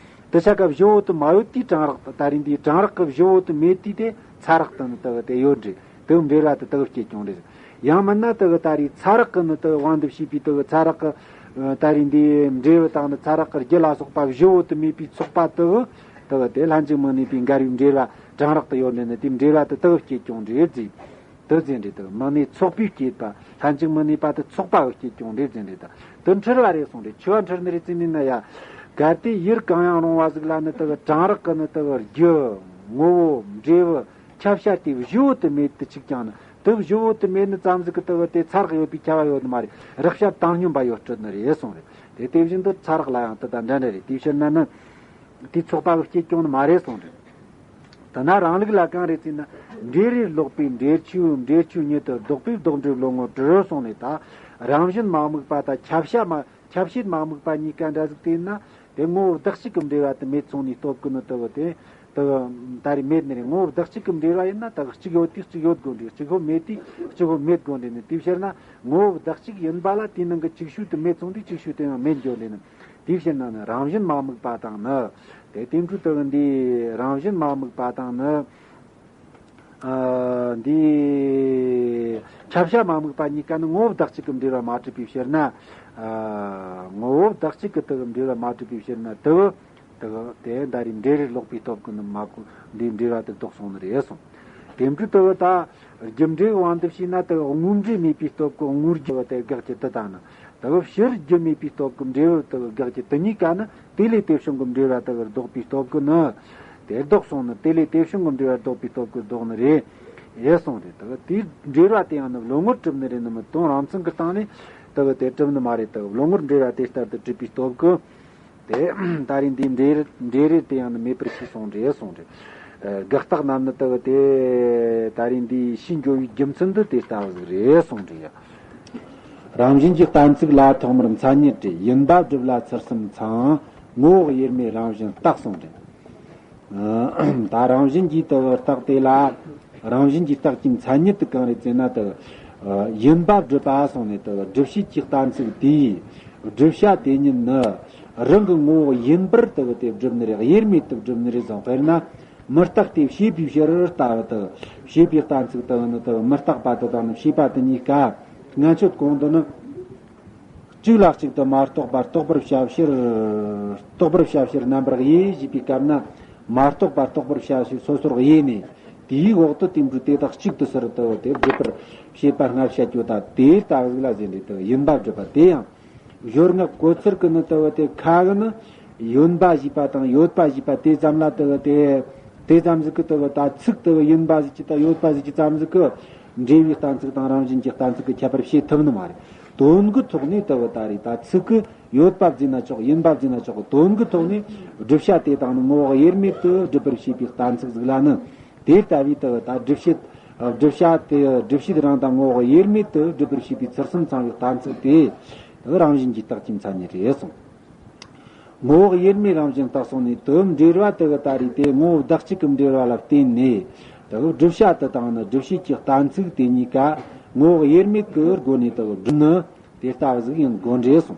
དེ་ཆ་ག་བཞི་བོ་དེ་མ་ཡོད་དུས་གྲང་རེག་ཏུ། ད་རེས་འདིའི་གྲང་རེག་གི་བཞི་བོ་དེ་མེད་དུས་དེ་ཚ་རེག་ཏུ་ནི་དེ་གི་དེ་ཡོད་འདྲ། དེ་གི་འབྲེལ་བ་དེ་དེ་གི་སྐྱེ་ཀྱང་རེད། ཡང་མིན་ན་དེ་གི་ད་རེས་ཚ་རེག་གི་ནི་དེ་གི་དབང་དུ་བྱས་པའི་དེ་གི་ཚ་རེག་གི་ད་རེས་འདིའི་འབྲས་བུ་དང་ནི་ཚ་རེག་གི་རྒྱུ་ལ་སོགས་པ་བཞི་བོ་དེ་མེད་པའི་ཚོགས་པ་དེ་གི་དེ་གི་དེ་ལྷན་ཅིག་མིག་གནས་པའི་འགལ་བའི་འབྲེལ་བ་གྲང་རེག་ཏུ་ཡོད་འདྲ་ནི་དེའི་འབྲེལ་བ་དེ་དེ་གི་སྐྱེ་ཀྱང་རེད་ཟེར། དེ་ཟེར་འདྲ། དེ་མིག་གནས་ཚོགས་པས་བསྐྱེད་པ། ལྷན་ཅིག་མིག་གནས་པ་དེ་ཚོགས་པ་གིས་བསྐྱེད་ཀྱང་རེད་ཟེར་འདྲ། དེ་འཁྲུལ་བ་རེད་གསུངས་ཏེ། ཆི་བ་འཁྲུལ་ནི་རེད་ཟེར་ནི་ན་ཡ། གལ་ཏེ་ཡུལ་གང་ཡང་རུང་བ་ཟིག་ལ་ནི་དེ་གི་གྲང་རེག་གི་ནི་དེ་གི་རྒྱུ། ངོ་བོ། འབྲས་བུ། ཁྱབ་བྱ་དེ་བཞི་བོ་དེ་མེད་དུ་ཆུག་ཀྱང་ནི། དེ་བཞི་བོ་དེ་མེད་ནི་ཙམ་ཟིག་གི་དེ་གི་དེ་ཚ་རེག་ཡོད་པའི་ཁྱབ་པ་ཡོད་ནི་མ་རེད། རེག་བྱ་བཏང་སྙོམས་པ་ཡོད་སྲིད་ནི་རེད་གསུངས་རེད། དེ་དེ་བཞིན་དུ་ཚ་རེག་ལ་ཡང་དེ་དང་འདྲ་འདྲ་རེད། དེའི་ཕྱིར་ན་ནི། དེ་ཚོགས་པ་གིས་བསྐྱེད་ཀྱང་ནི་མ་རེད་གསུངས་རེད། དེ་ན་རང་ལུགས་ལ་གང་རེད་ཟེར་ན། འབྲས་རེ་ལོག་པའི་འབྲས་ཆོས། འབྲས་ཆོས་ཉིད་དུ་ལྡོག་པས་ལྡོག་འབྲས་ལོག་ངོར་གྲུབ་གསུངས་ནས། ད་རང་བཞིན་མ་དམིགས་པ་དང་ཁྱབ་བྱ་མ་ ཁྱབ་བྱེད་མ་དམིགས་པ་གཉིས་ཀ་འདྲ་ཟིག་དེ་ཡིན་ན། དེ་ངོ་བོ་བདག་གཅིག་གི་འབྲེལ་བ་དེ་མེད་སོང་ནས་སྟོབས་ཀྱིས་ནི་དེ་གི་དེ་དེ་གི་ད་རེས་མེད་ནི་རེད། ངོ་བོ་བདག་གཅིག་གི་འབྲེལ་བ་ཡིན་ན་དེ་གི་གཅིག་ཡོད་དུས་གཅིག་ཡོད་དགོས་འདྲི། གཅིག་པོ་མེད་དུས་གཅིག་པོ་མེད་དགོས་འདྲི་ནི། དེའི་ཕྱིར་ན་ངོ་བོ་བདག་གཅིག་ཡིན་པ་ལ་དེའི་ནང་གི་ཅིག་ཤོས་དེ་མེད་སོང་དུས་ཅིག་ཤོས་དེ་ཡང་མེད་འགྱོ་འདྲི་ནི། དེའི་ཕྱིར་ན་ནི་རང་བཞིན་མ་དམིགས་པ་དང་ནི། དེ་དེ་འཕྲོས་དེ་གི་འདི་རང་བཞིན་མ་དམིགས་པ་དང་ནི། ཨ། འདི་ཁྱབ་བྱ་མ་དམིགས་པ་གཉིས་ཀ་ནི་ངོ་བོ་བདག་གཅིག་གི་འབྲེལ་བ་མ་གྲུབ་པའི་ཕྱིར་ན། ཨ། ངོ་བོ་བདག་གཅིག་གི་དེ་གི་འབྲེལ་བ་མ་གྲུབ་པའི་ཕྱིར་ན་དེ་གི་དེ་གི་དེ་ད་རེས་འབྲེལ་རེས་ལོག་པའི་སྟོབས་ཀྱིས་ནི་མ་གོ་འདིའི་འབྲེལ་བ་དེ་ལྡོག་སོང་ནི་རེད་གསུངས། དེ་འཕྲོས་དེ་གི་ད་རྒྱུ་འབྲས་དབང་དུ་བྱས་ན་དེ་གི་དངོས་འབྲས་མེད་པའི་སྟོབས་ཀྱིས་དངོས་རྒྱུ་དེ་དགག་རྒྱུ་དེ་དང་ནི། དེ་གི་ཕྱིར་རྒྱུ་མེད་པའི་སྟོབས་ཀྱིས་འབྲས་བུ་དེ་གི་དགག་རྒྱུ་དེ་གཉིས་ཀ་ནི་དེ་ལས་དེ་བྱུང་གི་འབྲེལ་བ་དེ་གི་ལྡོག་པའི་སྟོབས་ཀྱིས་ནི་དེ་ལྡོག་སོང་ནི། དེ་ལས་དེ་བྱུང་གི་འབྲེལ་བ་ལྡོག་པའི་སྟོབས་ཀྱིས་ལྡོག་ནི་རེད། ཡེ་གསུངས་རེད། དེ་གི་དེའི་འབྲེལ་བ་དེ་ཡང་ནི་བློ་ངོར་གྲུབ་ནི་རེད་ནི་མི། དོན་རང་མཚན་གྱི་སྟེང་ནས་དེ་གི་དེ་གྲུབ་ནི་མ་རེད། དེ་གི་བློ་ངོར་འབྲེལ་བ་དེ་ལྟར་དུ་གྲུབ་པའི་སྟོབས་ཀྱིས། དེ་ད་རེས་འདིའི་འབྲེལ་འབྲེལ་རེས་དེ་ཡང་ནི་མེད་པར་ཤེས་གསུངས་རེད་གསུངས་རེད། ཨ། དགག་རྟགས་རྣམས་ནི་དེ་གི་དེ་ད་རེས་འདིའི་ཕྱིས་འགྱོ་བའི་རྒྱུ་མཚན་འདི་དེ་ལྟ་བུ་ཟིག་རེད་གསུངས་རེད་ཡ། རང་བཞིན་གྱི་གཏན་ཚིགས་ལ་ཐོག་མར་མཚན་ཉིད་དྲི། ཡིན་པ་སྒྲུབ་ལ་ཚུལ་གསུམ་ཚང་། ངོ་བོ་དབྱེར་མེད་རང་བཞིན་རྟགས་གསུངས་རེད། ཨ། ད་རང་བཞིན་གྱི་དེ་གི་རྟགས་དེ་ལ། རང་བཞིན་གྱི་རྟགས་ཀྱི་མཚན་ཉིད་དེ་གང་རེད་ཟེར་ན་དེ་གི། ཨ། ཡིན་པ་སྒྲུབ་པ་གསུངས་ནས་དེ་གི་སྒྲུབ་བྱེད་ཀྱི་གཏན་ཚིགས་དེས་བསྒྲུབ་བྱ་དེ་ཉིད་ནི་རང་གི་ངོ་བོ་ཡིན་པར་དེ་གི་དེ་སྒྲུབ་ནི་རེད། དབྱེར་མེད་དུ་སྒྲུབ་ནི་རེད་ཟེར། དཔེར་ན། མུ་སྟེགས་དེ་བྱས་པའི་ཕྱིར་ལྟ་བུ་དེ། བྱས་པའི་གཏན་ཚིགས་དེ་ནི་དེ་མུ་སྟེགས་པ་དེ་དང་ནི་བྱས་པ་དེ་གཉིས་ཀ་ང་ཆོས་གོང་དུ་ནི། གཅིག་ལ་གཅིག་ཏུ་མ་རྟོགས་པར་རྟོགས་པར་བྱ་ཕྱིར། རྟོགས་པར་བྱ་ཕྱིར་རྣམ་པར་དབྱེ་ཞེས་པའི་སྐབས་ན། མ་རྟོགས་པར་རྟོགས་པར་བྱ་ཞེས་སོ་སོར་དབྱེ་ནས། དེའི་འོག་ཏུ་དེ་འཕྲོས་དེ་དག་གཅིག་ཏུ་ཟུར་དུ་དེ་སྒྲུབ་པར་བྱེད་པ་སྔར་བཤད་རྒྱུ་དང་དེ་ལྟ་བུ་ལ་ཟེར་འདྲ། དེ་ཡིན་པ་སྒྲུབ་པ་དེ་ཡང་། སྦྱོར་ངག་གོ་ཚུལ་གྱི་ནི་དེ་བ་དེ་ཁ་གི་ནི། ཡིན་པ་ཞེས་པ་དང་ཡོད་པ་ཞེས་པ་དེ་ཙམ་ལ་དེ་བ་དེ། དེ་ཙམ་ཟིག་གི་དེ་བ་ད་ཚིག་དེ་བ་ཡིན་པ་ཟིག་གི་དང་ཡོད་པ་ཟིག་གི་ཙམ་ཟིག་གི་འབྲེལ་བའི་གཏན་ཚིགས་དང་རང་བཞིན་གྱི་གཏན་ཚིགས་ཀྱི་ཁྱད་པར་བྱེད་ཐུབ་ནི་མ་རེད། དོན་གྱི་ཐོག་ནས་དེ་བ་ད་རེད། ད་ཚིག་གི་ཡོད་པ་བརྫིས་ན་ཆོག་ཡིན་པ་བརྫིས་ན་ཆོག་དོན་གྱི་ཐོག་ནས་བསྒྲུབ་བྱ་དེ་དང་ནི་ངོ་བོ་དབྱེར་མེད་དུ་སྒྲུབ་པར་བྱེད་པའི་གཏན་ཚིགས་ཟིག་ལ་ནི། དེ་ལྟ་བུའི་དེ་བ་ད་སྒྲུབ་བྱེད། བསྒྲུབ་བྱ་དེ་སྒྲུབ་བྱེད་རང་དང་ངོ་བོ་དབྱེར་མེད་དུ་སྒྲུབ་པར་བྱེད་པའི་ཚུལ་གསུམ་ཚང་བའི་གཏན་ཚིགས་དེ། དེ་རང་བཞིན་གྱི་རྟགས་ཀྱི་མཚན་ཉིད་རེད་གསུངས། ངོ་བོ་དབྱེར་མེད་རང་བཞིན་རྟགས་གསུངས་ནས། དེ་འབྲེལ་བ་དེ་གི་ད་རེད། དེ་ངོ་བོ་བདག་གཅིག་གི་འབྲེལ་བ་ལ་བརྟེན་ནས། དེ་གི་བསྒྲུབ་བྱ་དེ་དང་ནི་སྒྲུབ་བྱེད་ཀྱི་གཏན་ཚིགས་དེ་གཉིས་ཀ་ངོ་བོ་དབྱེར་མེད་ཀྱི་སྒོ་ནས་དེ་གི་སྒྲུབ་ནི་དེ་ལྟ་བུ་ཟིག་ཡིན་དགོས་འདྲ་གསུངས།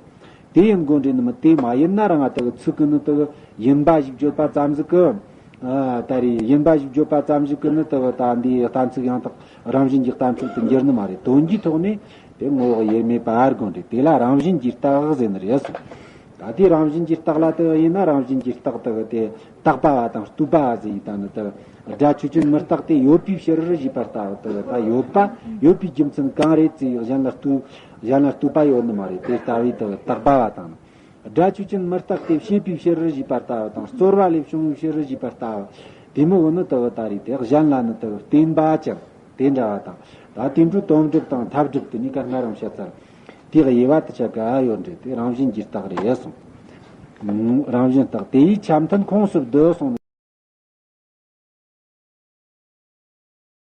དེ་ཡིན་དགོས་འདྲ་ནི་མི་དེ་མ་ཡིན་ན་རང་ང་དེ་གི་ཚིག་གི་ནི་དེ་གི་ཡིན་པ་ཞིག་བརྗོད་པ་ཙམ་ཟིག་གི། ཨ། ད་རེད། ཡིན་པ་ཞིག་བརྗོད་པ་ཙམ་ཞིག་གི་ནི་དེ་གི་ད་འདིའི་གཏན་ཚིགས་ཡང་དག་རང་བཞིན་གྱི་གཏན་ཚིགས་དུ་འགྱུར་ནི་མ་རེད། དོན་གྱི་ཐོག་ནས་དེ་ངོ་བོ་དབྱེར་མེད་པ་དགོས་འདྲ། དེ་ལ་རང་བཞིན་གྱི་རྟགས་ཟེར་ནི་རེད་གསུངས། ད་དེ་རང་བཞིན་གྱི་རྟགས་ལ་དེ་ཡིན་ན་རང་བཞིན་གྱི་རྟགས་དེ་གི་དེ་བཏགས་པ་བ་དང་བཏུས་པ་བ་ཟེར་ཡི་ད་ནི་དེ་སྒྲ་ཆོས་ཅན་མུ་སྟེགས་དེ་ཡོད་པའི་ཕྱིར་ཞེས་པ་ལྟ་བུ་དེ་ད་ཡོད་པ་ཡོད་པའི་རྒྱུ་མཚན་གང་རེད་ཟེར་གཞན་ལ་བཏུས་གཞན་ལ་བཏུས་པ་ཡོད་ནི་མ་རེད། དེ་ལྟ་བུའི་དེ་བཏགས་པ་བ་དང་ནི། སྒྲ་ཆོས་ཅན་མུ་སྟེགས་དེ་བྱས་པའི་ཕྱིར་ཞེས་པ་ལྟ་བུ་དང་རྩོལ་བ་ལས་བྱུང་བའི་ཕྱིར་ཞེས་པ་ལྟ་བུ་དེ་མོ་བོ་ནི་དེ་བ་ད་རེད། དེ་གཞན་ལ་ནི་དེ་བ་བརྟེན་པ་ཅན་དེ་འདྲ་བ་དང་། ད་དེ་འཕྲོས་དོན་སྒྲུབ་དང་ཐབས་སྒྲུབ་དེ་གཉིས་ཀ་སྔར་རང་བཤད་ཚར། དེའི་དབྱེ་བ་དེ་ཆ་ག་ཡོད་འདྲ། དེ་རང་བཞིན་གྱི་རྟགས་རེད་གསུངས། རང་བཞིན་རྟགས་དེ་ཡི་ཆ་མཐུན་ཁོངས་སུ་བསྡུ་གསུངས།